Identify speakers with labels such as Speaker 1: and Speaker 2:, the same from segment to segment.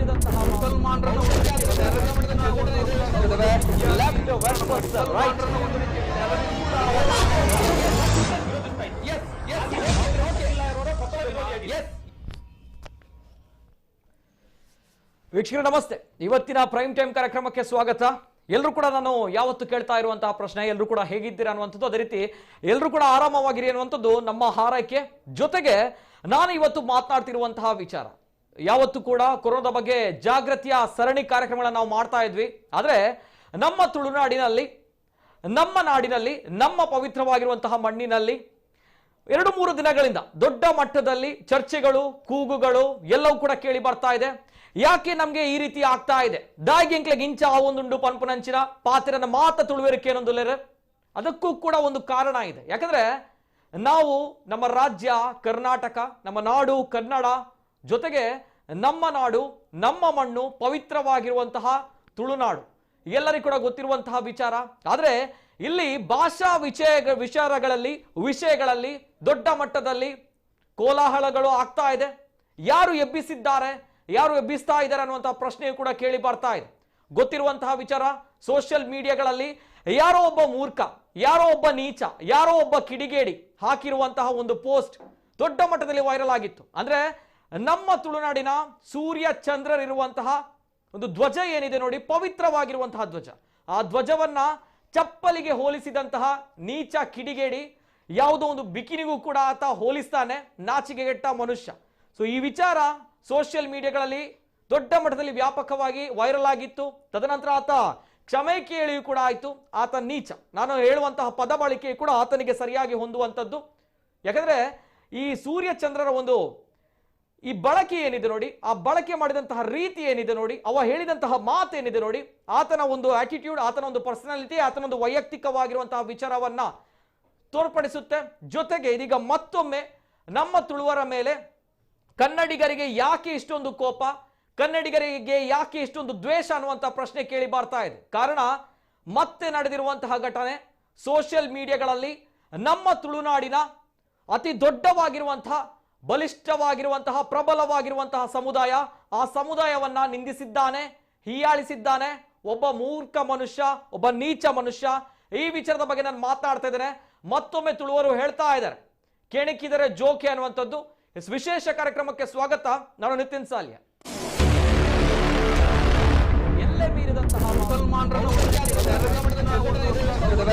Speaker 1: ಮೀರಿದಂತಹ
Speaker 2: ಮುಸಲ್ಮಾನರನ್ನು
Speaker 1: left versus right. ವೀಕ್ಷಕರು ನಮಸ್ತೆ. ಇವತ್ತಿನ prime time ಕಾರ್ಯಕ್ರಮಕ್ಕೆ ಸ್ವಾಗತ. ಎಲ್ಲರೂ ಕೂಡ ನಾನು ಯಾವತ್ತು ಕೇಳ್ತಾ ಇರುವಂತಹ ಪ್ರಶ್ನೆ, ಎಲ್ಲರೂ ಕೂಡ ಹೇಗಿದ್ದೀರಾ ಅನ್ನುವಂಥದ್ದು, ಅದೇ ರೀತಿ ಎಲ್ಲರೂ ಕೂಡ ಆರಾಮವಾಗಿರಿ ಅನ್ನುವಂಥದ್ದು ನಮ್ಮ ಹಾರೈಕೆ. ಜೊತೆಗೆ ನಾನು ಇವತ್ತು ಮಾತನಾಡ್ತಿರುವಂತಹ ವಿಚಾರ, ಯಾವತ್ತು ಕೂಡ ಕೊರೋನಾದ ಬಗ್ಗೆ ಜಾಗೃತಿಯ ಸರಣಿ ಕಾರ್ಯಕ್ರಮಗಳನ್ನ ನಾವು ಮಾಡ್ತಾ ಇದ್ವಿ. ಆದರೆ ನಮ್ಮ ತುಳುನಾಡಿನಲ್ಲಿ, ನಮ್ಮ ನಾಡಿನಲ್ಲಿ, ನಮ್ಮ ಪವಿತ್ರವಾಗಿರುವಂತಹ ಮಣ್ಣಿನಲ್ಲಿ 2-3 ದಿನಗಳಿಂದ ದೊಡ್ಡ ಮಟ್ಟದಲ್ಲಿ ಚರ್ಚೆಗಳು, ಕೂಗುಗಳು ಎಲ್ಲವೂ ಕೂಡ ಕೇಳಿ ಬರ್ತಾ ಇದೆ. ಯಾಕೆ ನಮ್ಗೆ ಈ ರೀತಿ ಆಗ್ತಾ ಇದೆ? ದಾಯಿಗೆಂಕ್ಲೆಗ್ ಇಂಚ ಆ ಒಂದುಂಡು ಪನ್ಪುನಂಚಿನ ಪಾತಿರನ ಮಾತ ತುಳುವೆರಿಕೆ ಅದಕ್ಕೂ ಕೂಡ ಒಂದು ಕಾರಣ ಇದೆ. ಯಾಕಂದ್ರೆ ನಾವು ನಮ್ಮ ರಾಜ್ಯ ಕರ್ನಾಟಕ, ನಮ್ಮ ನಾಡು ಕನ್ನಡ, ಜೊತೆಗೆ ನಮ್ಮ ನಾಡು ನಮ್ಮ ಮಣ್ಣು ಪವಿತ್ರವಾಗಿರುವಂತಹ ತುಳುನಾಡು ಎಲ್ಲರಿಗೂ ಕೂಡ ಗೊತ್ತಿರುವಂತಹ ವಿಚಾರ. ಆದ್ರೆ ಇಲ್ಲಿ ಭಾಷಾ ವಿಚಾರಗಳಲ್ಲಿ, ವಿಷಯಗಳಲ್ಲಿ ದೊಡ್ಡ ಮಟ್ಟದಲ್ಲಿ ಕೋಲಾಹಲಗಳು ಆಗ್ತಾ ಇದೆ. ಯಾರು ಎಬ್ಬಿಸಿದ್ದಾರೆ, ಯಾರು ಎಬ್ಬಿಸ್ತಾ ಇದ್ದಾರೆ ಅನ್ನುವಂತಹ ಪ್ರಶ್ನೆಯು ಕೂಡ ಕೇಳಿ ಬರ್ತಾ ಇದೆ. ಗೊತ್ತಿರುವಂತಹ ವಿಚಾರ, ಸೋಷಿಯಲ್ ಮೀಡಿಯಾಗಳಲ್ಲಿ ಯಾರೋ ಒಬ್ಬ ಮೂರ್ಖ, ಯಾರೋ ಒಬ್ಬ ನೀಚ, ಯಾರೋ ಒಬ್ಬ ಕಿಡಿಗೇಡಿ ಹಾಕಿರುವಂತಹ ಒಂದು ಪೋಸ್ಟ್ ದೊಡ್ಡ ಮಟ್ಟದಲ್ಲಿ ವೈರಲ್ ಆಗಿತ್ತು. ಅಂದ್ರೆ ನಮ್ಮ ತುಳುನಾಡಿನ ಸೂರ್ಯ ಚಂದ್ರರಿರುವಂತಹ ಒಂದು ಧ್ವಜ ಏನಿದೆ ನೋಡಿ, ಪವಿತ್ರವಾಗಿರುವಂತಹ ಧ್ವಜ, ಆ ಧ್ವಜವನ್ನ ಚಪ್ಪಲಿಗೆ ಹೋಲಿಸಿದಂತಹ ನೀಚ ಕಿಡಿಗೇಡಿ ಯಾವುದೋ ಒಂದು ಬಿಕಿನಿಗೂ ಕೂಡ ಆತ ಹೋಲಿಸ್ತಾನೆ, ನಾಚಿಕೆಗೆಟ್ಟ ಮನುಷ್ಯ. ಸೊ ಈ ವಿಚಾರ ಸೋಷಿಯಲ್ ಮೀಡಿಯಾಗಳಲ್ಲಿ ದೊಡ್ಡ ಮಟ್ಟದಲ್ಲಿ ವ್ಯಾಪಕವಾಗಿ ವೈರಲ್ ಆಗಿತ್ತು. ತದನಂತರ ಆತ ಕ್ಷಮೆ ಕೇಳಿಯೂ ಕೂಡ ಆಯ್ತು. ಆತ ನೀಚ, ನಾನು ಹೇಳುವಂತಹ ಪದ ಬಳಕೆ ಕೂಡ ಆತನಿಗೆ ಸರಿಯಾಗಿ ಹೊಂದುವಂಥದ್ದು. ಯಾಕಂದ್ರೆ ಈ ಸೂರ್ಯ ಚಂದ್ರರ ಒಂದು ಈ ಬಳಕೆ ಏನಿದೆ ನೋಡಿ, ಆ ಬಳಕೆ ಮಾಡಿದಂತಹ ರೀತಿ ಏನಿದೆ ನೋಡಿ, ಅವ ಹೇಳಿದಂತಹ ಮಾತೇನಿದೆ ನೋಡಿ, ಆತನ ಒಂದು ಆಟಿಟ್ಯೂಡ್, ಆತನ ಒಂದು ಪರ್ಸನಾಲಿಟಿ, ಆತನ ಒಂದು ವೈಯಕ್ತಿಕವಾಗಿರುವಂತಹ ವಿಚಾರವನ್ನ ತೋರ್ಪಡಿಸುತ್ತೆ. ಜೊತೆಗೆ ಇದೀಗ ಮತ್ತೊಮ್ಮೆ ನಮ್ಮ ತುಳುವರ ಮೇಲೆ ಕನ್ನಡಿಗರಿಗೆ ಯಾಕೆ ಇಷ್ಟೊಂದು ಕೋಪ, ಕನ್ನಡಿಗರಿಗೆ ಯಾಕೆ ಇಷ್ಟೊಂದು ದ್ವೇಷ ಅನ್ನುವಂತಹ ಪ್ರಶ್ನೆ ಕೇಳಿ ಬರ್ತಾ ಇದೆ. ಕಾರಣ, ಮತ್ತೆ ನಡೆದಿರುವಂತಹ ಘಟನೆ ಸೋಷಿಯಲ್ ಮೀಡಿಯಾಗಳಲ್ಲಿ ನಮ್ಮ ತುಳುನಾಡಿನ ಅತಿ ದೊಡ್ಡವಾಗಿರುವಂತಹ, ಬಲಿಷ್ಠವಾಗಿರುವಂತಹ, ಪ್ರಬಲವಾಗಿರುವಂತಹ ಸಮುದಾಯ, ಆ ಸಮುದಾಯವನ್ನ ನಿಂದಿಸಿದ್ದಾನೆ, ಹೀಯಾಳಿಸಿದ್ದಾನೆ ಒಬ್ಬ ಮೂರ್ಖ ಮನುಷ್ಯ, ಒಬ್ಬ ನೀಚ ಮನುಷ್ಯ. ಈ ವಿಚಾರದ ಬಗ್ಗೆ ನಾನು ಮಾತನಾಡ್ತಾ ಇದ್ದೇನೆ. ಮತ್ತೊಮ್ಮೆ ತುಳುವರು ಹೇಳ್ತಾ ಇದ್ದಾರೆ, ಕೆಣಕಿದರೆ ಜೋಕೆ ಅನ್ನುವಂಥದ್ದು. ವಿಶೇಷ ಕಾರ್ಯಕ್ರಮಕ್ಕೆ ಸ್ವಾಗತ. ನಾನು ನಿತಿನ್ ಸಾಲಿಯ. ಎಲ್ಲೆ ಮೀರಿದಂತಹ
Speaker 2: ಮುಸಲ್ಮಾನರನ್ನು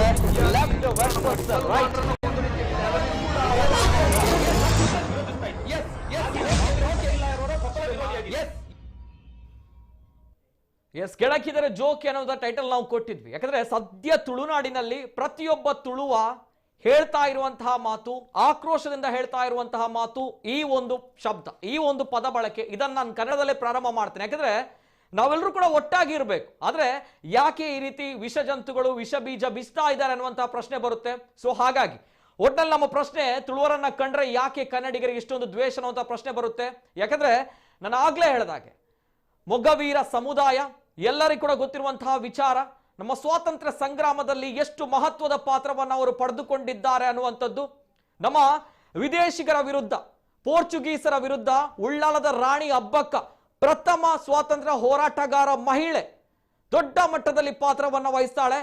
Speaker 1: ಲೆಫ್ಟ್ ವರ್ಸಸ್ ರೈಟ್. ಎಸ್, ಕೆಳಕಿದರೆ ಜೋಕೆ ಅನ್ನೋದ ಟೈಟಲ್ ನಾವು ಕೊಟ್ಟಿದ್ವಿ. ಯಾಕಂದ್ರೆ ಸದ್ಯ ತುಳುನಾಡಿನಲ್ಲಿ ಪ್ರತಿಯೊಬ್ಬ ತುಳುವ ಹೇಳ್ತಾ ಇರುವಂತಹ ಮಾತು, ಆಕ್ರೋಶದಿಂದ ಹೇಳ್ತಾ ಇರುವಂತಹ ಮಾತು ಈ ಒಂದು ಶಬ್ದ, ಈ ಒಂದು ಪದ ಬಳಕೆ. ಇದನ್ನ ನಾನು ಕನ್ನಡದಲ್ಲೇ ಪ್ರಾರಂಭ ಮಾಡ್ತೇನೆ. ಯಾಕಂದ್ರೆ ನಾವೆಲ್ಲರೂ ಕೂಡ ಒಟ್ಟಾಗಿ ಇರಬೇಕು. ಆದ್ರೆ ಯಾಕೆ ಈ ರೀತಿ ವಿಷ ಜಂತುಗಳು ವಿಷ ಬೀಜ ಬಿಸ್ತಾ ಇದ್ದಾರೆ ಅನ್ನುವಂತಹ ಪ್ರಶ್ನೆ ಬರುತ್ತೆ. ಸೊ ಹಾಗಾಗಿ ಒಟ್ನಲ್ಲಿ ನಮ್ಮ ಪ್ರಶ್ನೆ, ತುಳುವರನ್ನ ಕಂಡ್ರೆ ಯಾಕೆ ಕನ್ನಡಿಗರಿಗೆ ಇಷ್ಟೊಂದು ದ್ವೇಷ ಅನ್ನುವಂತಹ ಪ್ರಶ್ನೆ ಬರುತ್ತೆ. ಯಾಕಂದ್ರೆ ನಾನು ಆಗ್ಲೇ ಹೇಳ್ದಾಗೆ ಮೊಗವೀರ ಸಮುದಾಯ ಎಲ್ಲರಿಗೂ ಕೂಡ ಗೊತ್ತಿರುವಂತಹ ವಿಚಾರ, ನಮ್ಮ ಸ್ವಾತಂತ್ರ್ಯ ಸಂಗ್ರಾಮದಲ್ಲಿ ಎಷ್ಟು ಮಹತ್ವದ ಪಾತ್ರವನ್ನು ಅವರು ಪಡೆದುಕೊಂಡಿದ್ದಾರೆ ಅನ್ನುವಂಥದ್ದು. ನಮ್ಮ ವಿದೇಶಿಗರ ವಿರುದ್ಧ, ಪೋರ್ಚುಗೀಸರ ವಿರುದ್ಧ ಉಳ್ಳಾಲದ ರಾಣಿ ಅಬ್ಬಕ್ಕ ಪ್ರಥಮ ಸ್ವಾತಂತ್ರ್ಯ ಹೋರಾಟಗಾರ ಮಹಿಳೆ ದೊಡ್ಡ ಮಟ್ಟದಲ್ಲಿ ಪಾತ್ರವನ್ನು ವಹಿಸ್ತಾಳೆ.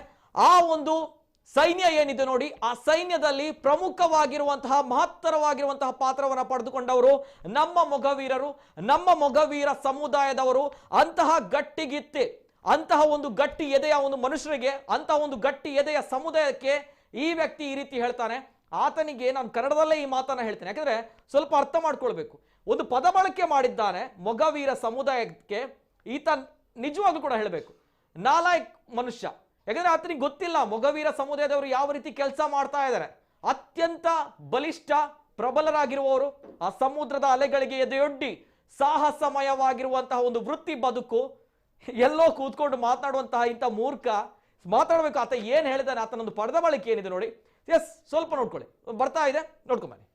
Speaker 1: ಆ ಒಂದು ಸೈನ್ಯ ಏನಿದೆ ನೋಡಿ, ಆ ಸೈನ್ಯದಲ್ಲಿ ಪ್ರಮುಖವಾಗಿರುವಂತಹ, ಮಹತ್ತರವಾಗಿರುವಂತಹ ಪಾತ್ರವನ್ನು ಪಡೆದುಕೊಂಡವರು ನಮ್ಮ ಮೊಗವೀರರು, ನಮ್ಮ ಮೊಗವೀರ ಸಮುದಾಯದವರು. ಅಂತಹ ಗಟ್ಟಿಗಿತ್ತಿ, ಅಂತಹ ಒಂದು ಗಟ್ಟಿ ಎದೆಯ ಒಂದು ಮನುಷ್ಯರಿಗೆ, ಅಂತಹ ಒಂದು ಗಟ್ಟಿ ಎದೆಯ ಸಮುದಾಯಕ್ಕೆ ಈ ವ್ಯಕ್ತಿ ಈ ರೀತಿ ಹೇಳ್ತಾನೆ. ಆತನಿಗೆ ನಾನು ಕನ್ನಡದಲ್ಲೇ ಈ ಮಾತನ್ನ ಹೇಳ್ತೇನೆ, ಯಾಕಂದ್ರೆ ಸ್ವಲ್ಪ ಅರ್ಥ ಮಾಡ್ಕೊಳ್ಬೇಕು. ಒಂದು ಪದ ಬಳಕೆ ಮಾಡಿದ್ದಾನೆ ಮೊಗವೀರ ಸಮುದಾಯಕ್ಕೆ. ಈತ ನಿಜವಾಗ್ಲೂ ಕೂಡ ಹೇಳಬೇಕು, ನಾಲಾಯಕ್ ಮನುಷ್ಯ. ಯಾಕಂದ್ರೆ ಆತನಿಗೆ ಗೊತ್ತಿಲ್ಲ ಮೊಗವೀರ ಸಮುದಾಯದವರು ಯಾವ ರೀತಿ ಕೆಲಸ ಮಾಡ್ತಾ ಇದ್ದಾರೆ. ಅತ್ಯಂತ ಬಲಿಷ್ಠ ಪ್ರಬಲರಾಗಿರುವವರು, ಆ ಸಮುದ್ರದ ಅಲೆಗಳಿಗೆ ಎದೆಯೊಡ್ಡಿ ಸಾಹಸಮಯವಾಗಿರುವಂತಹ ಒಂದು ವೃತ್ತಿ ಬದುಕು. ಎಲ್ಲೋ ಕೂತ್ಕೊಂಡು ಮಾತನಾಡುವಂತಹ ಇಂಥ ಮೂರ್ಖ ಮಾತಾಡಬೇಕು. ಆತ ಏನ್ ಹೇಳಿದಾನೆ, ಆತನೊಂದು ಪಡೆದ ಬಳಕೆ ಏನಿದೆ ನೋಡಿ. ಎಸ್, ಸ್ವಲ್ಪ ನೋಡ್ಕೊಳ್ಳಿ, ಬರ್ತಾ ಇದೆ, ನೋಡ್ಕೊಂಬನ್ನಿ.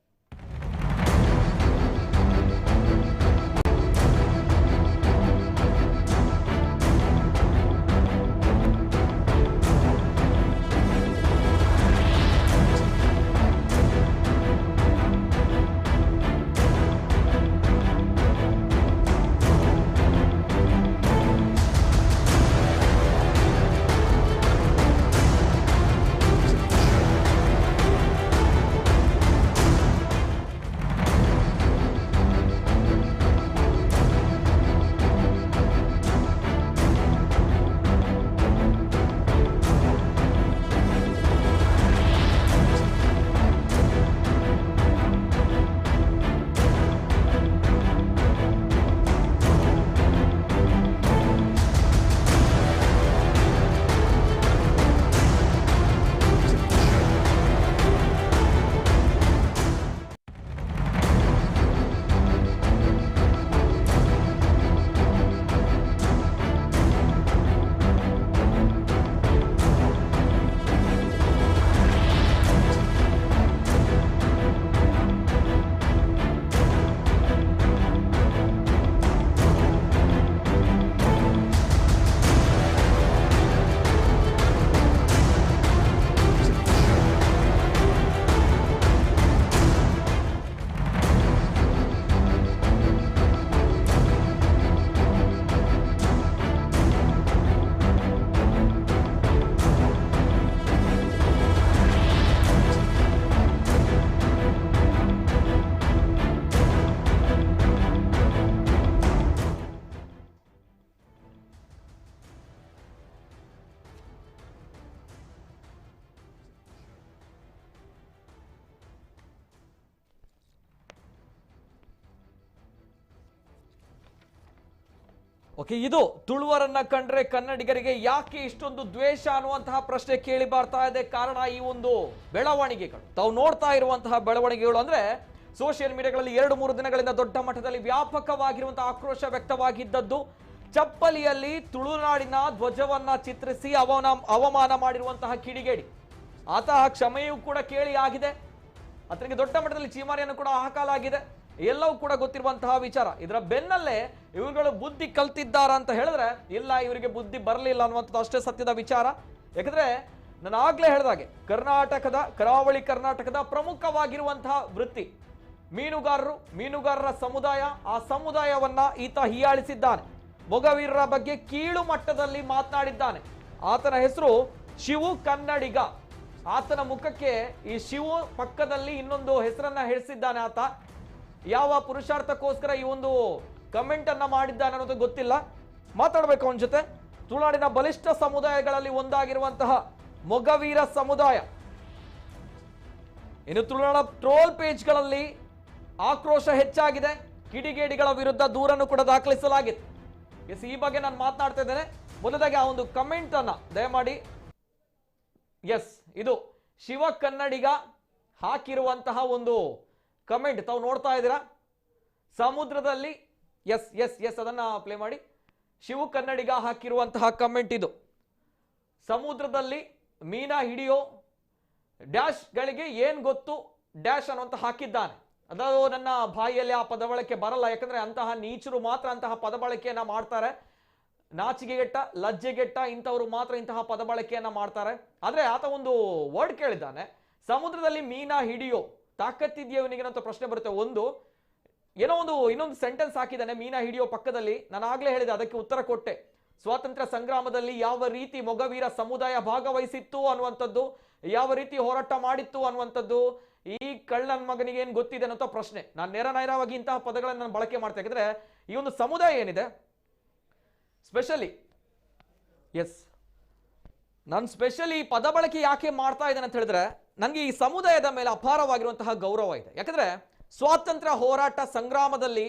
Speaker 1: Okay, ಇದು ತುಳುವರನ್ನ ಕಂಡ್ರೆ ಕನ್ನಡಿಗರಿಗೆ ಯಾಕೆ ಇಷ್ಟೊಂದು ದ್ವೇಷ ಅನ್ನುವಂತಹ ಪ್ರಶ್ನೆ ಕೇಳಿ ಬರ್ತಾ ಇದೆ. ಕಾರಣ ಈ ಒಂದು ಬೆಳವಣಿಗೆಗಳು, ತಾವು ನೋಡ್ತಾ ಇರುವಂತಹ ಬೆಳವಣಿಗೆಗಳು ಅಂದ್ರೆ ಸೋಷಿಯಲ್ ಮೀಡಿಯಾಗಳಲ್ಲಿ 2-3 ದಿನಗಳಿಂದ ದೊಡ್ಡ ಮಟ್ಟದಲ್ಲಿ ವ್ಯಾಪಕವಾಗಿರುವಂತಹ ಆಕ್ರೋಶ ವ್ಯಕ್ತವಾಗಿದ್ದದ್ದು. ಚಪ್ಪಲಿಯಲ್ಲಿ ತುಳುನಾಡಿನ ಧ್ವಜವನ್ನ ಚಿತ್ರಿಸಿ ಅವಮಾನ ಮಾಡಿರುವಂತಹ ಕಿಡಿಗೇಡಿ ಆತ ಕ್ಷಮೆಯೂ ಕೂಡ ಕೇಳಿ ಆಗಿದೆ. ಆತನಿಗೆ ದೊಡ್ಡ ಮಟ್ಟದಲ್ಲಿ ಚೀಮಾರಿಯನ್ನು ಕೂಡ ಹಾಕಲಾಗಿದೆ. ಎಲ್ಲವೂ ಕೂಡ ಗೊತ್ತಿರುವಂತಹ ವಿಚಾರ. ಇದರ ಬೆನ್ನಲ್ಲೇ ಇವುಗಳು ಬುದ್ಧಿ ಕಲ್ತಿದ್ದಾರ ಅಂತ ಹೇಳಿದ್ರೆ ಇಲ್ಲ, ಇವರಿಗೆ ಬುದ್ಧಿ ಬರಲಿಲ್ಲ ಅನ್ನುವಂಥದ್ದು ಅಷ್ಟೇ ಸತ್ಯದ ವಿಚಾರ. ಯಾಕಂದ್ರೆ ನಾನು ಆಗ್ಲೇ ಹೇಳಿದಾಗೆ ಕರ್ನಾಟಕದ ಕರಾವಳಿ ಕರ್ನಾಟಕದ ಪ್ರಮುಖವಾಗಿರುವಂತಹ ವೃತ್ತಿ ಮೀನುಗಾರರು, ಮೀನುಗಾರರ ಸಮುದಾಯ. ಆ ಸಮುದಾಯವನ್ನ ಈತ ಹೀಯಾಳಿಸಿದ್ದಾನೆ. ಮೊಗವೀರರ ಬಗ್ಗೆ ಕೀಳು ಮಟ್ಟದಲ್ಲಿ ಮಾತನಾಡಿದ್ದಾನೆ. ಆತನ ಹೆಸರು ಶಿವು ಕನ್ನಡಿಗ. ಆತನ ಮುಖಕ್ಕೆ ಈ ಶಿವು ಪಕ್ಕದಲ್ಲಿ ಇನ್ನೊಂದು ಹೆಸರನ್ನ ಹೇಳಿಸಿದ್ದಾನೆ. ಆತ ಯಾವ ಪುರುಷಾರ್ಥಕ್ಕೋಸ್ಕರ ಈ ಒಂದು ಕಮೆಂಟ್ ಅನ್ನ ಮಾಡಿದ್ದಾನೆ ಅನ್ನೋದು ಗೊತ್ತಿಲ್ಲ. ಮಾತಾಡ್ಬೇಕು ಅವನ ಜೊತೆ. ತುಳುನಾಡಿನ ಬಲಿಷ್ಠ ಸಮುದಾಯಗಳಲ್ಲಿ ಒಂದಾಗಿರುವಂತಹ ಮೊಗವೀರ ಸಮುದಾಯ ಇನ್ನು ತುಳುನಾಡ ಟ್ರೋಲ್ ಪೇಜ್ಗಳಲ್ಲಿ ಆಕ್ರೋಶ ಹೆಚ್ಚಾಗಿದೆ. ಕಿಡಿಗೇಡಿಗಳ ವಿರುದ್ಧ ದೂರನ್ನು ಕೂಡ ದಾಖಲಿಸಲಾಗಿದೆ. ಎಸ್, ಈ ಬಗ್ಗೆ ನಾನು ಮಾತನಾಡ್ತಾ ಇದ್ದೇನೆ. ಮೊದಲಾಗಿ ಆ ಒಂದು ಕಮೆಂಟ್ ಅನ್ನ ದಯಮಾಡಿ. ಎಸ್, ಇದು ಶಿವ ಕನ್ನಡಿಗ ಹಾಕಿರುವಂತಹ ಒಂದು ಕಮೆಂಟ್ ತಾವು ನೋಡ್ತಾ ಇದ್ದೀರಾ. ಸಮುದ್ರದಲ್ಲಿ S S S ಅದನ್ನ ಪ್ಲೇ ಮಾಡಿ. ಶಿವ ಕನ್ನಡಿಗ ಹಾಕಿರುವಂತಹ ಕಮೆಂಟ್ ಇದು. ಸಮುದ್ರದಲ್ಲಿ ಮೀನಾ ಹಿಡಿಯೋ ಡ್ಯಾಶ್ ಗಳಿಗೆ ಏನ್ ಗೊತ್ತು ಡ್ಯಾಶ್ ಅನ್ನುವಂತ ಹಾಕಿದ್ದಾನೆ. ಅದಾದ ನನ್ನ ಬಾಯಿಯಲ್ಲಿ ಆ ಪದ ಬಳಕೆ ಬರಲ್ಲ, ಯಾಕಂದ್ರೆ ಅಂತಹ ನೀಚರು ಮಾತ್ರ ಅಂತಹ ಪದ ಬಳಕೆಯನ್ನ ಮಾಡ್ತಾರೆ. ನಾಚಿಗೆಗೆಟ್ಟ ಲಜ್ಜೆಗೆಟ್ಟ ಇಂಥವ್ರು ಮಾತ್ರ ಇಂತಹ ಪದ ಬಳಕೆಯನ್ನ ಮಾಡ್ತಾರೆ. ಆದ್ರೆ ಆತ ಒಂದು ವರ್ಡ್ ಕೇಳಿದ್ದಾನೆ, ಸಮುದ್ರದಲ್ಲಿ ಮೀನಾ ಹಿಡಿಯೋ ತಾಕತ್ತಿದೆಯೋ ಇವನಿಗೆ ಅಂತ ಪ್ರಶ್ನೆ ಬರುತ್ತೆ. ಒಂದು ಏನೋ ಒಂದು ಇನ್ನೊಂದು ಸೆಂಟೆನ್ಸ್ ಹಾಕಿದ್ದಾನೆ ಮೀನಾ ಹಿಡಿಯೋ ಪಕ್ಕದಲ್ಲಿ. ನಾನು ಆಗ್ಲೇ ಹೇಳಿದೆ, ಅದಕ್ಕೆ ಉತ್ತರ ಕೊಟ್ಟೆ. ಸ್ವಾತಂತ್ರ್ಯ ಸಂಗ್ರಾಮದಲ್ಲಿ ಯಾವ ರೀತಿ ಮೊಗವೀರ ಸಮುದಾಯ ಭಾಗವಹಿಸಿತ್ತು ಅನ್ನುವಂಥದ್ದು, ಯಾವ ರೀತಿ ಹೋರಾಟ ಮಾಡಿತ್ತು ಅನ್ನುವಂಥದ್ದು ಈ ಕಳ್ಳನ ಮಗನಿಗೆ ಏನ್ ಗೊತ್ತಿದೆ ಅನ್ನೋ ಪ್ರಶ್ನೆ. ನಾನು ನೇರ ನೇರವಾಗಿ ಇಂತಹ ಪದಗಳನ್ನು ನಾನು ಬಳಕೆ ಮಾಡ್ತೇನೆ, ಯಾಕಂದ್ರೆ ಈ ಒಂದು ಸಮುದಾಯ ಏನಿದೆ ಸ್ಪೆಷಲಿ, ಎಸ್ ನಾನು ಸ್ಪೆಷಲಿ ಪದ ಬಳಕೆ ಯಾಕೆ ಮಾಡ್ತಾ ಇದ್ದೇನೆ ಅಂತ ಹೇಳಿದ್ರೆ, ನನಗೆ ಈ ಸಮುದಾಯದ ಮೇಲೆ ಅಪಾರವಾಗಿರುವಂತಹ ಗೌರವ ಇದೆ. ಯಾಕಂದ್ರೆ ಸ್ವಾತಂತ್ರ್ಯ ಹೋರಾಟ ಸಂಗ್ರಾಮದಲ್ಲಿ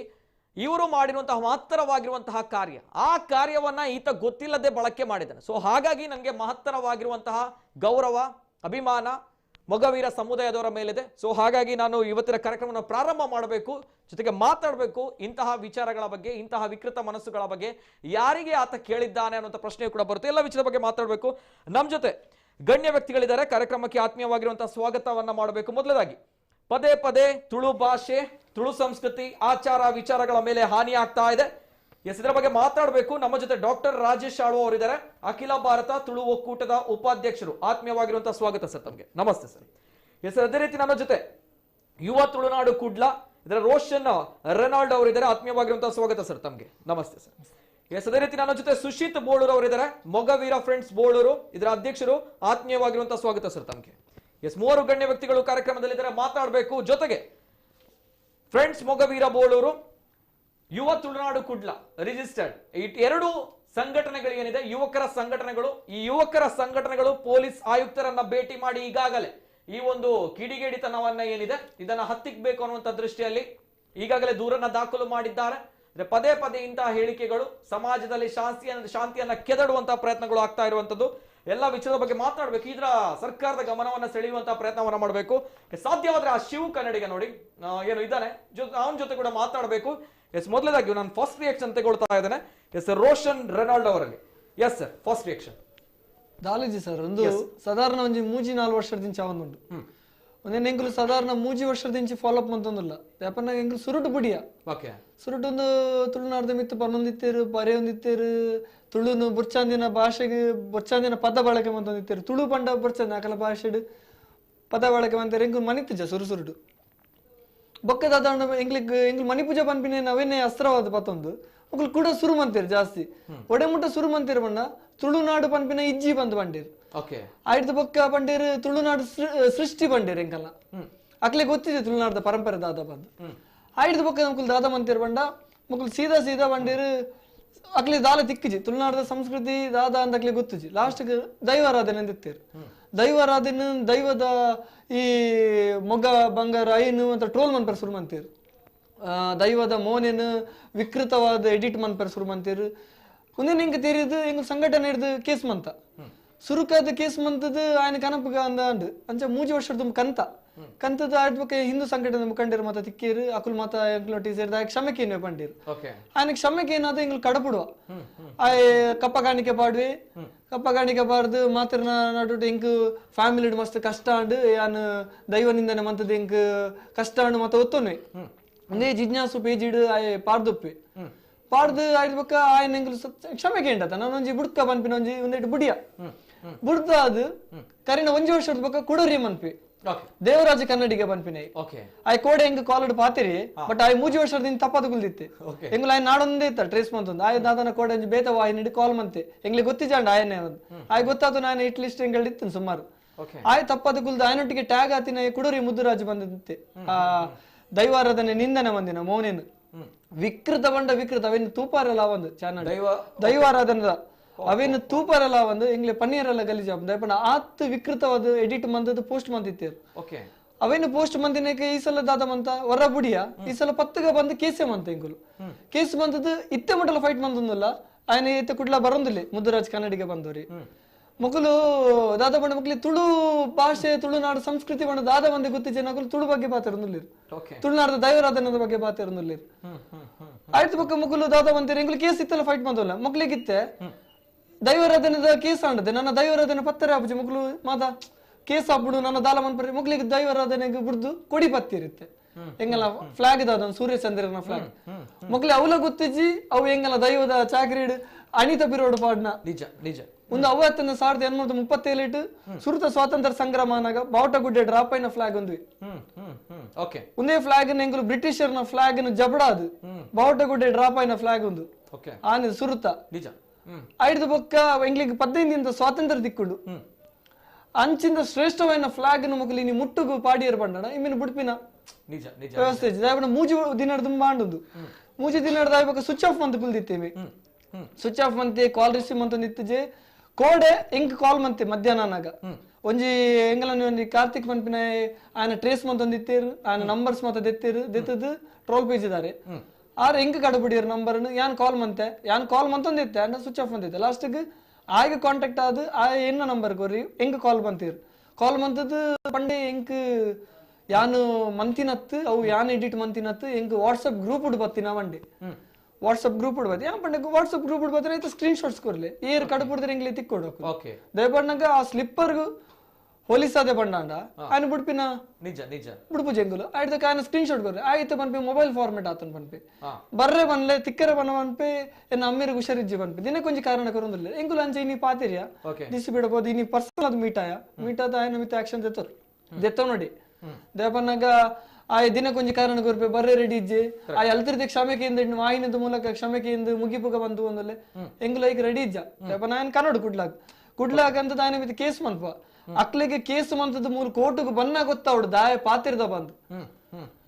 Speaker 1: ಇವರು ಮಾಡಿರುವಂತಹ ಮಹತ್ತರವಾಗಿರುವಂತಹ ಕಾರ್ಯ, ಆ ಕಾರ್ಯವನ್ನ ಈತ ಗೊತ್ತಿಲ್ಲದೆ ಬಳಕೆ ಮಾಡಿದ್ದಾನೆ. ಸೊ ಹಾಗಾಗಿ ನನಗೆ ಮಹತ್ತರವಾಗಿರುವಂತಹ ಗೌರವ, ಅಭಿಮಾನ ಮೊಗವೀರ ಸಮುದಾಯದವರ ಮೇಲಿದೆ. ಸೊ ಹಾಗಾಗಿ ನಾನು ಇವತ್ತಿನ ಕಾರ್ಯಕ್ರಮವನ್ನು ಪ್ರಾರಂಭ ಮಾಡಬೇಕು, ಜೊತೆಗೆ ಮಾತಾಡಬೇಕು ಇಂತಹ ವಿಚಾರಗಳ ಬಗ್ಗೆ, ಇಂತಹ ವಿಕೃತ ಮನಸ್ಸುಗಳ ಬಗ್ಗೆ. ಯಾರಿಗೆ ಆತ ಕೇಳಿದ್ದಾನೆ ಅನ್ನುವಂಥ ಪ್ರಶ್ನೆ ಕೂಡ ಬರುತ್ತೆ. ಎಲ್ಲ ವಿಚಾರದ ಬಗ್ಗೆ ಮಾತಾಡಬೇಕು. ನಮ್ಮ ಜೊತೆ ಗಣ್ಯ ವ್ಯಕ್ತಿಗಳಿದ್ದಾರೆ. ಕಾರ್ಯಕ್ರಮಕ್ಕೆ ಆತ್ಮೀಯವಾಗಿರುವಂತಹ ಸ್ವಾಗತವನ್ನ ಮಾಡಬೇಕು. ಮೊದಲದಾಗಿ, ಪದೇ ಪದೇ ತುಳು ಭಾಷೆ, ತುಳು ಸಂಸ್ಕೃತಿ, ಆಚಾರ ವಿಚಾರಗಳ ಮೇಲೆ ಹಾನಿ ಆಗ್ತಾ ಇದೆ. ಎಸ್, ಇದರ ಬಗ್ಗೆ ಮಾತಾಡಬೇಕು. ನಮ್ಮ ಜೊತೆ ಡಾಕ್ಟರ್ ರಾಜೇಶ್ ಆಳ್ವ ಅವರಿದ್ದಾರೆ, ಅಖಿಲ ಭಾರತ ತುಳು ಒಕ್ಕೂಟದ ಉಪಾಧ್ಯಕ್ಷರು. ಆತ್ಮೀಯವಾಗಿರುವಂತಹ ಸ್ವಾಗತ ಸರ್ ತಮಗೆ. ನಮಸ್ತೆ ಸರ್. ಎಸ್, ಅದೇ ರೀತಿ ನಮ್ಮ ಜೊತೆ ಯುವ ತುಳುನಾಡು ಕುಡ್ಲ ಇದರ ರೋಷನ್ ರೆನಾಲ್ಡ್ ಅವರಿದ್ದಾರೆ. ಆತ್ಮೀಯವಾಗಿರುವಂತಹ ಸ್ವಾಗತ ಸರ್ ತಮಗೆ. ನಮಸ್ತೆ ಸರ್. ಎಸ್, ಅದೇ ರೀತಿ ನನ್ನ ಜೊತೆ ಸುಶೀತ್ ಬೋಳೂರು ಅವರಿದ್ದಾರೆ, ಮೊಗವೀರ ಫ್ರೆಂಡ್ಸ್ ಬೋಳೂರು ಇದರ ಅಧ್ಯಕ್ಷರು. ಆತ್ಮೀಯವಾಗಿರುವಂತಹ ಸ್ವಾಗತ ಸರ್ ತಮಗೆ. ಎಸ್, ಮೂವರು ಗಣ್ಯ ವ್ಯಕ್ತಿಗಳು ಕಾರ್ಯಕ್ರಮದಲ್ಲಿದ್ದಾರೆ, ಮಾತಾಡಬೇಕು. ಜೊತೆಗೆ ಫ್ರೆಂಡ್ಸ್ ಮೊಗವೀರ ಬೋಳೂರು, ಯುವ ತುಳುನಾಡು ಕುಡ್ಲ ರಿಜಿಸ್ಟರ್ಡ್, ಈ ಎರಡು ಸಂಘಟನೆಗಳು ಏನಿದೆ ಯುವಕರ ಸಂಘಟನೆಗಳು, ಈ ಯುವಕರ ಸಂಘಟನೆಗಳು ಪೊಲೀಸ್ ಆಯುಕ್ತರನ್ನ ಭೇಟಿ ಮಾಡಿ ಈಗಾಗಲೇ ಈ ಒಂದು ಕಿಡಿಗೇಡಿತನವನ್ನ ಏನಿದೆ ಇದನ್ನ ಹತ್ತಿಕ್ಬೇಕು ಅನ್ನುವಂಥ ದೃಷ್ಟಿಯಲ್ಲಿ ಈಗಾಗಲೇ ದೂರನ್ನ ದಾಖಲು ಮಾಡಿದ್ದಾರೆ. ಅಂದ್ರೆ ಪದೇ ಪದೇ ಇಂತಹ ಹೇಳಿಕೆಗಳು ಸಮಾಜದಲ್ಲಿ ಶಾಂತಿಯನ್ನ ಕೆದಡುವಂತಹ ಪ್ರಯತ್ನಗಳು ಆಗ್ತಾ ಇರುವಂತದ್ದು. ಎಲ್ಲ ವಿಚಾರದ ಬಗ್ಗೆ ಮಾತಾಡಬೇಕು. ಇದರ ಸರ್ಕಾರದ ಗಮನವನ್ನ ಸೆಳೆಯುವಂತಹ ಪ್ರಯತ್ನವನ್ನ ಮಾಡಬೇಕು. ಸಾಧ್ಯವಾದ್ರೆ ಆ ಶಿವು ಕನ್ನಡಿಗ ನೋಡಿ ಏನು ಇದ್ದಾನೆ, ಅವನ ಜೊತೆ ಕೂಡ ಮಾತಾಡಬೇಕು. ಎಸ್, ಮೊದಲದಾಗಿ ನಾನು ಫಸ್ಟ್ ರಿಯಾಕ್ಷನ್ ತಗೊಳ್ತಾ ಇದ್ದೇನೆ ಎಸ್ ರೋಷನ್ ರೆನಾಲ್ಡ್ ಅವರಲ್ಲಿ. Yes sir, first reaction.
Speaker 2: ದಾಲಿಜಿ sir, ಒಂದು ಸಾಧಾರಣ ಒಂಜಿ 3-4 ವರ್ಷದ ಚಾವಂದುಂಡು. ಒಂದೇನು ಎಂಕುಲು ಸಾಧಾರಣ 3 ವರ್ಷದ ಫಾಲೋ ಅಪ್ ಮಂತೊಂದುಲ್ಲ. ಯಾಪನ್ನಾಗ ಎಂಕುಲು ಸುರುಟು ಬುಡಿಯ ಸುರುಟೊಂದು ತುಳುನಾಡ್ದ ಮಿತ್ತು ಪನ್ನೊಂದಿತ್ತೇರು, ಬರೆಯೊಂದಿತ್ತೇರು, ತುಳುನು ಬೊರ್ಚಾಂದಿನ ಭಾಷೆಗೆ ಬೊರ್ಚಾಂದಿನ ಪದ ಬಳಕೆ ಮಂತೊಂದಿತ್ತೇರು, ತುಳು ಪಂಡ ಬೊರ್ಚಾಂದ ಅಕಲ ಭಾಷೆಡ್ ಪದ ಬಳಕೆ ಮಂತೇರು. ಎಂಕುಲು ಮನಿತ್ತುಜ ಸುರು ಸುರುಟು ಬೊಕ್ಕ ದಾದಾಂಡ ಎಂಗ್ಲಿಗ್ ಎಂಗ್ಲು ಮಣಿಪೂಜ ಪನ್ಪಿನ ಅವೇನೇ ಅಸ್ತ್ರವಾದ ಪತ್ತೊಂದು ಅಕುಲು ಕೂಡ ಸುರು ಮಂತೇರು ಜಾಸ್ತಿ ಒಡೆಮುಟ್ಟ ಸುರು ಮಂತೇರು ಪಂಡ ತುಳುನಾಡು ಪನ್ಪಿನ ಇಜ್ಜಿ ಬಂದು ಪಂಡೇರು. ಆಯ್ತು ಬೊಕ್ಕ ಪಂಡೇರು ತುಳುನಾಡು ಸೃಷ್ಟಿ ಪಂಡೇರು ಎಂಕಲ್ಲ ಅಕ್ಲೆ ಗೊತ್ತಿದೆ ತುಳುನಾಡದ ಪರಂಪರೆ ದಾದ ಬಂದು. ಆಯ್ತು ಬೊಕ್ಕ ನಮ್ಕುಲು ದಾದ ಮಂತೇರು ಪಂಡ ಮಕ್ಕಳು ಸೀದಾ ಸೀದಾ ಪಂಡೇರು ಅಕ್ಲೆ ದಾಲ ತಿಕ್ಕಿಜಿ ತುಳುನಾಡದ ಸಂಸ್ಕೃತಿ ದಾದ ಅಂತ ಅಕ್ಲೆ ಗೊತ್ತಿಜಿ. ಲಾಸ್ಟ್ ದೈವಾರಾಧನೆ ಅಂದಿತ್ತೇರು. ದೈವಾರಾಧನೆ ದೈವದ ಈ ಮೊಗ ಬಂಗಾರ ಐನು ಅಂತ ಟ್ರೋಲ್ ಮನ್ಪರ ಶುರು ಮಂತೀರು. ದೈವದ ಮೋನೇನು ವಿಕೃತವಾದ ಎಡಿಟ್ ಮನ್ಪರ ಶುರು ಮಂತೀರು. ಉಂದೇ ಎಂಕ್ ತೆರಿದು ಎಂಕ್ ಸಂಘಟನೆ ಹಿಡ್ದು ಕೇಸ್ ಮಂತ ಸುರುಕಾದ ಕೇಸ್ ಮಂತದ್ದು ಆಯನ ಕನಪುಗ ಅಂದ ಅಂಡ್ ಅಂಚ 3 ವರ್ಷದ ಕಂತ ಕಂತದ ಆಯ್ತು ಹಿಂದೂ ಸಂಘಟನೆ ಮುಖಂಡರು ಮಾತ ತಿಕ್ಕೇರು ಅಕುಲ್ ಮಾತ ಎಂಕ್ಲೊಟ್ಟಿ ಸೇರಿದ ಆಯ್ ಕ್ಷಮೆಗೆ ಏನೇ ಪಂಡೀರು ಆಯನ ಕ್ಷಮೆಗೆ ಏನಾದ ಎಂಗ್ಲು ಕಡಪುಡುವ ಆಯ್ ಕಪ್ಪ ಕಾಣಿಕೆ ಪಾಡುವೆ ಕಪ್ಪ ಕಾಣಿಕೆ ಪಾಡ್ದು ಮಾತ್ರ ನಡುಟು ಎಂಕ್ ಫ್ಯಾಮಿಲಿ ಮಸ್ತ್ ಕಷ್ಟ ಅಂಡ್ ಯಾನ್ ದೈವ ನಿಂದನೆ ಮಂತದ ಎಂಕ್ ಕಷ್ಟ ಅಂಡ್ ಮತ್ತ ಒತ್ತೊನ್ವೆ ಒಂದೇ ಜಿಜ್ಞಾಸು ಪೇಜಿಡ್ ಆಯ್ ಪಾಡ್ದುಪ್ಪೆ ಪಾಡ್ದು ಆಯ್ತು ಬೊಕ್ಕ ಆಯನ ಎಂಕ್ಲು ಕ್ಷಮೆಗೆ ಎಂಟತ ನಾನೊಂಜಿ ಬುಡ್ಕ ಪನ್ಪಿನ ಒಂಜಿ ಒಂದೆಟ್ಟು ಬುಡಿಯ ಬುಡ್ದ ಅದು ಕರಿನ ಒಂಜಿ ವರ್ಷದ ಬೊಕ್ಕ ಕುಡೋರಿ ಮನ್ಪಿ ದೇವರಾಜ ಕನ್ನಡಿಗೆ ಪನ್ಪಿನ ಆಯ್ ಕೋಡೆ ಎಂಗ್ ಕಾಲಡ್ ಪಾತಿರಿ ಬಟ್ ಆಯ್ 3 ವರ್ಷದಿಂದ ತಪ್ಪದ ಕುಲ್ದಿತ್ತೆ ಎಂಗ್ಲ ಆಯ್ ನಾಡೊಂದೇ ಇತ್ತ ಟ್ರೇಸ್ ಮಂತೊಂದು ಆಯ್ ದಾದನ ಕೋಡೆ ಒಂಜಿ ಬೇತ ವಾಹಿನಿ ಕಾಲ್ ಮಂತೆ ಎಂಗ್ಲಿ ಗೊತ್ತಿಜಾಂಡ ಆಯನೇ ಆಯ್ ಗೊತ್ತಾತು ನಾನು it list ಎಂಗಳ್ ಇತ್ತು ಸುಮಾರು ಆಯ್ ತಪ್ಪದ ಕುಲ್ದು ಆಯನೊಟ್ಟಿಗೆ ಟ್ಯಾಗ್ ಆತಿನ ಕುಡೋರಿ ಮುದ್ದುರಾಜ್ ಬಂದಿತ್ತೆ ಆ ದೈವಾರಾಧನೆ ನಿಂದನೆ ಬಂದಿನ ಮೌನೇನು ವಿಕೃತ ಬಂಡ ವಿಕೃತ ಅವೇನು ತೂಪಾರಲ್ಲ ಒಂದು ಚಾನಲ್ ದೈವಾರಾಧನದ ಅವೇನು ತೂಪಾರಲ್ಲ ಒಂದು ಎಂಗ್ಲೆ ಪನ್ನೀರೆಲ್ಲ ಗಲೀಜು ದಯಪಂಡ ಆತ್ ವಿಕೃತವಾದ ಎಡಿಟ್ ಮಂದದ್ದು ಪೋಸ್ಟ್ ಮಂತಿತ್ತೇರು ಅವೇನು ಪೋಸ್ಟ್ ಮಂದಿನಕ್ಕೆ ಈ ಸಲ ದಾದ ಮಂತ ಹೊರ ಬುಡಿಯ ಈ ಸಲ ಪತ್ತಗ ಬಂದು ಕೇಸೆ ಮಂತ ಎಂಗುಲು ಕೇಸ್ ಬಂದದ್ದು ಇತ್ತೆ ಮಟ್ಟಲ ಫೈಟ್ ಮಂದೊಂದಲ್ಲ ಆಯನ ಇತ್ತೆ ಕುಡ್ಲ ಬರೋದಿಲ್ಲ ಮುದ್ದುರಾಜ್ ಕನ್ನಡಿಗೆ ಬಂದವ್ರಿ ಮಕ್ಕಳು ದಾದ ಬಂಡ ಮಕ್ಳಿ ತುಳು ಭಾಷೆ ತುಳುನಾಡು ಸಂಸ್ಕೃತಿ ಬಣ್ಣ ದಾದ ಬಂದೆ ಗೊತ್ತಿಜ್ಜೆ ನಕಲು ತುಳು ಬಗ್ಗೆ ಪಾತಿರೊಂದುಲ್ಲೇರು ತುಳುನಾಡದ ದೈವರಾಧನದ ಬಗ್ಗೆ ಪಾತಿರೊಂದುಲ್ಲೇರು ಆಯ್ತು ಬೊಕ್ಕ ಮಕ್ಕಳು ದಾದ ಬಂತೀರಿ ಎಂಗ್ಲು ಕೇಸ್ ಇತ್ತಲ್ಲ ಫೈಟ್ ಬಂದಲ್ಲ ಮಕ್ಳಿಗಿತ್ತೆ ದೈವರಾಧನದ ಕೇಸ್ ಆಂಡದೆ ನನ್ನ ದೈವರಾಧನೆ ಪತ್ತರೆ ಆಪುಜಿ ಮಕ್ಕಳು ಮಾತ ಕೇಸ್ ಆಪುಡು ನನ್ನ ದಾಲ ಮನ್ಪರಿ ಮಕ್ಳಿಗೆ ದೈವರಾಧನೆಗೆ ಬುಡ್ದು ಕೊಡಿ ಪತ್ತಿರುತ್ತೆ ಎಂಗಲ್ಲ ಫ್ಲಾಗ್ ದಾದ ಸೂರ್ಯಚಂದ್ರನ ಫ್ಲಾಗ್ ಮಕ್ಳಿ ಅವಲ ಗೊತ್ತಿಜ್ಜಿ ಅವು ಎಂಗಲ್ಲ ದೈವದ ಚಾಕ್ರಿಡ್ ಅನಿತ ಬಿರೋಡು ಪಾಡ್ನ
Speaker 1: ನಿಜ ನಿಜ
Speaker 2: ಒಂದು ಅವತ್ತನ್ನ 1837 ಸುರುತ ಸ್ವಾತಂತ್ರ್ಯ ಸಂಗ್ರಾಮನಾಗ ಬಾವುಟಗುಡ್ಡೆ ಡ್ರಾಪ್ అయిన ಫ್ಲಾಗ್ ಒಂದು ಒಂದೇ ಫ್ಲಾಗ್ ಎಂಗುಲು ಬ್ರಿಟಿಷರ್ನ ಫ್ಲಾಗ್ ಜಬಡಾದು ಬಾವುಟಗುಡ್ಡೆ ಡ್ರಾಪ್ అయిన ಫ್ಲಾಗ್ ಒಂದು ಆನೆ ಸುರುತ
Speaker 1: ನಿಜ
Speaker 2: ಐದು ಬೊಕ್ಕ ಎಂಗ್ಲಿಗೆ 15 ದಿಂದ ಸ್ವಾತಂತ್ರ್ಯ ದಿಕ್ಕುಂಡು ಅಂಚಿಂದ ಶ್ರೇಷ್ಠವಾದ ಫ್ಲಾಗ್ ಮುಗುಲಿ ನೀ ಮುಟ್ಟುಗು ಪಾಡಿಯರ್ ಬಂಡಣ ಇಮ್ಮಿನ ಬುಡ್ಪಿನ
Speaker 1: ನಿಜ ನಿಜ
Speaker 2: ವ್ಯವಸ್ಥೆ ಮೂಜಿ ದಿನದ ತುಂಬ ಆಂಡುಂದು ಮೂಜಿ ದಿನದ ಆಯ್ಬೊಕ್ಕ ಸ್ವಿಚ್ ಆಫ್ ಅಂತ ಕುಲ್ದಿತ್ತೇವೆ ಸ್ವಿಚ್ ಆಫ್ ಮಂತೆ ಕಾಲ್ ರಿಸೀವ್ ಮಂತ ನಿತ್ತಜೆ ಕೋಡೆ ಎಂಕ್ ಕಾಲ್ ಮಂತೆ ಮಧ್ಯಾಹ್ನನಾಗ ಒಂಜಿ ಎಂಗಲ ಒಂಜಿ ಕಾರ್ತಿಕ್ ಮನ್ಪಿನ ಆಯನ ಟ್ರೇಸ್ ಮಂತ ಇತ್ತೇರು ಆಯನ ನಂಬರ್ಸ್ ಮಾತ ದೆತ್ತೇರು ದೆತ್ತದು ಟ್ರೋಲ್ ಪೇಜ್ ಇದ್ದಾರೆ ಆರ್ ಎಂಕ್ ಕಡಬಿಡಿಯರ್ ನಂಬರ್ ಯಾನ್ ಕಾಲ್ ಮಂತೆ ಯಾನ್ ಕಾಲ್ ಮಂತೊಂದು ಇತ್ತೆ and switch off ಮಂತಿತ್ತೆ ಲಾಸ್ಟ್ಗೆ ಆಗ ಕಾಂಟ್ಯಾಕ್ಟ್ ಆದ ಆ ಎನ್ನ ನಂಬರ್ ಕೊರ್ರಿ ಎಂಕ್ ಕಾಲ್ ಬಂತೀರ್ ಕಾಲ್ ಮಂತದ್ದು ಪಂಡೆ ಎಂಕ್ ಯಾನು ಮಂತಿನತ್ತು ಅವು ಯಾನ್ ಎಡಿಟ್ ಮಂತಿನತ್ತು ಎಂಕ್ ವಾಟ್ಸಪ್ ಗ್ರೂಪ್ ಉಡ್ ಬತ್ತಿನ ವಂಡೆ ವಾಟ್ಸಪ್ ಗ್ರೂಪ್ ಉಡ್ ಯಾನ್ ಪಂಡೆ ವಾಟ್ಸಪ್ ಗ್ರೂಪ್ ಉಡ್ ಬತ್ತಿನ ಸ್ಕ್ರೀನ್ ಶಾಟ್ಸ್ ಕೊರ್ಲೆ ಏರ್ ಕಡಪುಡ್ದ್ರೆ ಎಂಗ್ಲಿ ತಿಕ್ಕೊಡು ದಯಪಣ್ಣಗ ಆ ಸ್ಲಿಪ್ಪರ್ಗು ಹೋಲಿಸಾದೆ ಬಂಡಾಂಡ ఆయన ಬುಡ್ಪಿನ
Speaker 1: ನಿಜ ನಿಜ
Speaker 2: ಬುಡ್ಪು ಜಂಗುಲು ಆಯ್ತಕ್ಕೆ ఆయన ಸ್ಕ್ರೀನ್ ಶಾಟ್ ಕೊರ್ಲೆ ಆಯ್ತು ಪನ್ಪಿ ಮೊಬೈಲ್ ಫಾರ್ಮೆಟ್ ಆತನ್ ಪನ್ಪಿ ಬರ್ರೆ ಬನ್ಲೆ ತಿಕ್ಕರೆ ಬನ್ನ ಪನ್ಪಿ ಎನ್ನ ಅಮ್ಮೇರಿಗೆ ಹುಷಾರಿಜ್ಜಿ ಪನ್ಪಿ ದಿನ ಕೊಂಚ ಕಾರಣ ಕೊರೊಂದಿಲ್ಲ ಎಂಗುಲು ಅಂಚೆ ಇನಿ ಪಾತಿರಿಯ ದಿಸಿ ಬಿಡಬಹುದು ಇನಿ ಪರ್ಸನಲ್ ಅದು ಮೀಟ್ ಆಯ ಮೀಟ್ ಆದ ఆయన ಮಿತ್ ಆಕ್ಷನ್ ದೆತ್ತೋರು ದೆತ್ತೋ ನೋಡಿ ದಯಪನ್ನಾಗ ಆ ದಿನ ಕೊಂಚ ಕಾರಣ ಕೊರ್ಪೆ ಬರ್ರೆ ರೆಡಿ ಇಜ್ಜೆ ಆ ಅಲ್ತಿರ್ದೆ ಕ್ಷಮೆಕೆಯಿಂದ ವಾಹಿನದ ಮೂಲಕ ಕ್ಷಮೆಕೆಯಿಂದ ಮುಗಿಪುಗ ಬಂದು ಒಂದಲ್ಲೇ ಎಂಗುಲ ಈಗ ರೆಡಿ ಇಜ್ಜ ದಯಪನ್ನ ఆయన ಕನ್ನಡ ಕುಡ್ಲಾಗ್ ಕುಡ್ಲಾಗ್ ಅಂತ ఆయన ಮಿತ್ ಕೇಸ್ ಮನ್ಪ ಅಕ್ಲಿಗೆ ಕೇಸ್ ಮಂತದ ಮೂಲ ಕೋರ್ಟ್ಗೆ ಬನ್ನ ಗೊತ್ತಾವಡು ದಾಯ ಪಾತಿರ್ದ ಬಂದು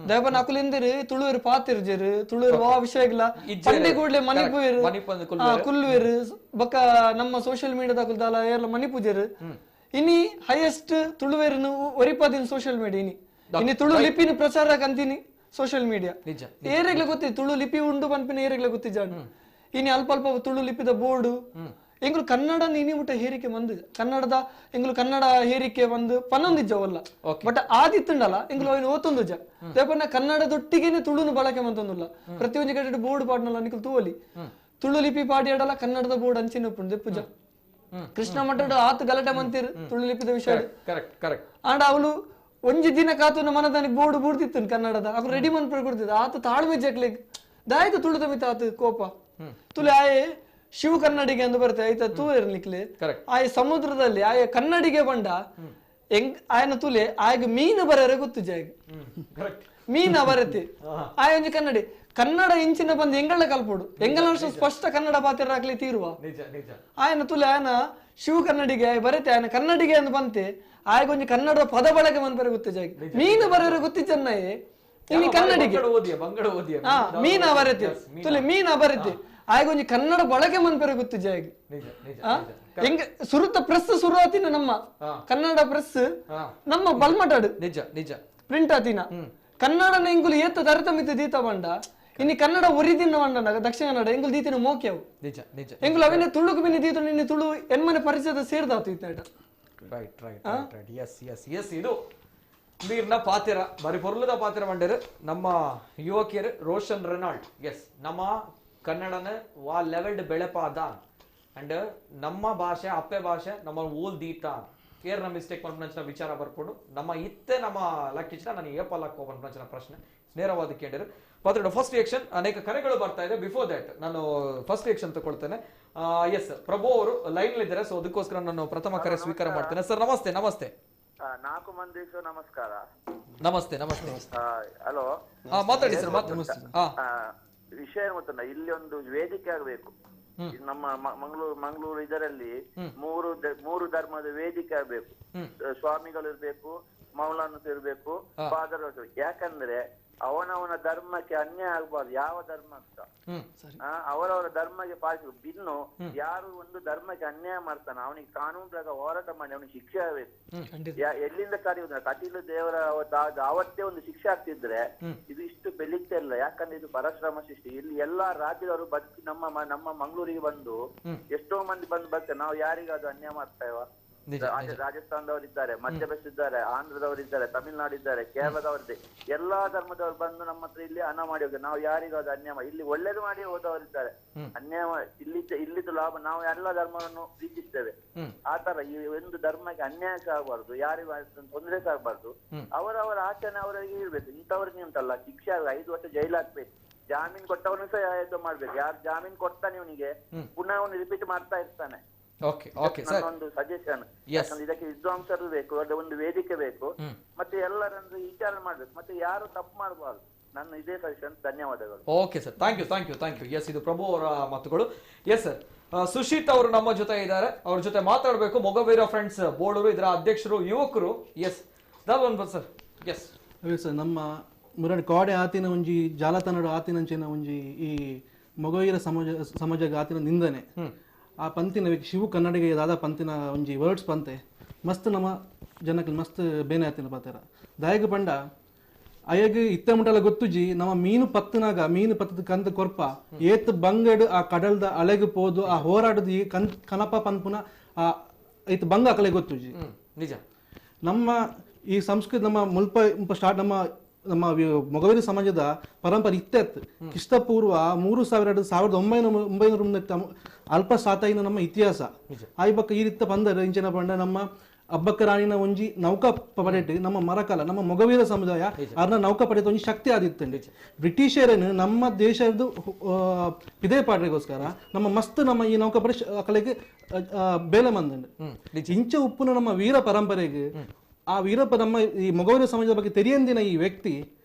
Speaker 2: ದಯಪನ್ನ ಅಕುಲಿಂದಿರು ತುಳುವರು ಪಾತಿರ್ಜರು ತುಳುವರು ವಾ ವಿಷಯ ಇಲ್ಲ ಪಂಡೆ ಕೂಡ್ಲೆ ಮಣಿಪುವೇರು ಕುಲ್ವೇರು ಬೊಕ್ಕ ನಮ್ಮ ಸೋಷಿಯಲ್ ಮೀಡಿಯಾದ ಅಕುಲ್ದಾಲ ಏರ್ಲ ಮಣಿಪೂಜರು ಇನಿ ಹೈಯೆಸ್ಟ್ ತುಳುವೇರನ್ನು ಒರಿಪಾದಿನ ಸೋಷಿಯಲ್ ಮೀಡಿಯಾ ಇನಿ ಇನಿ ತುಳು ಲಿಪಿನ ಪ್ರಚಾರ ಕಂತೀನಿ ಸೋಷಿಯಲ್ ಮೀಡಿಯಾ ಏರೆಗ್ಲ ಗೊತ್ತಿ ತುಳು ಲಿಪಿ ಉಂಡು ಪನ್ಪಿನ ಏರೆಗ್ಲ ಗೊತ್ತಿಜಾಂಡು ಇನಿ ಅಲ್ಪ ಅಲ್ಪ ತುಳು ಲಿಪಿದ ಬೋರ್ಡು ಎಂಗುಲು ಕನ್ನಡ ಇನಿ ಮುಟ್ಟ ಹೇರಿಕೆ ಬಂದು ಕನ್ನಡದ ಎಂಗುಲು ಕನ್ನಡ ಹೇರಿಕೆ ಬಂದು ಪನ್ನೊಂದಿಜ್ಜವಲ್ಲ ಬಟ್ ಆದಿತ್ತುಂಡಲ್ಲ ಎಂಗುಲು ಅವನು ಓತೊಂದು ಜ ದೇಪನ್ನ ಕನ್ನಡದೊಟ್ಟಿಗೆನೆ ತುಳುನು ಬಳಕೆ ಮಂತೊಂದುಲ್ಲ ಪ್ರತಿಯೊಂದು ಕಡೆ ಬೋರ್ಡ್ ಪಾಡ್ನಲ್ಲ ನಿಕುಲು ತೂವಲಿ ತುಳು ಲಿಪಿ ಪಾಡಿಯಾಡಲ್ಲ ಕನ್ನಡದ ಬೋರ್ಡ್ ಅಂಚಿನ ಉಪ್ಪುಂಡು ಪೂಜ ಕೃಷ್ಣ ಮಠ ಆತ ಗಲಾಟೆ ಮಂತಿರು ತುಳು ಲಿಪಿದ ವಿಷಯ
Speaker 1: ಕರೆಕ್ಟ್ ಕರೆಕ್ಟ್
Speaker 2: ಆಂಡ ಅವಳು ಒಂಜಿ ದಿನ ಕಾತುನ ಮನದಾನಿ ಬೋರ್ಡ್ ಬೂಡ್ದಿತ್ತು ಕನ್ನಡದ ಅವ್ರು ರೆಡಿ ಮನ್ಪು ಕೊಡ್ತಿದ್ದ ಆತ ತಾಳ್ಮೆ ಜಕ್ಲಿಗ್ ದಾಯ್ತು ತುಳುದ ಮಿತ ಆತ ಕೋಪ ತುಳಿ ಆಯೆ ಶಿವ ಕನ್ನಡಿಗೆ ಅಂತ ಬರುತ್ತೆ ಆಯ್ತಾ ತೂ ಇರ್ಲಿಕ್ಲೆ ಆಯ ಸಮುದ್ರದಲ್ಲಿ ಆಯ ಕನ್ನಡಿಗೆ ಬಂಡ ಹೆಂಗ್ ಆಯನ ತುಲೆ ಆಯಗ ಮೀನು ಬರೆಯರೆ ಗೊತ್ತು ಜಾಗ ಮೀನ ಬರತ್ತೆ ಆಯ ಒಂಜಿ ಕನ್ನಡಿ ಕನ್ನಡ ಇಂಚಿನ ಬಂದು ಎಂಗಳ ಕಲ್ಪೋಡು ಎಂಗಳ ಸ್ಪಷ್ಟ ಕನ್ನಡ ಪಾತ್ರ ತೀರುವ ಆಯನ ತುಲೆ ಆಯನ ಶಿವ ಕನ್ನಡಿಗೆ ಆಯ ಬರತ್ತೆ ಆಯನ ಕನ್ನಡಿಗೆ ಅಂತ ಬಂತೆ ಆಯಗ ಒಂಜಿ ಕನ್ನಡದ ಪದ ಬಳಕೆ ಮನ್ಪರೆ ಗೊತ್ತು ಜಾಗ ಮೀನು ಬರೆಯರೆ ಗೊತ್ತಿ ಚೆನ್ನಯೇ ಇನ್ನು ಕನ್ನಡಿಗೆ ಮೀನ ಬರತ್ತೆ ತುಲೆ ಮೀನ ಬರತ್ತೆ ಆಯಗ ಒಂಜಿ ಕನ್ನಡ ಬಳಕೆ ಮನ್ಪರೆ ಗೊತ್ತು ಜಾಗ ಹೆಂಗ ಸುರುತ ಪ್ರೆಸ್ ಸುರು ಆತಿನ ನಮ್ಮ ಕನ್ನಡ ಪ್ರೆಸ್ ನಮ್ಮ ಬಲ್ಮಟಾಡು
Speaker 1: ನಿಜ ನಿಜ
Speaker 2: ಪ್ರಿಂಟ್ ಆತಿನ ಕನ್ನಡನ ಎಂಗುಲು ಏತ ತರತಮಿತ ದೀತ ಬಂಡ ಇನ್ನು ಕನ್ನಡ ಒರಿದಿನ ವಂಡನಾಗ ದಕ್ಷಿಣ ಕನ್ನಡ ಎಂಗುಲ್ ದೀತಿನ ಮೋಕ್ಯವು
Speaker 1: ನಿಜ ನಿಜ
Speaker 2: ಎಂಗುಲ್ ಅವನೇ ತುಳುಕು ಬಿನಿ ದೀತು ನಿನ್ನೆ ತುಳು ಎನ್ಮನೆ ಪರಿಚಯದ ಸೇರ್ದಾತು ಇತ್ತ.
Speaker 1: Right right right yes yes yes. ಇದು ನೀರ್ನ ಪಾತಿರ ಬರಿ ಪೊರ್ಲದ ಪಾತಿರ ಮಂಡರು ನಮ್ಮ ಯುವಕಿಯರು ರೋಷನ್ ರೆನಾಲ್ಡ್. ಎಸ್, ನಮ್ಮ ಕನ್ನಡನ ವಾ ಲೆವೆಲ್ಡ್ ಬೆಳೆಪಾದ ಅಂಡ್ ನಮ್ಮ ಭಾಷೆ ಅಪ್ಪೆ ಭಾಷೆ ನಮ್ಮ ಓಲ್ ದೀತ ಏರ್ನ ಮಿಸ್ಟೇಕ್ ಪನ್ಪುನಂಚಿನ ವಿಚಾರ ಬರ್ಕೊಂಡು ನಮ್ಮ ಇತ್ತೆ ನಮ್ಮ ಲಕ್ಕಿಚ್ನ ನಾನು ಏಪ ಲಕ್ಕೋ ಪನ್ಪುನಂಚಿನ ಪ್ರಶ್ನೆ ನೇರವಾದ ಕೇಳಿರು ಪಾತ್ರ. ಫಸ್ಟ್ ರಿಯಾಕ್ಷನ್ ಅನೇಕ ಕರೆಗಳು ಬರ್ತಾ ಇದೆ. ಬಿಫೋರ್ that ನಾನು ಫಸ್ಟ್ ರಿಯಾಕ್ಷನ್ ತಗೊಳ್ತೇನೆ. ಎಸ್, ಪ್ರಭು ಅವರು ಲೈನ್ ಇದ್ದಾರೆ, ಸೊ ಅದಕ್ಕೋಸ್ಕರ ನಾನು ಪ್ರಥಮ ಕರೆ ಸ್ವೀಕಾರ ಮಾಡ್ತೇನೆ. ಸರ್ ನಮಸ್ತೆ. ನಮಸ್ತೆ.
Speaker 3: ನಾಲ್ಕು ಮಂದಿಗೂ ನಮಸ್ಕಾರ.
Speaker 1: ನಮಸ್ತೆ ನಮಸ್ತೆ.
Speaker 3: ಹಲೋ,
Speaker 1: ಮಾತಾಡಿ ಸರ್. ನಮಸ್ತೆ.
Speaker 3: ವಿಷಯ ಗೊತ್ತಲ್ಲ, ಇಲ್ಲಿ ಒಂದು ವೇದಿಕೆ ಆಗಬೇಕು. ನಮ್ಮ ಮಂಗಳೂರು ಇದರಲ್ಲಿ ಮೂರು ಧರ್ಮದ ವೇದಿಕೆ ಆಗ್ಬೇಕು. ಸ್ವಾಮಿಗಳು ಇರ್ಬೇಕು, ಮೌಲಾನಸ್ ಇರ್ಬೇಕು, ಫಾದರ್. ಯಾಕಂದ್ರೆ ಅವನವನ ಧರ್ಮಕ್ಕೆ ಅನ್ಯಾಯ ಆಗ್ಬಾರ್ದು, ಯಾವ ಧರ್ಮ ಅಂತ ಅವರವರ ಧರ್ಮಕ್ಕೆ ಪಾಲಿಸಬೇಕು. ಇನ್ನು ಯಾರು ಒಂದು ಧರ್ಮಕ್ಕೆ ಅನ್ಯಾಯ ಮಾಡ್ತಾನೆ ಅವನಿಗೆ ಕಾನೂನು ಪ್ರಕಾರ ಹೋರಾಟ ಮಾಡಿ ಅವನಿಗೆ ಶಿಕ್ಷೆ ಆಗ್ಬೇಕು. ಎಲ್ಲಿಂದ ಕಾರ್ಯ ಕಟೀಲು ದೇವರ ಅವತ್ತೇ ಒಂದು ಶಿಕ್ಷೆ ಆಗ್ತಿದ್ರೆ ಇದು ಇಷ್ಟು ಬೆಳೀತಾ ಇಲ್ಲ. ಯಾಕಂದ್ರೆ ಇದು ಪರಶ್ರಮ ಸೃಷ್ಟಿ. ಇಲ್ಲಿ ಎಲ್ಲಾ ರಾಜ್ಯದವರು ಬದುಕಿ ನಮ್ಮ ನಮ್ಮ ಮಂಗಳೂರಿಗೆ ಬಂದು ಎಷ್ಟೋ ಮಂದಿ ಬಂದು ಬರ್ತಾರೆ. ನಾವು ಯಾರಿಗೂ ಅದು ಅನ್ಯಾಯ ಮಾಡ್ತೇವ? ರಾಜಸ್ಥಾನದವರು ಇದ್ದಾರೆ, ಮಧ್ಯಪ್ರದೇಶ ಇದ್ದಾರೆ, ಆಂಧ್ರದವರು ಇದ್ದಾರೆ, ತಮಿಳ್ನಾಡು ಇದ್ದಾರೆ, ಕೇರಳದವರಿದೆ, ಎಲ್ಲಾ ಧರ್ಮದವರು ಬಂದು ನಮ್ಮ ಹತ್ರ ಇಲ್ಲಿ ಹಣ ಮಾಡಿ ಹೋಗ್ತಾರೆ. ನಾವು ಯಾರಿಗೂ ಅದು ಅನ್ಯಾಯ, ಇಲ್ಲಿ ಒಳ್ಳೇದು ಮಾಡಿ ಹೋದವರಿದ್ದಾರೆ. ಅನ್ಯಾಯ ಇಲ್ಲಿದ್ದು ಲಾಭ. ನಾವು ಎಲ್ಲಾ ಧರ್ಮವನ್ನು ಪ್ರೀತಿಸ್ತೇವೆ. ಆತರ ಈ ಒಂದು ಧರ್ಮಕ್ಕೆ ಅನ್ಯಾಯ ಆಗಬಾರ್ದು, ಯಾರಿಗೂ ತೊಂದರೆ ಆಗಬಾರ್ದು. ಅವರವರ ಆಚರಣೆ ಅವರಿಗೆ ಇರ್ಬೇಕು. ಇಂಥವ್ರಿಗೆ ಉಂಟಲ್ಲ ಶಿಕ್ಷೆ ಆಗಲ್ಲ, 5 ವರ್ಷ ಜೈಲು ಹಾಕ್ಬೇಕು. ಜಾಮೀನ್ ಕೊಟ್ಟವನು ಸಹ ಇದು ಮಾಡ್ಬೇಕು. ಯಾರು ಜಾಮೀನ್ ಕೊಡ್ತಾನೆ ಇವನಿಗೆ ಪುನಃ ಅವನು ರಿಪೀಟ್ ಮಾಡ್ತಾ ಇರ್ತಾನೆ.
Speaker 1: ಓಕೆ ಓಕೆ ಸರ್,
Speaker 3: ಒಂದು ಸಜೆಷನ್. ಇದಕ್ಕೆ ವಿದ್ವಾಂಸರು ಬೇಕು, ಅದು ಒಂದು ವೇದಿಕೆ ಬೇಕು, ಮತ್ತೆ ಎಲ್ಲರನ್ನು ವಿಚಾರ ಮಾಡ್ಬೇಕು, ಮತ್ತೆ ಯಾರು ತಪ್ಪು ಮಾಡಬಾರ್ದು. ನನ್ನ ಇದೇ ಸಜೆಷನ್. ಧನ್ಯವಾದಗಳು.
Speaker 1: Okay sir, thank you thank you thank you. Yes, ಇದು ಪ್ರಭು ಅವರ ಮಾತುಗಳು. ಎಸ್ ಸರ್, ಸುಶೀತ್ ಅವರು ನಮ್ಮ ಜೊತೆ ಇದ್ದಾರೆ, ಅವ್ರ ಜೊತೆ ಮಾತಾಡಬೇಕು. ಮೊಗವೀರ ಫ್ರೆಂಡ್ಸ್ ಬೋಳೂರು, ಇದರ ಅಧ್ಯಕ್ಷರು, ಯುವಕರು. Yes sir. ಎಸ್
Speaker 4: ಸರ್, ನಮ್ಮ ಮುರಡಿ ಕೋಡೆ ಆತಿನ ಒಂಜಿ ಜಾಲತಾಣಡು ಆತಿನಂಚಿನ ಒಂಜಿ ಈ ಮೊಗವೀರ ಸಮಾಜ ಆತಿನ ನಿಂದನೆ ಆ ಪಂತಿನ ಶಿವು ಕನ್ನಡಿಗೆ ದಾದ ಪಂತಿನ ಒಂಜಿ ವರ್ಡ್ಸ್ ಪಂತೆ ಮಸ್ತ್ ನಮ್ಮ ಜನಕ್ಕೆ ಮಸ್ತ್ ಬೇನೆ ಆತಿನ ಪಾತ್ರ ದಾಯಗ ಪಂಡ ಅಯ್ಯಗ್ ಇತ್ತ ಮುಟಲ ಗೊತ್ತುಜಿ ನಮ್ಮ ಮೀನು ಪತ್ತನಾಗ ಮೀನು ಪತ್ತದ ಕಂದ ಕೊರ್ಪ ಏತ್ ಬಂಗಡ್ ಆ ಕಡಲ್ದ ಅಲೆಗ್ ಪೋದು ಆ ಹೋರಾಡದ ಈ ಕನಪ ಪನ್ಪುನ ಆ ಐತ್ ಬಂಗ ಅಕಲೆ ಗೊತ್ತುಜಿ.
Speaker 1: ನಿಜ.
Speaker 4: ನಮ್ಮ ಈ ಸಂಸ್ಕೃತಿ ನಮ್ಮ ಮುಲ್ಪ ಸ್ಟಾರ್ಟ್ ನಮ್ಮ ನಮ್ಮ ಮೊಗವೀರ ಸಮಾಜದ ಪರಂಪರೆ ಇತ್ತೆತ್ ಕ್ರಿಸ್ತಪೂರ್ವ 3000 1900 ಅಲ್ಪ ಸಾತಾಯಿನ ನಮ್ಮ ಇತಿಹಾಸ. ಆಯ್ಬಕ್ಕ ಈ ರೀತಿ ಬಂದರೆ ಇಂಚಿನ ಪಂಡ ನಮ್ಮ ಅಬ್ಬಕ್ಕ ರಾಣಿನ ಒಂಜಿ ನೌಕಾ ಪಡೆಟ್ ನಮ್ಮ ಮರಕಾಲ ನಮ್ಮ ಮೊಗವೀರ ಸಮುದಾಯ ಅರ್ನ ನೌಕಾ ಪಡೆದ ಒಂಜಿ ಶಕ್ತಿ ಆದಿತ್ತಂడి. ಬ್ರಿಟಿಷರನ್ನು ನಮ್ಮ ದೇಶದ ಪಿದೆ ಪಾಡ್ರಿಗೋಸ್ಕರ ನಮ್ಮ ಮಸ್ತ್ ನಮ್ಮ ಈ ನೌಕಾ ಪಡೆ ಅಕಲೆಗೆ ಬೇಲೆ ಮಂದಂಡು. ಇಂಚ ಉಪ್ಪುನ ನಮ್ಮ ವೀರ ಪರಂಪರೆಗೆ ಆ ವೀರಪ್ಪ ನಮ್ಮ ಈ ಮೊಗವೀರ ಸಮಾಜದ ಬಗ್ಗೆ ತೆರಿಯಂದಿನ ಈ ವ್ಯಕ್ತಿ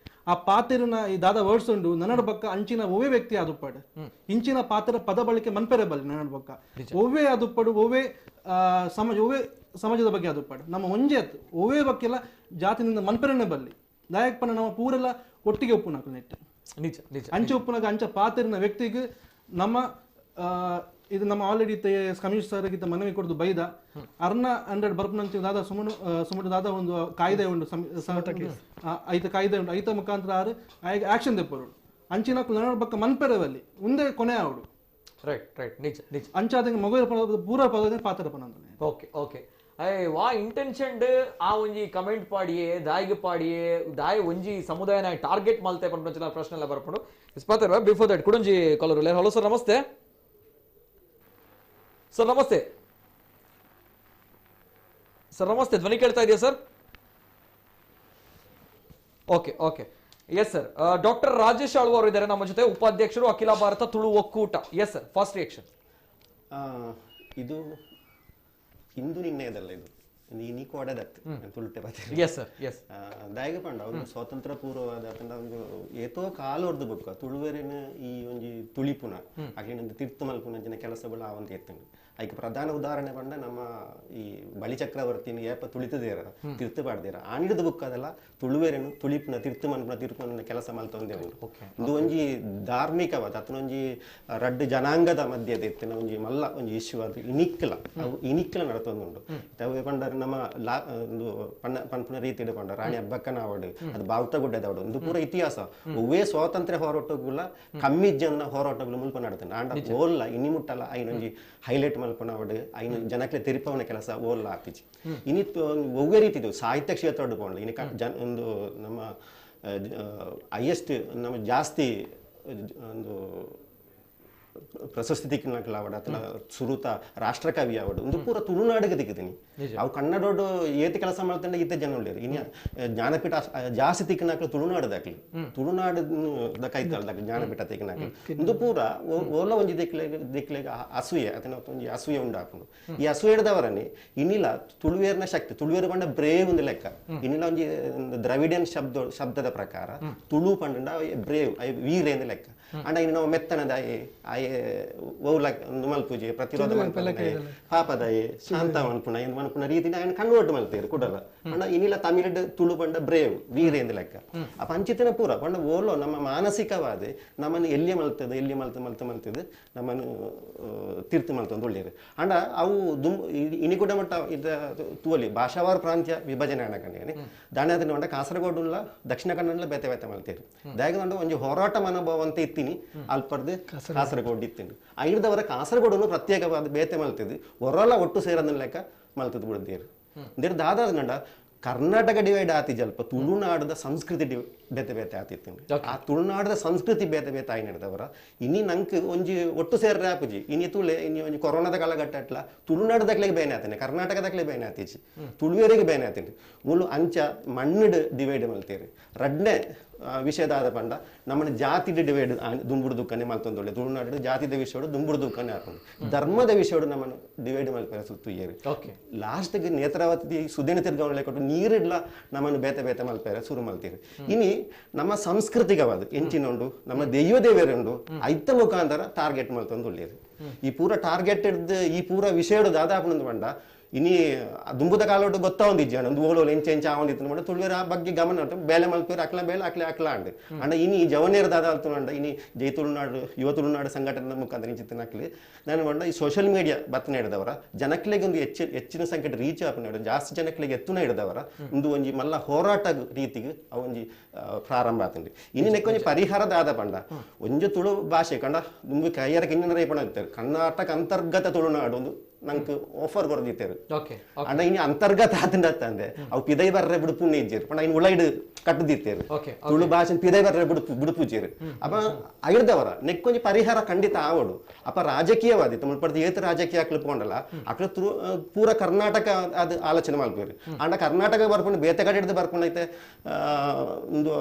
Speaker 4: ಆ ಪಾತಿರನ ಈ ದಾದ ವರ್ಡ್ಸ್ ಉಂಡು ನನ್ನಡ ಬಕ್ಕ ಅಂಚಿನ ಒವ್ವೇ ವ್ಯಕ್ತಿ ಆದುಪ್ಪಾಡು ಇಂಚಿನ ಪಾತ್ರ ಪದ ಬಳಕೆ ಮನ್ಪೆರೆ ಬಲ್ಲಿ ನನ್ನಡ ಬಕ್ಕ ಒವ್ವೇ ಆದುಪ್ಪಾಡು ಒವ್ವೇ ಸಮಾಜ ಒವ್ವೇ ಸಮಾಜದ ಬಗ್ಗೆ ಆದುಪ್ಪಾಡು ನಮ್ಮ ಒಂಜೆ ಒವ್ವೇ ಬಕ್ಕೆಲ್ಲ ಜಾತಿನಿಂದ ಮನ್ಪೆರನೆ ಬಲ್ಲಿ ದಾಯಕಪ್ಪನ ನಮ್ಮ ಪೂರೆಲ್ಲ ಒಟ್ಟಿಗೆ ಒಪ್ಪುನಾಕ ನೆಟ್
Speaker 1: ನಿಜ ನಿಜ
Speaker 4: ಅಂಚೆ ಒಪ್ಪುನಾಗ ಅಂಚ ಪಾತಿರಿನ ವ್ಯಕ್ತಿಗೆ ನಮ್ಮ ಇದು ನಮ್ಮ ಆಲ್ರೆಡಿ ಕಮಿಷನರ್ ಸರ್ ಗಿಂತ ಮನವಿ ಕೊಡದು ಬೈದ ಅರ್ನ ಹಂಡ್ರೆಡ್ ಬರ್ಪನಂಚ ದಾದ ಸುಮನು ಸುಮಟು ದಾದ ಒಂದು ಕಾಯ್ದೆ ಉಂಡು ಐತ ಕಾಯ್ದೆ ಉಂಡು ಐತ ಮುಖಾಂತರ ಆರು ಆಕ್ಷನ್ ದೆಪ್ಪರು ಅಂಚಿನ ನನ್ನಡ ಬಕ್ಕ ಮನ್ಪೆರವಲ್ಲಿ ಮುಂದೆ ಕೊನೆ ಆವಡು.
Speaker 1: ರೈಟ್ ರೈಟ್ ನಿಜ ನಿಜ.
Speaker 4: ಅಂಚಾದ ಮಗು ಪೂರ ಪದ ಪಾತ್ರ ಪನಂದನೆ.
Speaker 1: Okay okay. ವಾ ಇಂಟೆನ್ಷನ್ ಆ ಒಂಜಿ ಕಮೆಂಟ್ ಪಾಡಿಯೇ ದಾಯಿಗೆ ಪಾಡಿಯೇ ದಾಯಿ ಒಂಜಿ ಸಮುದಾಯನ ಟಾರ್ಗೆಟ್ ಮಲ್ತೆ ಪನ್ಪಂಚಿನ ಪ್ರಶ್ನೆ ಎಲ್ಲ ಬರ್ಪುಂಡು. ಪಾತ್ರ ಬಿಫೋರ್ that ಕುಡಂಜಿ ಕಾಲರ್. ಹಲೋ ಸರ್ ನಮಸ್ತೆ. ಸರ್ ನಮಸ್ತೆ. ಸರ್ ನಮಸ್ತೆ, ಧ್ವನಿ ಕೇಳ್ತಾ ಇದೆಯಾ sir? Okay okay. Yes sir, doctor Rajesh Alva ಅವರು ಇದ್ದಾರೆ ನಮ್ಮ ಜೊತೆ, ಉಪಾಧ್ಯಕ್ಷರು ಅಖಿಲ ಭಾರತ ತುಳು ಒಕ್ಕೂಟ. Yes sir, first reaction.
Speaker 5: ಇದು ಇಂದು ನಿನ್ನೆದಲ್ಲ, ಇದು ನೀ ಕೋಡದತ್ತು ತುಳುಟೆ ಪಾತ್ರ.
Speaker 1: Yes sir. ಎಸ್
Speaker 5: ದಾಯಗ ಪಂಡ ಒಂದು ಸ್ವಾತಂತ್ರ್ಯ ಪೂರ್ವವಾದ ಒಂದು ಏತೋ ಕಾಲೊರ್ದು ಬೊಕ್ಕ ತುಳುವೆರೆನ ಈ ಒಂಜಿ ತುಳಿಪುನ ಅಕ್ಲಿನ ತೀರ್ಥ ಮಲ್ಪುನ ಅಂಚಿನ ಕೆಲಸಗಳು ಆವಂತ ಎತ್ತಂಡು. ಐಕ್ ಪ್ರಧಾನ ಉದಾಹರಣೆ ಪಂಡ ನಮ್ಮ ಈ ಬಲಿಚಕ್ರವರ್ತಿನ ಏಪ ತುಳಿತದೇರ ತಿರ್ತು ಪಾಡ್ದೇರ ಆನಿಡದ ಬುಕ್ ಅದೆಲ್ಲ ತುಳುವೇರನು ತುಳಿಪ್ನ ತಿರ್ತು ಮನ್ಪುನ ತಿರ್ತು ಮನ್ಪುನ ಕೆಲಸ ಮಲ್ತೊಂದೇ ಉಂಡು. ಇದು ಒಂಜಿ ಧಾರ್ಮಿಕವಾದ ಅತನೊಂಜಿ ರಡ್ಡು ಜನಾಂಗದ ಮಧ್ಯದ ಇತ್ತಿನ ಒಂಜಿ ಮಲ್ಲ ಒಂಜಿ ಇಶ್ಯೂ ಅದು ಇನಿಕ್ಲ ಅವು ಇನಿಕ್ಲ ನಡತೊಂದುಂಡು. ಅವು ಪಂಡರ್ ನಮ್ಮ ಲಾ ಒಂದು ಪಣ್ಣ ಪನ್ಪುನ ರೀತಿಡ್ ಪಂಡ ರಾಣಿ ಅಬ್ಬಕ್ಕನ ಅವಡು ಅದು ಬಾವುಟಗುಡ್ಡೆದವಡು ಒಂದು ಪೂರ ಇತಿಹಾಸ ಒವ್ವೇ ಸ್ವಾತಂತ್ರ್ಯ ಹೋರಾಟಗುಲ ಕಮ್ಮಿ ಜನ ಹೋರಾಟಗಳು ಮುಲ್ಪ ನಡತಂಡು. ಆಂಡ ಓಲ್ಲ ಇನಿ ಮುಟ್ಟಲ ಐನೊಂಜಿ ಹೈಲೈಟ್ ಮಲ್ಪನ ಅವಡು ಐನು ಜನಕ್ಲೆ ತೆರಿಪವನ ಕೆಲಸ ಓಲ್ಲ ಆತಿಜಿ. ಇನಿ ಒವ್ವೇ ರೀತಿ ಇದು ಸಾಹಿತ್ಯ ಕ್ಷೇತ್ರ ಪೋಂಡ್ಲ ಇನಿ ಜನ ಒಂದು ನಮ್ಮ ಹೈಯೆಸ್ಟ್ ನಮ್ಮ ಜಾಸ್ತಿ ಒಂದು ಪ್ರಶಸ್ತಿ ತಿಕ್ಕಿನಕ್ಲಾವಡ ಅಥವಾ ಸುರುತ ರಾಷ್ಟ್ರಕವಿ ಆವಡು ಒಂದು ಪೂರ ತುಳುನಾಡಿಗೆ ತಿಕ್ಕಿದ್ದೀನಿ. ಅವು ಕನ್ನಡೋಡು ಏತಿ ಕೆಲಸ ಮಾಡ್ತಂಡೆ ಈತ ಜನ ಉಳ್ಳೇರು. ಇನ್ನು ಜ್ಞಾನಪೀಠ ಜಾಸ್ತಿ ತಿಕ್ಕಿನಾಕ್ಲು ತುಳುನಾಡದಾಕ್ಲಿ ತುಳುನಾಡು ಕೈತಾಳ್ದಾಕ್ಲಿ ಜ್ಞಾನಪೀಠ ತಿಕ್ಕಿನಾಕ್ಲಿ ಒಂದು ಪೂರ ಓಲ ಒಂಜಿ ದಿಕ್ಲೆಗ್ ದಿಕ್ಲೆಗ್ ಅಸೂಯೆ ಅಥವಾ ಒಂಜಿ ಅಸೂಯೆ ಉಂಡಾಕೊಂಡು ಈ ಅಸೂಯೆ ಹಿಡ್ದವರನ್ನೇ ಇನ್ನಿಲ್ಲ ತುಳುವೇರ್ನ ಶಕ್ತಿ ತುಳುವೇರು ಪಂಡ ಬ್ರೇವ್ ಒಂದು ಲೆಕ್ಕ ಇನ್ನಿಲ್ಲ ಒಂಜಿ ದ್ರವಿಡಿಯನ್ ಶಬ್ದದ ಪ್ರಕಾರ ತುಳು ಪಂಡ ಬ್ರೇವ್ ವೀರೇಂದ ಲೆಕ್ಕ. ಅಂಡ ಇನ್ನು ನಾವು ಮೆತ್ತನದಾಯೆ ಆಯೆ ಓಲ ಮಲ್ಪುಜೆ ಪ್ರತಿರೋಧ ಮಲ್ಪುನ ಪಾಪದಾಯೆ ಶಾಂತ ಮನ್ಪುನ ಏನು ಮನ್ಪುನ ರೀತಿನ ఆయన ಕನ್ವರ್ಟ್ ಮಲ್ತೇರು ಕುಡಲ. ಅಂಡ ಇನ್ನಿಲ್ಲ ತಮಿಳು ತುಳು ಪಂಡ ಬ್ರೇವ್ ವೀರೇಂದ ಲೆಕ್ಕ. ಆ ಪಂಚಿತನ ಪೂರ ಪಂಡ ಓಲೋ ನಮ್ಮ ಮಾನಸಿಕವಾದ ನಮ್ಮನ್ನು ಎಲ್ಲಿ ಮಲ್ತದೆ ಎಲ್ಲಿ ಮಲ್ತ ಮಲ್ತ ಮಲ್ತದೆ ನಮ್ಮನ್ನು ತೀರ್ತು ಮಲ್ತೊಂದು ಒಳ್ಳೆಯರು. ಅಂಡ ಅವು ಇನಿ ಕೂಡ ಮಟ್ಟ ಇದ ತೂವಲಿ ಭಾಷಾವಾರ ಪ್ರಾಂತ್ಯ ವಿಭಜನೆ ಅಣಕಂಡೆ ದಾಣಾದ್ರೆ ಪಂಡ ಕಾಸರಗೋಡುಲ್ಲ ದಕ್ಷಿಣ ಕನ್ನಡ ಬೇತೆ ಬೇತೆ ಮಲ್ತೇರು. ದಾಯಕಂಡ ಒಂಜಿ ಹೋರಾಟ ಮನೋಭಾವ ಅಂತ ಇತ್ತೀನಿ ಅಲ್ಪರ್ದು ಕಾಸರಗೋಡು ಇತ್ತೀನಿ. ಐದವರ ಕಾಸರಗೋಡನ್ನು ಪ್ರತ್ಯೇಕವಾದ ಬೇತೆ ಮಲ್ತಿದ್ದು ಹೊರಲ್ಲ ಒಟ್ಟು ಸೇರನ್ನ ಲೆಕ್ಕ ಮಲ್ತದ್ದು ಬಿಡ್ದೇರು. ಅಂದ್ರೆ ದಾದಾದ ಗಂಡ ಕರ್ನಾಟಕ ಡಿವೈಡ್ ಆತಿ ಅಲ್ಪ ತುಳುನಾಡದ ಸಂಸ್ಕೃತಿ ಬೇತೆ ಬೇತೆ ಆತಿತ್ತು. ಆ ತುಳುನಾಡದ ಸಂಸ್ಕೃತಿ ಬೇತೆ ಬೇತೆ ಆಯಿ ನಡೆದವರ ಇನಿ ನಂಗೆ ಒಂಜಿ ಒಟ್ಟು ಸೇರ್ರೆ ಆಪುಜಿ ಇನಿ ತುಳೆ ಇನಿ ಒಂಜಿ ಕೊರೋನಾದ ಕಾಲಘಟ್ಟ ಅಟ್ಲ ತುಳುನಾಡದಕ್ಲೆಗೆ ಬೇನೆ ಆತನೆ ಕರ್ನಾಟಕದಕ್ಲೆ ಬೇನೆ ಆತಿಜಿ ತುಳುವೇರಿಗೆ ಬೇನೆ ಆತೀನಿ. ಮುಳು ಅಂಚ ಮಣ್ಣಿಡ್ ಡಿವೈಡ್ ಮಲ್ತೇರಿ. ರಡ್ನೆ ವಿಷಯದಾದ ಪಂಡ ನಮ್ಮನ್ನ ಜಾತಿ ಡಿವೈಡ್ ದುಂಬುಡು ದುಃಖನೇ ಮಲ್ತೊಂದೊಳ್ಳೆ ತುಳುನಾಡು ಜಾತಿದ ವಿಷಯಡು ದುಂಬುಡು ದುಃಖನೇ ಹಾಕೊಂಡು ಧರ್ಮದ ವಿಷಯಡು ನಮ್ಮನ್ನು ಡಿವೈಡ್ ಮಲ್ಪೆರ ಸುತ್ತುಯ್ಯರು. ಲಾಸ್ಟ್ಗೆ ನೇತ್ರಾವತಿ ಸುದೇಣ ತಿರ್ಗವನ್ಲೆ ಕೊಟ್ಟು ನೀರಿಡ್ಲ ನಮ್ಮನ್ನು ಬೇತೆ ಬೇತೆ ಮಲ್ಪೆರ ಶುರು ಮಲ್ತೀರಿ. ಇನಿ ನಮ್ಮ ಸಾಂಸ್ಕೃತಿಕವಾದ ಎಂಚಿನ ಉಂಡು ನಮ್ಮ ದೈವ ದೇವರುಂಡು ಐತ ಮುಖಾಂತರ ಟಾರ್ಗೆಟ್ ಮಲ್ತೊಂದು ಈ ಪೂರ ಟಾರ್ಗೆಟ್ ಈ ಪೂರ ವಿಷಯಡು ದಾದಾಪುನಂದು ಪಂಡ ಇನಿ ದುಂಬುದ ಕಾಲೋಡು ಗೊತ್ತಾ ಒಂದು ಇಜ್ಜಾಣ ಒಂದು ಓಲೋ ಎಂಚ ಎಂಚ ಆವಂದಿತ್ತು ಮಾಡ ತುಳುವೇರ ಆ ಬಗ್ಗೆ ಗಮನ ಉಂಟು ಬೇಲೆ ಮಲ್ಪೇರು ಅಕ್ಲ ಬೇಲೆ ಅಕ್ಲೆ ಅಕ್ಲ ಅಂಡ್ ಅಂಡ ಇನಿ ಜವನೇರು ದಾದ ಅಂಡ ಇನಿ ಜೈ ತುಳುನಾಡು ಯುವ ತುಳುನಾಡು ಸಂಘಟನೆ ಮುಖಾಂತರ ಇಂಚಿತ್ತಿನ ಅಕ್ಲಿ ನಾನು ಪಂಡ ಈ ಸೋಷಿಯಲ್ ಮೀಡಿಯಾ ಬತ್ತನೆ ಹಿಡಿದವರ ಜನಕ್ಲೆಗೆ ಒಂದು ಹೆಚ್ಚಿನ ಸಂಖ್ಯೆ ರೀಚ್ ಆಪನ ಜಾಸ್ತಿ ಜನಕ್ಲೆಗೆ ಎತ್ತುನ ಹಿಡಿದವರ ಒಂದು ಒಂಜಿ ಮಲ್ಲ ಹೋರಾಟ ರೀತಿಗೆ ಅವ ಒಂಜಿ ಪ್ರಾರಂಭ ಆತಂಡಿ. ಇನಿ ನೆಕ್ಕೊಂಜಿ ಪರಿಹಾರ ದಾದ ಪಂಡ ಒಂಜಿ ತುಳು ಭಾಷೆ ಕಂಡ ದುಂಬು ಕೈಯರ ಕಿನ್ನರ ಪಣ ಕರ್ನಾಟಕ ಅಂತರ್ಗತ ತುಳುನಾಡು ಒಂದು ನಂಗೆ ಆಫರ್ ಕೊರ್ದಿತ್ತೇರು. ಅಂಡ ಇನಿ ಅಂತರ್ಗತ ಆತಂದೆ ಅವು ಪಿದೈ ಬರ್ರೆ ಬಿಡುಪುನ್ನೇ ಇಜ್ಜೇರು ಪಂಡ ಇನ್ನು ಉಳೈಡು ಕಟ್ಟದಿತ್ತೇರು ತುಳು ಭಾಷೆ ಪಿದೈ ಬರ್ರೆ ಬಿಡುಪುಜೇರು. ಅಪ್ಪ ಐಡ್ದವರ ನೆಕ್ಕೊಂಜಿ ಪರಿಹಾರ ಖಂಡಿತ ಆವಡು. ಅಪ್ಪ ರಾಜಕೀಯವಾದಿ ಮುಲ್ಪಡ್ದು ಏತ ರಾಜಕೀಯ ಅಕ್ಲು ಪೋಂಡಲ್ಲ ಅಕ್ಲು ಪೂರ ಕರ್ನಾಟಕ ಅದು ಆಲೋಚನೆ ಮಲ್ಪೇರು. ಅಂಡ ಕರ್ನಾಟಕ ಬರ್ಕೊಂಡು ಬೇತೆ ಕಡೆ ಹಿಡ್ದು ಬರ್ಕೊಂಡೈತೆ ಒಂದು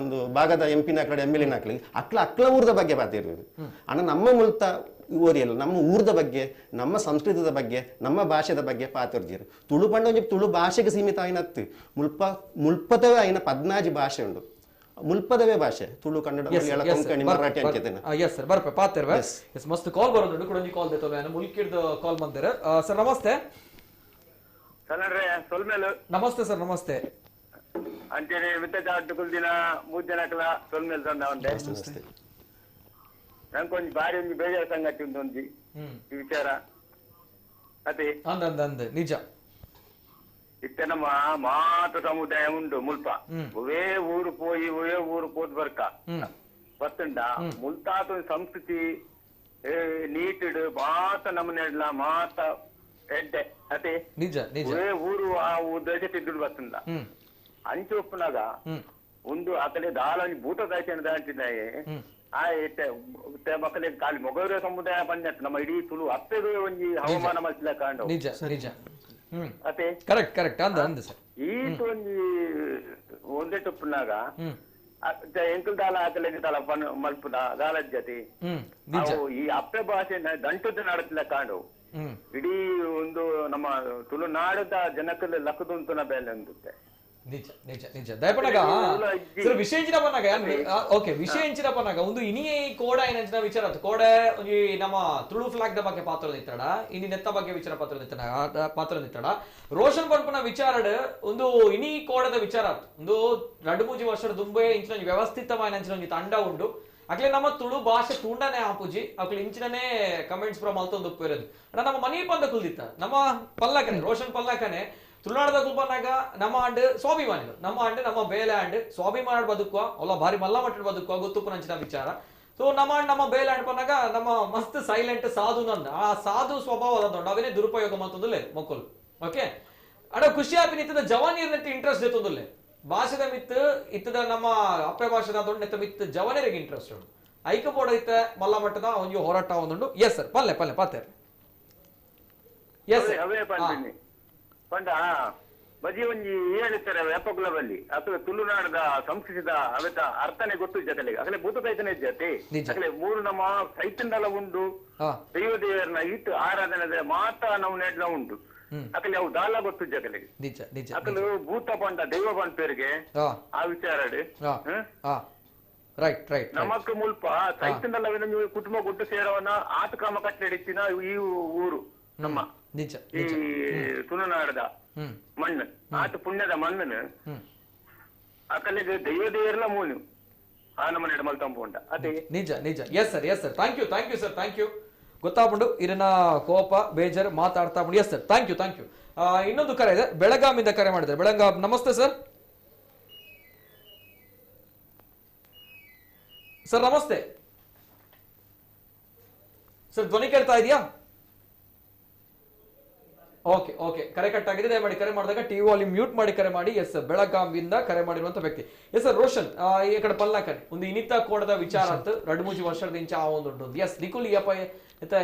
Speaker 5: ಒಂದು ಭಾಗದ ಎಂ ಪಿನ ಕಡೆ ಎಮ್ ಎಲ್ ಎನ ಹಾಕ್ಲಿ ಅಕ್ಲ ಅಕ್ಲ ಊರದ ಬಗ್ಗೆ ಬಾತಿರ್ಬೇಕು. ಅಂಡ ನಮ್ಮ ಮುಲ್ತ ಓರಿಯಲ್ಲ ನಮ್ಮ ಊರದ ಬಗ್ಗೆ ನಮ್ಮ ಸಂಸ್ಕೃತದ ಬಗ್ಗೆ ನಮ್ಮ ಭಾಷೆದ ಬಗ್ಗೆ ಪಾತಿರ್ಜೀರು. ತುಳು ಪಂಡ ಒಂಜಿ ತುಳು ಭಾಷೆಗೆ ಸೀಮಿತ ಆಯ್ನತ್ತು ಮುಲ್ಪ ಮುಲ್ಪದವೇ ಆಯ್ನ 14 ಭಾಷೆ ಉಂಡು ಮುಲ್ಪದವೇ ಭಾಷೆ ತುಳು ಕನ್ನಡ ಮಲಯಾಳ ಕೊಂಕಣಿ ಮರಾಠಿ ಅಂಚೆತೇನೆ.
Speaker 1: ಎಸ್ ಸರ್ ಬರ್ಪೆ ಪಾತಿರ್ವೆ. ಎಸ್ ಮಸ್ತ್ ಕಾಲ್ ಬರೋದು ಕೂಡ ಒಂಜಿ ಕಾಲ್ ದೇತಲ್ಲ ಮುಲ್ಕಿಡ್ದು ಕಾಲ್ ಬಂದಿರ. ಸರ್ ನಮಸ್ತೆ. ನಮಸ್ತೆ ಸರ್ ನಮಸ್ತೆ.
Speaker 6: ಅಂಚನೆ ಮಿತ್ತ ಚಾಟ್ ಕುಲ್ದಿನ ಮೂರು ಜನಕ್ಲ ಸೊಲ್ಮೇಲ್ ತಂದ ಉಂಟೆ ನಂಗೊಂಜಿ ಬಾರಿ ಒಂಜಿ ಬೇಜಾರು ಸಂಗತಿ ಉಂಟು ಒಂಜಿ ಈ ವಿಚಾರ ಅದೇ
Speaker 1: ಅಂದ ಅಂದ ಅಂದ ನಿಜ.
Speaker 6: ಇತ್ತೆ ನಮ್ಮ ಮಾತು ಸಮುದಾಯ ಉಂಟು ಮುಲ್ಪ ಒವೇ ಊರು ಪೋಯಿ ಒವೇ ಊರು ಪೋದ್ ಬರ್ಕ ಬತ್ತುಂಡ ಮುಲ್ತಾತ ಸಂಸ್ಕೃತಿ ನೀಟಿಡು ಮಾತ ನಮ್ಮನೆಡ್ಲ ಮಾತ ಎಡ್ಡೆ ಅದೇ
Speaker 1: ನಿಜ ನಿಜ
Speaker 6: ಒವೇ ಊರು ಆ ದೇಶ ತಿದ್ದು ಬತ್ತುಂಡ ಅಂಚು ಒಪ್ಪುನಾಗ ಒಂದು ಆಕಡೆ ದಾಲ ಭೂತ ದಾಚೆ ದಾಟಿದ್ದಾಗೆ ಆ ಮಕ್ಕಳಿಗೆ ಖಾಲಿ ಮೊಗವರ ಸಮುದಾಯ ಬಂದಟ್ಟು ನಮ್ಮ ಇಡೀ ತುಳು ಅಪ್ಪೆಗೆ ಒಂಜಿ ಹವಾಮಾನ ಮಲ್ತಿಲ್ಲ ಕಾಂಡು
Speaker 1: ನಿಜ ನಿಜ
Speaker 6: ಅದೇ
Speaker 1: ಕರೆಕ್ಟ್ ಕರೆಕ್ಟ್ ಅಂದ ಅಂದ ಸರ್.
Speaker 6: ಈತ ಒಂಜಿ ಒಂದೇ ಟೊಪ್ಪುನಾಗ ಎಂಕಲ್ ದಾಲ ಆಕಲೆ ದಾಲ ಮಲ್ಪುನ ದಾಲಜ್ಜತಿ ಈ ಅಪ್ಪೆ ಭಾಷೆ ದಂಟುದ ನಡತಿಲ್ಲ ಕಾಂಡು ಇಡೀ ಒಂದು ನಮ್ಮ ತುಳುನಾಡದ ಜನಕ್ಕಲ್ಲಿ ಲಕ್ಕದುಂತುನ ಬೇಲೆ ಅಂದುತ್ತೆ.
Speaker 1: ನಿಜ ನಿಜ ನಿಜ ದಯಪಡಗ ಸರ್ ವಿಷಯ ಇಂಚಿನ ಪನ್ನಾಗ ಓಕೆ ವಿಷಯ ಇಂಚಿನ ಪನ್ನಾಗ ಒಂದು ಇನಿ ಕೋಡ ಏನಂಚಿನ ವಿಚಾರ ಆತು ಕೋಡೆ ಒಂಜಿ ನಮ್ಮ ತುಳು ಫ್ಲಾಗ್ the ಬಗ್ಗೆ ಪಾತ್ರ ನಿತ್ತಡ ಇನಿ ನೆತ್ತ ಬಗ್ಗೆ ವಿಚಾರ ಪಾತ್ರ ನಿತ್ತಡ ಪಾತ್ರ ನಿತ್ತಡ ರೋಷನ್ ಪನ್ಪುನ ವಿಚಾರಡ್ ಒಂದು ಇನಿ ಕೋಡದ ವಿಚಾರ ಆತು ಒಂದು ರಡ್ಡು ಮೂಜಿ ವರ್ಷದ ದುಂಬೆ ಇಂಚಿನ ಒಂಜಿ ವ್ಯವಸ್ಥಿತವಾಯಿನ ಅಂಚಿನ ಒಂಜಿ ತಂಡ ಉಂಡು ಅಕ್ಲೆ ನಮ್ಮ ತುಳು ಭಾಷೆ ತೂಂಡನೆ ಆಪುಜಿ ಅಕ್ಲೆ ಇಂಚಿನನೇ ಕಮೆಂಟ್ಸ್ ಪೂರ ಮಲ್ತೊಂದು ಉಪ್ಪು ಅಣ್ಣ ನಮ್ಮ ಮನಿ ಪಂದ ಕುಲ್ದಿತ್ತ ನಮ್ಮ ಪಲ್ಲಕನೆ ರೋಷನ್ ಪಲ್ಲಕನೆ ತುಳುನಾಡದ ಕುಲ್ಪನಾಗ ನಮ್ಮ ಆಂಡ್ ಸ್ವಾಭಿಮಾನಿಗಳು ನಮ್ಮ ಆಂಡ್ ನಮ್ಮ ಬೇಲೆ ಆಂಡ್ ಸ್ವಾಭಿಮಾನ ಬದುಕುವ ಅಲ್ಲ ಭಾರಿ ಮಲ್ಲ ಮಟ್ಟದ ಬದುಕುವ ಗೊತ್ತುಪ್ಪು ವಿಚಾರ. ಸೊ ನಮ್ಮ ಆಂಡ್ ನಮ್ಮ ಬೇಲೆ ಆಂಡ್ ಪನ್ನಾಗ ನಮ್ಮ ಮಸ್ತ್ ಸೈಲೆಂಟ್ ಸಾಧು ನಂದ ಆ ಸಾಧು ಸ್ವಭಾವ ದೊಡ್ಡ ಅವೇನೇ ದುರುಪಯೋಗ ಮತ್ತೊಂದುಲ್ಲೆ ಮಕ್ಕಳು. ಓಕೆ ಅಡ ಖುಷಿ ಆಪಿ ನಿತ್ತದ ಜವಾನಿಯರ್ನಂತೆ ಇಂಟ್ರೆಸ್ಟ್ ಇತ್ತೊಂದುಲ್ಲೆ ಭಾಷೆದ ಮಿತ್ ಇತ್ತದ ನಮ್ಮ ಅಪ್ಪೆ ಭಾಷೆದ ದೊಡ್ಡ ನೆತ್ತ ಮಿತ್ ಜವನರಿಗೆ ಇಂಟ್ರೆಸ್ಟ್ ಉಂಟು ಐಕ ಬೋರ್ಡ್ ಐತೆ ಮಲ್ಲ ಮಟ್ಟದ ಒಂಜಿ ಹೋರಾಟ ಒಂದುಂಡು. ಎಸ್ ಸರ್ ಪಲ್ಲೆ ಪಲ್ಲೆ ಪಾತೆ. ಎಸ್
Speaker 6: ಪಂಡ ಬಜಿ ಒಂಜಿ ಹೇಳ್ತಾರೆ ವ್ಯಾಪಕುಲ ಬಲ್ಲಿ ಅಥವಾ ತುಳುನಾಡದ ಸಂಸ್ಕೃತಿದ ಅವೆತ ಅರ್ಥನೆ ಗೊತ್ತು ಜೊತೆಗೆ ಅಗಲೆ ಭೂತ ಸೈತನೆ ಜೊತೆ ಅಗಲೆ ಮೂರು ನಮ್ಮ ಸೈತಂಡಲ ಉಂಡು ದೈವ ದೇವರನ್ನ ಇಟ್ಟು ಆರಾಧನೆ ಮಾತ್ರ ನಾವು ನೆಡ್ಲ ಉಂಟು ಅಕಲೆ ಅವು ದಾಲ ಗೊತ್ತು ಜಗಲಿಗೆ ಅಕಲು ಭೂತ ಪಂಡ ದೈವ ಪಂಪೇರಿಗೆ ಆ ವಿಚಾರ
Speaker 1: ರೈಟ್ ರೈಟ್
Speaker 6: ನಮಕ್ ಮುಲ್ಪ ಸೈತಂಡಲ ಕುಟುಂಬ ಗುಡ್ಡು ಸೇರವನ್ನ ಆತ ಕ್ರಮ ಕಟ್ಟಡಿತ್ತಿನ ಈ ಊರು ನಮ್ಮ ಈ ತುಳುನಾಡದ ಮಣ್ಣು ಆತ ಪುಣ್ಯದ ಮಣ್ಣನ್ನು ಅಕಲಿಗೆ ದೈವ ದೇವರ್ಲ ಮೂನು ಆ ನಮ್ಮ ನೆಡಮಲ್ ತಂಪು ಉಂಟ ಅದೇ
Speaker 1: ನಿಜ ನಿಜ. Yes sir yes sir thank you thank you sir thank you. ಗೊತ್ತಾಗ್ಬಿಡು ಇದನ್ನ ಕೋಪ ಬೇಜಾರು ಮಾತಾಡ್ತಾ ಬಿಡು. Yes sir thank you thank you. ಇನ್ನೊಂದು ಕರೆ ಇದೆ, ಬೆಳಗಾವಿಯಿಂದ ಕರೆ ಮಾಡಿದ್ದಾರೆ. ಬೆಳಗಾವಿ, ನಮಸ್ತೆ ಸರ್. ಸರ್ ನಮಸ್ತೆ ಸರ್, ಧ್ವನಿ ಕೇಳ್ತಾ ಇದೆಯಾ? ಓಕೆ ಓಕೆ, ಕರೆ ಕಟ್ ಆಗಿದೆ. ದಯಮಾಡಿ ಕರೆ ಮಾಡಿದಾಗ TV volume mute ಮಾಡಿ ಕರೆ ಮಾಡಿ. ಎಸ್ ಸರ್, ಬೆಳಗಾವಿಯಿಂದ ಕರೆ ಮಾಡಿರುವಂತ ವ್ಯಕ್ತಿ. ಎಸ್ ಸರ್ ರೋಷನ್, ಈ ಕಡೆ ಪಲ್ಲಾಕನೆ ಒಂದು ಇನಿತ ಕೋಡದ ವಿಚಾರ ಅಂತ ಎರಡು ಮೂಜಿ ವರ್ಷದ ಇಂಚ ಆ ಒಂದು ಉಂಟು. ಎಸ್ ನಿಕುಲ್ ಯಪ್ಪ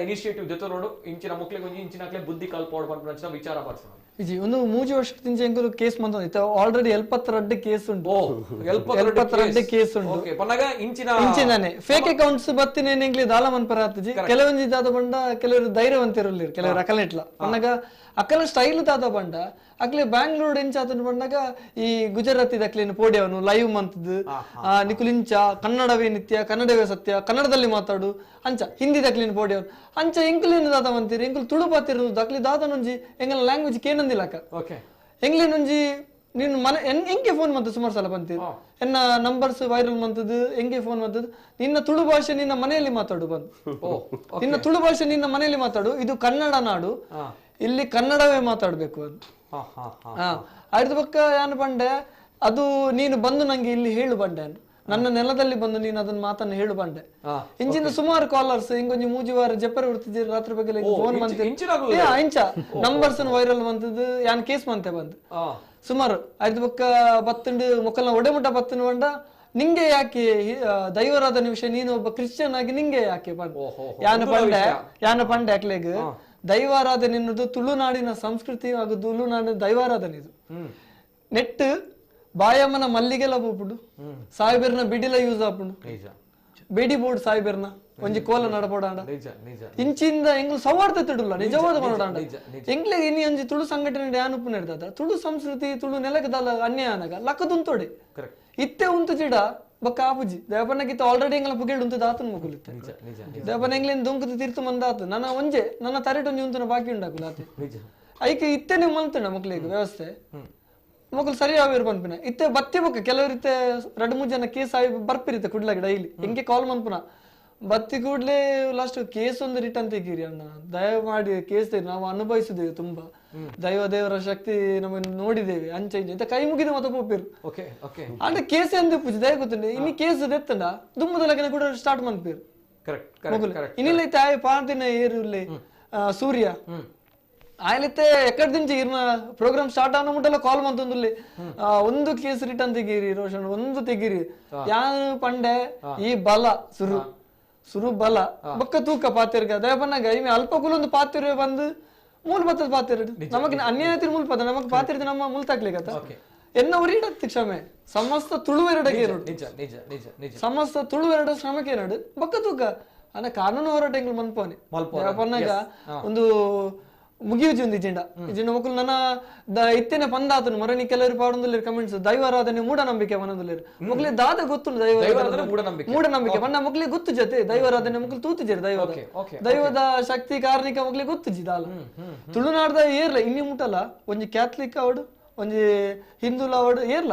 Speaker 1: ಇನಿಷಿಯೇಟಿವ್ ಜೊತೆ ನೋಡು ಇಂಚಿನ ಮಕ್ಕಳಿಗೆ ಒಂಜಿ ಇಂಚಿನ ಬುದ್ಧಿ ಕಲ್ಪೋಡ್ ಬಂದ ವಿಚಾರ ಬರ್ಸೋಣ.
Speaker 2: ಇಜಿ ಒಂದು ಮೂಜಿ ವರ್ಷದ ಇಂಚೆ ಎಂಕುಲು ಕೇಸ್ ಮಂತ ಆಲ್ರೆಡಿ 72 ಕೇಸ್ ಉಂಟು. 72 ಕೇಸ್ ಉಂಟು. ಇಂಚಿನಾನೆ ಫೇಕ್ ಅಕೌಂಟ್ಸ್ ಬತ್ತಿನ ಎಂಕ್ಲಿ ದಾಲ ಮನ್ಪರ ಆತಜಿ. ಕೆಲವೊಂಜಿ ದಾದ ಬಂಡ ಕೆಲವರು ಧೈರ್ಯವಂತಿರಲಿರು, ಕೆಲವರು ಅಕಲ ಇಟ್ಲ ಪನ್ನಗ ಅಕಲ ಸ್ಟೈಲ್ ದಾದ ಬಂಡ ಅಕ್ಲೆ ಬ್ಯಾಂಗ್ಳೂರ್ ಇಂಚ ಆತನ ಬಂದಾಗ ಈ ಗುಜರಾತಿ ದಕ್ಲೇನು ಪೋಡ್ಯವನು ಲೈವ್ ಮಂತದ್ದು ನಿಕುಲಿಂಚ ಕನ್ನಡವೇ ನಿತ್ಯ ಕನ್ನಡವೇ ಸತ್ಯ ಕನ್ನಡದಲ್ಲಿ ಮಾತಾಡು ಅಂಚ ಹಿಂದಿ ದಕ್ಲೇನು ಪೋಡ್ಯವನು ಅಂಚ ಎಂಕುಲೇನು ದಾದ ಮಂತೀರಿ ಎಂಕುಲು ತುಳು ಪಾತಿರೋದು ದಕ್ಲಿ ದಾದನೊಂಜಿ ಎಂಗಲ ಲ್ಯಾಂಗ್ವೇಜ್ ಕೇನಂದಿಲ್ಲಕ್ಕ. ಎಂಗ್ಲೇನೊಂಜಿ ನೀನು ಮನೆ ಎಂಕೆ ಫೋನ್ ಮಂತ ಸುಮಾರು ಸಲ ಬಂತೀರಿ ಎನ್ನ ನಂಬರ್ಸ್ ವೈರಲ್ ಮಂತದ್ದು ಎಂಗೆ ಫೋನ್ ಮಂತದ್ದು ನಿನ್ನ ತುಳು ಭಾಷೆ ನಿನ್ನ ಮನೆಯಲ್ಲಿ ಮಾತಾಡು ಬಂದು ನಿನ್ನ ತುಳು ಭಾಷೆ ನಿನ್ನ ಮನೆಯಲ್ಲಿ ಮಾತಾಡು, ಇದು ಕನ್ನಡ ನಾಡು ಇಲ್ಲಿ ಕನ್ನಡವೇ ಮಾತಾಡ್ಬೇಕು ಅಂತ. ಅದ್ರ ಪಕ್ಕ ಯಾನು ಬಂಡೆ ಅದು ನೀನು ಬಂದು ನಂಗೆ ಇಲ್ಲಿ ಹೇಳು ಬಂಡೆ, ನನ್ನ ನೆಲದಲ್ಲಿ ಬಂದು ನೀನು ಅದನ್ನ ಮಾತನ್ನ ಹೇಳು ಬಂಡೆ. ಇಂಚಿನ ಸುಮಾರು ಕಾಲರ್ಸ್ ಹಿಂಗೊಂಜಿ ಮೂಜಿ ವಾರ ಜಪ್ಪರೆ ಬಿಡ್ತಿದ್ದೀರಿ ರಾತ್ರಿ ಬಗ್ಗೆ ಫೋನ್ ಬಂತ ಇಂಚ ನಂಬರ್ಸ್ ವೈರಲ್ ಬಂತದ್ದು ಯಾನ್ ಕೇಸ್ ಮಂತೆ ಬಂದು ಸುಮಾರು ಅದ್ರ ಪಕ್ಕ ಬತ್ತಂಡು ಮೊಕ್ಕಲ್ನ ಒಡೆ ಮುಟ್ಟ ಬತ್ತಂಡು ಬಂಡ ನಿಂಗೆ ಯಾಕೆ ದೈವರಾಧನೆ ವಿಷಯ ನೀನು ಒಬ್ಬ ಕ್ರಿಶ್ಚಿಯನ್ ಆಗಿ ನಿಂಗೆ ಯಾಕೆ ಬಂದ ಯಾನು ಪಂಡೆ ಯಾನು ಪಂಡೆ ಅಕ್ಲೆಗ್ ದೈವಾರಾಧನೆ ಎನ್ನುವುದು ತುಳುನಾಡಿನ ಸಂಸ್ಕೃತಿ ಹಾಗೂ ತುಳುನಾಡಿನ ದೈವಾರಾಧನೆ ಇದು. ನೆಟ್ ಬಾಯಮ್ಮನ ಮಲ್ಲಿಗೆಲ್ಲ ಪೋಪುಡು ಸಾಯಿಬೆರ್ನ ಬಿಡಿಲ ಯೂಸ್ ಆಪುಂಡು ಬೇಡಿ ಬೋರ್ಡ್ ಸಾಯಿಬೆರ್ನ ಒಂಜಿ ಕೋಲ ನಡಪೋಡಾಂಡ ಇಂಚಿಂದ ಎಂಗ್ಲು ಸೌಹಾರ್ದ ತಿಡುಲ್ಲ ನಿಜವಾದ ಮಾಡೋಡಾಂಡ ಎಂಗ್ಲೆ ಇನಿ ಒಂಜಿ ತುಳು ಸಂಘಟನೆ ಯಾನುಪ್ಪು ನಡ್ದಾದ ತುಳು ಸಂಸ್ಕೃತಿ ತುಳು ನೆಲಕದಲ್ಲ ಅನ್ಯಾಯ ಅನಗ ಲಕ್ಕದುಂತೋಡೆ ಇತ್ತೆ ಉಂತು ಜಿಡ ಬಕ್ಕ ಆಪುಜಿ ದೇವಪನ್ನಗಿತ್ತ ಆಲ್ರೆಡಿ ಎಂಗ್ಲ ಪುಗೇಳು ಉಂತು ದಾತನ ಮುಗುಲಿತ್ತೆ ದೇವಪನ್ನ ಎಂಗ್ಲೇನ್ ದೊಂಕುದು ತೀರ್ತು ಮಂದಾತು ನನ್ನ ಒಂಜೆ ನನ್ನ ತರೆಟ್ ಒಂಜಿ ಉಂತನ ಬಾಕಿ ಉಂಡಾಕುಲ ಆತೆ ಐಕೆ ಇತ್ತೆ ನೀವು ಮಂತಣ ಮಕ್ಳಿಗೆ ವ್ಯವಸ್ಥೆ ಮಕ್ಕಳು ಸರಿ ಯಾವ್ಯಾರು ಪನ್ಪಿನ ಇತ್ತೆ ಬತ್ತಿ ಬೊಕ್ಕ ಕೆಲವರು ಇತ್ತೆ ಎರಡು ಮೂರು ಜನ ಕೇಸ್ ಆಗಿ ಬರ್ಪಿರುತ್ತೆ ಕುಡ್ಲಾಗ ಡೈಲಿ ಹಿಂಗೆ ಕಾಲ್ ಮನ್ಪುನ ಬತ್ತಿ ಕೂಡ್ಲೆ ಲಾಸ್ಟ್ ಕೇಸ್ ಒಂದು ರಿಟರ್ನ್ ತೆಗೀರಿ ಅಣ್ಣ ದಯಮಾಡಿ ಕೇಸ್ ತೆಗಿ ನಾವು ಅನುಭವಿಸಿದ್ದೇವೆ ತುಂಬಾ ದೈವ ದೇವರ ಶಕ್ತಿ ನಮ್ಮನ್ನು ನೋಡಿದ್ದೇವೆ ಅಂಚೆ ಇಂಚೆ ಇಂತ ಕೈ ಮುಗಿದ ಮತ್ತೆ ಪೋಪಿರು ಅಂದ್ರೆ ಕೇಸ್ ಎಂದ ಪೂಜೆ ದಯ ಗೊತ್ತುಂಡೆ ಇನ್ನು ಕೇಸ್ ದೆತ್ತಂಡ ದುಮ್ಮದಲಗನೆ ಕೂಡ ಸ್ಟಾರ್ಟ್ ಮನ್ಪಿರು ಇನ್ನಿಲ್ಲ ತಾಯಿ ಪಾರ್ದಿನ ಏರುಲ್ಲೆ ಸೂರ್ಯ ಆಯ್ಲಿತ್ತೆ ಎಕ್ಕಡ ದಿಂಚಿ ಇರ್ನ ಪ್ರೋಗ್ರಾಮ್ ಸ್ಟಾರ್ಟ್ ಆನ ಮುಟ್ಟಲ್ಲ ಕಾಲ್ ಮಂತೊಂದುಲ್ಲೆ ಒಂದು ಕೇಸ್ ರಿಟರ್ನ್ ತೆಗೀರಿ ರೋಷನ್ ಒಂದು ತೆಗೀರಿ ಯಾನು ಪಂಡೆ ಈ ಬಲ ಸುರು ಸುರು ಬಲ ಬೊಕ್ಕ ತೂಕ ಪಾತಿರ್ಗ ದಯಪನ್ನಾಗ ಇಮೆ ಅಲ್ಪ ಕುಲೊಂದು ಪಾತಿರ್ವೆ ಬಂದು ಮೂಲ ಬತ್ತದ ಪಾತಿರ್ ನಮಗ್ ಅನ್ಯಾಯ ಮೂಲ ಪದ ನಮಗ್ ಪಾತಿರ್ದ ನಮ್ಮ ಮೂಲ ತಾಕ್ಲಿಗತ್ತ ಎನ್ನ ಉರಿಡತ್ತಿ ಕ್ಷಮೆ ಸಮಸ್ತ ತುಳುವೆರಡಗೆ ಸಮಸ್ತ ತುಳುವೆರಡ ಶ್ರಮಕ್ಕೆ ನಡು ಬೊಕ್ಕ ತೂಕ ಅನ್ನ ಕಾನೂನು ಹೋರಾಟ ಎಂಗ್ಲು ಮನ್ಪೋನೆ ದಯಪನ್ನಾಗ ಒಂದು ಮುಗಿಯುಜಿ ಒಂದು ಇಜಿಂಡ ಇಜಿಂಡ ಮೊಕುಲು ನನ್ನ ಇತ್ತೇನೆ ಪಂದಾತನು ಮರಣಿ ಕೆಲವರು ಪಾಡೊಂದುಲ್ಲೇರು ಕಮೆಂಟ್ಸ್ ದೈವಾರಾಧನೆ ಮೂಢನಂಬಿಕೆ ಪನೊಂದುಲ್ಲೇರು ಮೊಕ್ಲೆ ದಾದ ಗೊತ್ತುಂಡು ದೈವ ಮೂಢನಂಬಿಕೆ ಪಂಡ ಮೊಕ್ಲೆ ಗೊತ್ತು ಜೊತೆ ದೈವಾರಾಧನೆ ಮೊಕ್ಲು ತೂತುಜೇರು ದೈವ ದೈವದ ಶಕ್ತಿ ಕಾರ್ಣಿಕ ಮೊಕ್ಲೆ ಗೊತ್ತುಜಿ ದಾಲ ತುಳುನಾಡ್ದ ಏರ್ಲ ಇನ್ನಿ ಮುಟ್ಟಲ್ಲ ಒಂಜಿ ಕ್ಯಾಥಲಿಕ್ ಅವಡು ಒಂಜಿ ಹಿಂದೂಲ ಅವಡು ಏರ್ಲ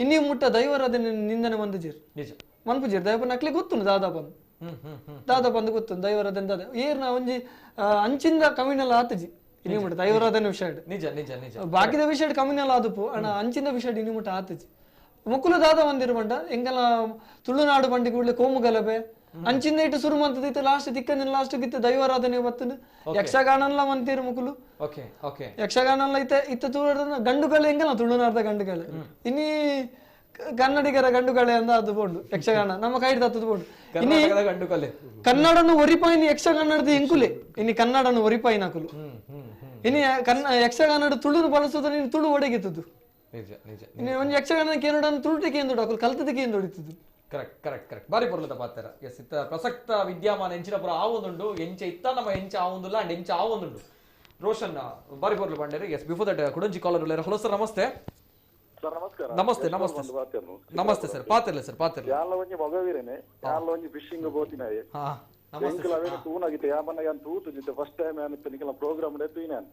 Speaker 2: ಇನ್ನಿ ಮುಟ್ಟ ದೈವಾರಾಧನೆ ನಿಂದನೆ ಮಂದುಜೇರು ಮನ್ಪುಜೇರು ದೈವ ನಕ್ಲೆ ಗೊತ್ತುಂಡು ದಾದ ಬಂದು ದಾದ ಬಂದು ಗೊತ್ತು ದೈವರಾಧನೆ ದಾದ ಏರ್ನ ಒಂಜಿ ಅಂಚಿಂದ ಕಮ್ಯುನಲ್ ಆತಜಿ ಇನಿ ಮುಟ್ಟ ದೈವರಾಧನೆ ವಿಷಯ
Speaker 1: ನಿಜ ನಿಜ ನಿಜ
Speaker 2: ಬಾಕಿದ ವಿಷಯ ಕಮ್ಯುನಲ್ ಆದುಪು ಅಣ್ಣ ಅಂಚಿಂದ ವಿಷಯ ಇನಿ ಮುಟ್ಟ ಆತಜಿ ಮುಕ್ಕುಲು ದಾದ ಬಂದಿರು ಬಂಡ ಎಂಗಲ ತುಳುನಾಡು ಬಂಡಿ ಕೂಡಲೇ ಕೋಮು ಗಲಭೆ ಅಂಚಿಂದ ಇಟ್ಟು ಸುರು ಮಂತದ ಇತ್ತು ಲಾಸ್ಟ್ ತಿಕ್ಕಂದಿನ ಲಾಸ್ಟ್ ಗಿತ್ತು ದೈವಾರಾಧನೆ ಬತ್ತುಂಡು ಯಕ್ಷಗಾನಲ್ಲ ಮಂತೀರು ಮುಕುಲು ಯಕ್ಷಗಾನಲ್ಲ ಇತ್ತ ಇತ್ತ ತುಳುನಾಡ ಗಂಡುಗಳೆ ಎಂಗಲ ತುಳುನಾಡ್ದ ಗಂಡುಗಳೆ ಇನ್ನಿ ಕನ್ನಡಿಗರ ಗಂಡುಗಳೆ ಅಂದ ಅದು ಬೋಂಡು ಯಕ್ಷಗಾನ ನಮ್ಮ ಕೈ ತತ್ತದು ಬೋಂಡು ಇನಿ ಕನ್ನಡನು ಒರಿಪಾಯಿನ ಯಕ್ಷಗನ್ನಡದ ಎಂಕುಲೆ ಇನಿ ಕನ್ನಡನು ಒರಿಪಾಯಿನ ಕುಲು ಇನಿ ಯಕ್ಷಗಾನಡು ತುಳುನು ಬಳಸೋದು ನೀನು ತುಳು ಒಡಗಿತ್ತದು ಇನ್ನು ಒಂದು ಯಕ್ಷಗಾನ ಕೇನೋಡನ್ನು ತುಳುಟಿಕೆ ಎಂದು ಅಕುಲು ಕಲ್ತದಕ್ಕೆ ಎಂದು ಹೊಡಿತದ್ದು.
Speaker 1: Correct correct correct ಬಾರಿ ಪೊರ್ಲದ ಪಾತ್ರ. ಎಸ್ ಇತ್ತ ಪ್ರಸಕ್ತ ವಿದ್ಯಮಾನ ಎಂಚಿನ ಪುರ ಆವೊಂದುಂಡು ಎಂಚ ಇತ್ತ ನಮ್ಮ ಎಂಚ ಆವೊಂದುಲ್ಲ ಅಂಡ್ ಎಂಚ ಆವೊಂದುಂಡು ರೋಷನ್ ಬಾರಿ ಪೊರ್ಲು ಬಂಡೇರು. S before that ಕುಡಂಜಿ collar ಉಲ್ಲೇರು. Hello sir ನಮಸ್ತೆ.
Speaker 7: ಸರ್ ನಮಸ್ಕಾರ.
Speaker 1: ನಮಸ್ತೆ ನಮಸ್ತೆ ನಮಸ್ತೆ ಸರ್. ಪಾತಿರ್ಲೆ ಸರ್ ಪಾತಿರ್ಲೆ.
Speaker 7: ಯಾಲ ಒಂಜಿ ಮಗವೀರನೆ ಯಾಲ ಒಂಜಿ ಫಿಶಿಂಗ್ ಬೋತಿನಾಯೆ ಎಂಕಲ ಅವೇನ ತೂನಾಗಿತ್ತೆ ಯಾಮನ್ನ ಯಾನ್ ತೂತು ಜಿತ್ತೆ ಫಸ್ಟ್ ಟೈಮ್ ಯಾನ್ ಇತ್ತೆ ನಿಕಲ ಪ್ರೋಗ್ರಾಮ್ ಡೆ ತೂಯಿನಾನ್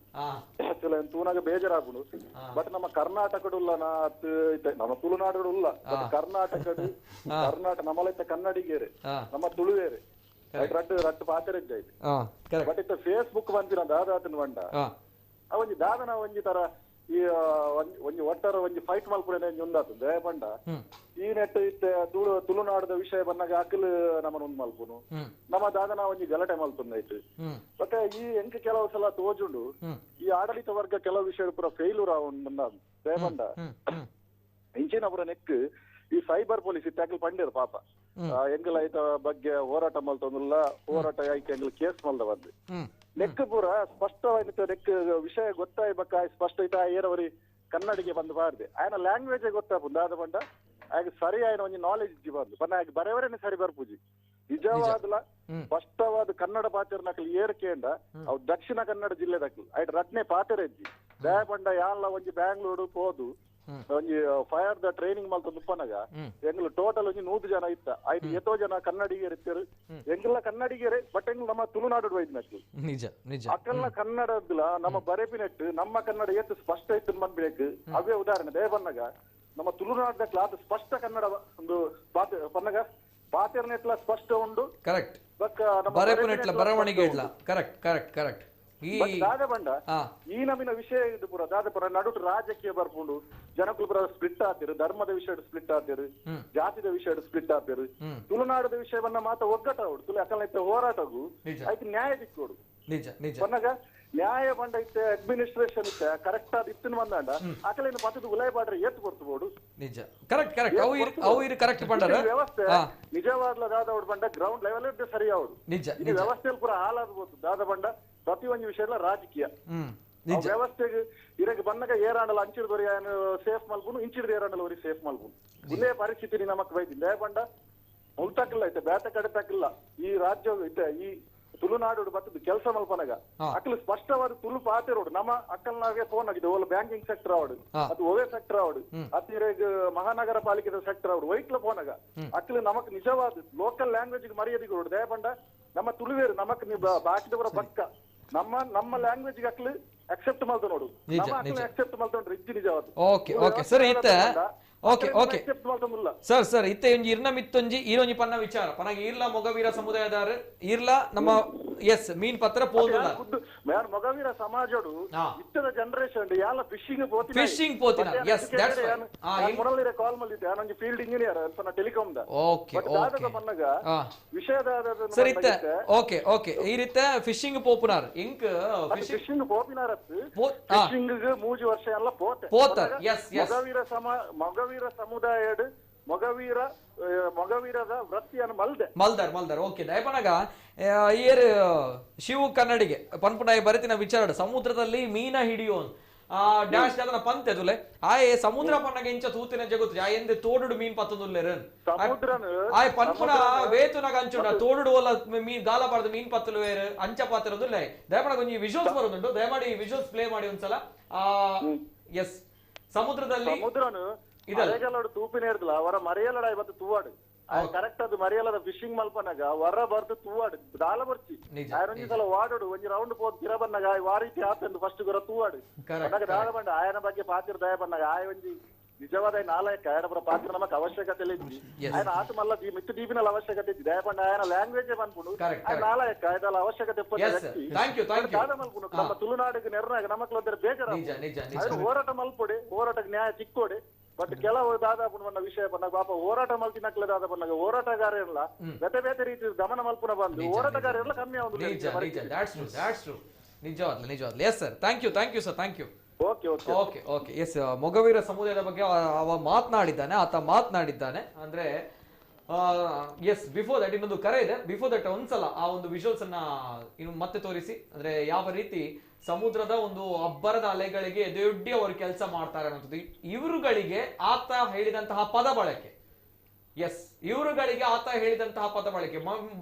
Speaker 7: ಆಕ್ಚುಲಿ ಯಾನ್ ತೂನಾಗ ಬೇಜಾರಾಪುಂಡು. ಬಟ್ ನಮ್ಮ ಕರ್ನಾಟಕಡುಲ್ಲ ನಾ ಇತ್ತೆ ನಮ್ಮ ತುಳುನಾಡುಲ್ಲ ಬಟ್ ಕರ್ನಾಟಕಡು ಕರ್ನಾಟಕ ನಮ್ಮಲ ಇತ್ತೆ ಕನ್ನಡಿಗೇರೆ ನಮ್ಮ ತುಳುವೇರೆ ರಡ್ಡು ರಡ್ಡು ಪಾತೆರೆಜ್ಜ ಆಯ್ತು. ಬಟ್ ಇತ್ತೆ ಫೇಸ್ಬುಕ್ ಬಂದಿರ ದಾದಾತನ ಬಂಡ ಆ ಒಂಜಿ ದಾದನ ಒಂಜಿ ತರ ಈ ಒಂಜಿ ಒಟ್ಟಾರ ಒಂಜಿ ಫೈಟ್ ಮಲ್ಪುರೇನೆ ಒಂಜಿ ಉಂದಾತು ದಯಪಂಡ ಈ ನೆಟ್ ಇತ್ತೆ ತುಳುನಾಡದ ವಿಷಯ ಬಂದಾಗ ಅಕಲ್ ನಮ್ಮನ ಉಂದು ಮಲ್ಪುನು ನಮ್ಮ ದಾದನ ಒಂಜಿ ಗಲಾಟೆ ಮಲ್ತುಂದೈತು. ಬಟ್ ಈ ಎಂಕ ಕೆಲವು ಸಲ ತೋಜುಂಡು ಈ ಆಡಳಿತ ವರ್ಗ ಕೆಲವು ವಿಷಯ ಪೂರ ಫೇಲ್ಯೂರ್ ಆವುಂಡ ದಯಪಂಡ ಇಂಚಿನ ಪೂರ ನೆಕ್ ಈ ಸೈಬರ್ ಪೊಲೀಸ್ ಇತ್ತೆ ಅಕಲ್ ಪಂಡೇರು ಪಾಪ ಎಂಗಲ ಐತ ಬಗ್ಗೆ ಹೋರಾಟ ಮಲ್ತೊಂದುಲ್ಲ ಹೋರಾಟ ಆಯ್ಕೆ ಎಂಗಲ್ ಕೇಸ್ ಮಲ್ದ ಬಂದು ನೆಕ್ ಪೂರ ಸ್ಪಷ್ಟವಾದ ನೆಕ್ ವಿಷಯ ಗೊತ್ತಾಯ್ಬೇಕ ಸ್ಪಷ್ಟ ಐತ ಏರವರಿ ಕನ್ನಡಿಗೆ ಬಂದು ಬಾರ್ದೆ ಆಯನ ಲ್ಯಾಂಗ್ವೇಜ್ ಗೊತ್ತಾಪುಂಡು ದಾದ ಬಂಡ ಆಗ ಸರಿ ಆಯನ ಒಂಜಿ ನಾಲೆಜ್ ಇಜ್ಜಿ ಬಂದು ಪನ್ನ ಆಗ ಬರೆವರೇನೆ ಸರಿ ಬರ್ಪುಜಿ ನಿಜವಾದ್ಲ ಸ್ಪಷ್ಟವಾದ ಕನ್ನಡ ಪಾತೆರ್ನಕಲ್ ಏರ್ಕೇಂಡ ಅವು ದಕ್ಷಿಣ ಕನ್ನಡ ಜಿಲ್ಲೆದಕ್ಲು ಆಯ್ತು ರಟ್ನೆ ಪಾತೆರೆಜ್ಜಿ ದಯ ಬಂಡ ಯಾನ್ಲ ಒಂಜಿ ಬ್ಯಾಂಗ್ಳೂರು ಪೋದು ಒಂಜಿ fire the training ಮಲ್ತೊಂದು ಉಪ್ಪನಾಗ ಎಂಗ್ಲ ಟೋಟಲ್ ಒಂಜಿ 100 ಜನ ಇತ್ತ ಆಯ್ತು ಎತೋ ಜನ ಕನ್ನಡಿಗರು ಇತ್ತರು ಎಂಗ್ಲ ಕನ್ನಡಿಗರೇ ಬಟ್ ಎಂಗ್ಲ ನಮ್ಮ ತುಳುನಾಡು ವೈದ್ಯನಕ್ಲು
Speaker 1: ನಿಜ ನಿಜ
Speaker 7: ಅಕಲ್ನ ಕನ್ನಡದ್ಲ ನಮ್ಮ ಬರೆಪಿನೆಟ್ಟು ನಮ್ಮ ಕನ್ನಡ ಏತು ಸ್ಪಷ್ಟ ಇತ್ತು ಬಂದ್ಬೇಕು ಅವೇ ಉದಾಹರಣೆ ದಯ ಬಂದಾಗ ನಮ್ಮ ತುಳುನಾಡದ ಕ್ಲಾತ್ ಸ್ಪಷ್ಟ ಕನ್ನಡ ಒಂದು ಪನ್ನಗ ಪಾತೆರ್ನೆಟ್ಲ ಸ್ಪಷ್ಟ ಉಂಡು
Speaker 1: ಕರೆಕ್ಟ್ ಬರೆಪಿನೆಟ್ಲ ಬರವಣಿಗೆ ಇಡ್ಲ correct correct correct
Speaker 7: ದಾದ ಬಂಡ ಈ ನಮಿನ ವಿಷಯ ಇದು ಪೂರ ದಾದ ಪುರ ನಡುಟು ರಾಜಕೀಯ ಬರ್ಪುಂಡು ಜನಕುಲು ಪೂರ ಸ್ಪ್ಲಿಟ್ ಆತಿರು ಧರ್ಮದ ವಿಷಯ ಸ್ಪ್ಲಿಟ್ ಆತಿರು ಜಾತಿದ ವಿಷಯ ಸ್ಪ್ಲಿಟ್ ಆತಿರು ತುಳುನಾಡದ ವಿಷಯವನ್ನ ಮಾತ್ರ ಒಗ್ಗಟ್ಟ ತುಳು ಅಕಲ ಹೋರಾಟಗೂ ಆಯ್ತು ನ್ಯಾಯ ದಿಕ್ಕೋಡು
Speaker 1: ನಿಜ ನಿಜ
Speaker 7: ಪನ್ನಗ ನ್ಯಾಯ ಬಂಡ ಇತ್ತೆ ಅಡ್ಮಿನಿಸ್ಟ್ರೇಷನ್ ಇತ್ತೆ ಕರೆಕ್ಟ್ ಆದ ಇತ್ತಿನ ಬಂದಾಂಡ ಅಕಲೇನು ಪತ್ತದ ಉಲಾಯ ಬಾಡ್ರೆ ಏತ್ ಕೊಡ್ತು
Speaker 1: ನಿಜ ಕರೆಕ್ಟ್ ಕರೆಕ್ಟ್ ಅವು ಅವು ಇರು ಕರೆಕ್ಟ್ ಬಂಡರ
Speaker 7: ವ್ಯವಸ್ಥೆ ನಿಜವಾದ್ಲ ದಾದ ಬಂಡ ಗ್ರೌಂಡ್ ಲೆವೆಲ್ ಸರಿ ಆವಡು
Speaker 1: ನಿಜ
Speaker 7: ಈ ವ್ಯವಸ್ಥೆಯಲ್ಲಿ ಪೂರ ಹಾಲಾಗ್ಬೋದು ದಾದ ಬಂಡ ಪ್ರತಿ ಒಂದು ವಿಷಯ ರಾಜಕೀಯ ವ್ಯವಸ್ಥೆಗೆ ಇರಕ್ಕೆ ಬಂದಾಗ ಏರಾಂಡಲ ಅಂಚಿಡ್ದೊರಿ ಸೇಫ್ ಮಲ್ಪುನು ಇಂಚಿಡ್ದು ಏರಾಂಡಲ ಒರಿ ಸೇಫ್ ಮಲ್ಪುನು ಇಲ್ಲೇ ಪರಿಸ್ಥಿತಿ ನಮಕ್ ಬೈದಿಲ್ಲ ಬಂಡ ಉಲ್ತಕ್ಕಿಲ್ಲ ಐತೆ ಬೇತೆ ಕಡೆ ತಕ್ಕಿಲ್ಲ ಈ ರಾಜ್ಯ ಐತೆ ಈ ತುಳುನಾಡು ಬತ್ತದ ಕೆಲಸ ಮಲ್ಪನಾಗ ಅಕ್ಕಲು ಸ್ಪಷ್ಟವಾದ ತುಳು ಪಾತೆರೋಡು ನಮ್ಮ ಅಕ್ಕಲ್ನಾಗೆ ಫೋನ್ ಆಗಿದೆ ಓಲ ಬ್ಯಾಂಕಿಂಗ್ ಸೆಕ್ಟರ್ ಅವಡು ಅದು ಒವೆ ಸೆಕ್ಟರ್ ಅವಡು ಅತಿರೇಗ ಮಹಾನಗರ ಪಾಲಿಕೆದ ಸೆಕ್ಟರ್ ಅವಡು ವೈಟ್ಲ ಫೋನಾಗ ಅಕ್ಕಲು ನಮಕ್ ನಿಜವಾದ ಲೋಕಲ್ ಲ್ಯಾಂಗ್ವೇಜ್ ಮರ್ಯಾದೆ ಕೊಡು ದಯಪಂಡ ನಮ್ಮ ತುಳುವೇರು ನಮಕ್ ಬಾಕಿದವರ ಪಕ್ಕ ನಮ್ಮ ನಮ್ಮ ಲ್ಯಾಂಗ್ವೇಜ್ ಅಕ್ಲು ಅಕ್ಸೆಪ್ಟ್ ಮಲ್ತ ನೋಡು ನಮ್ಮ ಅಕ್ಲು ಅಕ್ಸೆಪ್ಟ್ ಮಲ್ತೊಂಡ್ರೆ ಇಜ್ಜಿ ನಿಜವಾದ
Speaker 1: okay okay sir ಇತ್ತೆ okay okay sir sir ಇತ್ತೆ ಒಂಜಿ ಇರ್ನ ಮಿತ್ತೊಂಜಿ ಈರೊಂಜಿ ಪನ್ನ ವಿಚಾರ ಪನಾಗ ಈರ್ಲ ಮೊಗವೀರ ಸಮುದಾಯದಾರ ಈರ್ಲ ನಮ್ಮ ಎಸ್ ಮೀನ್ ಪತ್ರ ಪೋದುಲ್ಲ
Speaker 7: ಮೊಗವೀರ ಸಮಾಜಡು ಇತ್ತದ ಜನರೇಷನ್ ಯಾಲ ಫಿಶಿಂಗ್ ಪೋತಿನ ಫಿಶಿಂಗ್
Speaker 1: ಪೋತಿನ S that's
Speaker 7: why ಮೊದಲನೇ ಕಾಲ್ ಮಲ್ಲಿದ್ದೆ ನಾನೊಂಜಿ ಫೀಲ್ಡ್ ಇಂಜಿನಿಯರ್ ಅನ್ಪನ telecom the
Speaker 1: okay okay
Speaker 7: ಪನ್ನಗ ವಿಷಯದ
Speaker 1: ಸರ್ ಇತ್ತೆ ಓಕೆ ಓಕೆ ಈ ರೀತಿ ಫಿಶಿಂಗ್ ಪೋಪುನಾರ್ ಇಂಕ್
Speaker 7: ಫಿಶಿಂಗ್ ಪೋಪಿನಾರ್ ಫಿಶಿಂಗ್ 3 ವರ್ಷ ಎಲ್ಲ ಪೋತೆ
Speaker 1: ಪೋತರ್ ಎಸ್ ಎಸ್
Speaker 7: ಮೊಗವೀರ ಮೊಗವೀರ ಸಮುದಾಯಡ್ ಮೊಗವೀರ ಮೊಗವೀರದ ವೃತ್ತಿಯನ್ನು ಮಲ್ದೆ
Speaker 1: ಮಲ್ದಾರ್ ಮಲ್ದಾರ್ ಓಕೆ ದಯಪನಾಗ ಏರ್ ಶಿವು ಕನ್ನಡಿಗೆ ಪನ್ಪುನಾಯಿ ಬರೆತಿನ ವಿಚಾರ ಸಮುದ್ರದಲ್ಲಿ ಮೀನ ಹಿಡಿಯೋನ್ ಡ್ಯಾಶ್ ಅದನ್ನ ಪಂತೆ ತುಲೆ ಆಯೆ ಸಮುದ್ರ ಪನ್ನಗ ಇಂಚ ತೂತಿನ ಜಗತ್ತು ಆ ಎಂದೆ ತೋಡುಡು ಮೀನ್ ಪತ್ತೊಂದುಲ್ಲೇರು ಆಯ್ ಪನ್ಪುನ ವೇತುನಾಗ ಅಂಚುಂಡ ತೋಡುಡು ಒಲ್ಲ ಮೀನ್ ಗಾಲ ಬಾರ್ದು ಮೀನ್ ಪತ್ತಲು ವೇರು ಅಂಚ ಪಾತಿರೋದುಲ್ಲೆ. ದಯಮಾಡಿ ಒಂಜಿ ವಿಜುವಲ್ಸ್ ಬರೋದುಂಟು, ದಯಮಾಡಿ ವಿಜುವಲ್ಸ್ ಪ್ಲೇ ಮಾಡಿ ಒಂದ್ಸಲ. ಎಸ್, ಸಮುದ್ರದಲ್ಲಿ
Speaker 7: ಇದೆಲ್ಲ ತೂಪಿನ ಇರ್ದಲ್ಲ ಅವರ ಮರೆಯಲಡ ಇವತ್ತು ತೂವಾಡು ಕರೆಕ್ಟ್ ಅದು ಮರೆಯಲದ ಫಿಶಿಂಗ್ ಮಲ್ಪನಾಗ ವರ ಬರ್ದು ತೂವಾಡು ದಾಲ ಬರ್ಚಿ ಒಂಜಿ ಸಲ ವಾಡೋಡು ಒಂಜಿ ರೌಂಡ್ ಪೋದ್ ಪಿರ ಬನ್ನಾಗ ಆ ರೀತಿ ಆತಂದು ಫಸ್ಟ್ ಗೊರ ತೂವಾಡು ಬನ್ನಾಗ ದಾಲ ಬಂಡ ಆಯನ ಬಗ್ಗೆ ಪಾತಿರ ದಯ ಬನ್ನಾಗ ಆಯ ಒಂಜಿ ನಿಜವಾದ ನಾಲಾಯಕ ಆಯನ ಪುರ ಪಾತ್ರ ನಮಕ್ ಅವಶ್ಯಕತೆ ಇಜ್ಜಿ. ಆಯನ ಆತ ಮಲ್ಲ ಮಿತ್ತು ದೀಪಿನಲ್ಲಿ ಅವಶ್ಯಕತೆ ಇಜ್ಜಿ. ದಯ ಬಂಡ ಆಯನ ಲ್ಯಾಂಗ್ವೇಜ್ ಪನ್ಪುಂಡು ನಾಲಾಯಕ ಆಯ್ದಲ್ಲ ಅವಶ್ಯಕತೆ ದಾದ ಮಲ್ಪುಂಡು. ನಮ್ಮ ತುಳುನಾಡಿಗೆ ನೆರ್ನಾಗ ನಮಕ್ಲ ಬೇಜಾರ ಹೋರಾಟ ಮಲ್ಪೊಡೆ, ಹೋರಾಟಕ್ಕೆ ನ್ಯಾಯ ಚಿಕ್ಕೋಡೆ. ಬಟ್ ಕೆಲವು ದಾದಾಪುನ ಬಣ್ಣ ವಿಷಯ ಬಂದಾಗ ಪಾಪ ಹೋರಾಟ ಮಲ್ತಿನಕ್ಲೆ ದಾದ ಬಂದಾಗ ಹೋರಾಟಗಾರ ಇರಲ್ಲ, ಬೇತೆ ಬೇತೆ ರೀತಿ ದಮನ ಮಲ್ಪುನ ಬಂದು ಹೋರಾಟಗಾರ ಇರಲ್ಲ ಕಮ್ಮಿ ಆಗುದು.
Speaker 1: ನಿಜವಾಗ್ಲು ನಿಜವಾಗ್ಲು. Yes sir, thank you, thank you sir, thank you.
Speaker 7: Okay okay
Speaker 1: okay okay. Yes, Mogaveera ಸಮುದಾಯದ ಬಗ್ಗೆ ಅವ ಮಾತನಾಡಿದ್ದಾನೆ, ಆತ ಮಾತನಾಡಿದ್ದಾನೆ. ಅಂದ್ರೆ ಎಸ್, ಬಿಫೋರ್ that ಇನ್ನೊಂದು ಕರೆ ಇದೆ. ಬಿಫೋರ್ that ಒಂದ್ಸಲ ಆ ಒಂದು ವಿಜುವಲ್ಸ್ ಅನ್ನ ಇನ್ನು ಮತ್ತೆ ತೋರಿಸಿ, ಅಂದ್ರೆ ಯಾವ ರೀತಿ ಸಮುದ್ರದ ಒಂದು ಅಬ್ಬರದ ಅಲೆಗಳಿಗೆ ಎದೆಯೊಡ್ಡಿ ಅವರು ಕೆಲಸ ಮಾಡ್ತಾರೆ ಅನ್ನೋದು. ಇವರುಗಳಿಗೆ ಆತ ಹೇಳಿದಂತಹ ಪದ ಬಳಕೆ, ಎಸ್, ಇವರುಗಳಿಗೆ ಆತ ಹೇಳಿದಂತಹ ಪದ ಬಳಕೆ,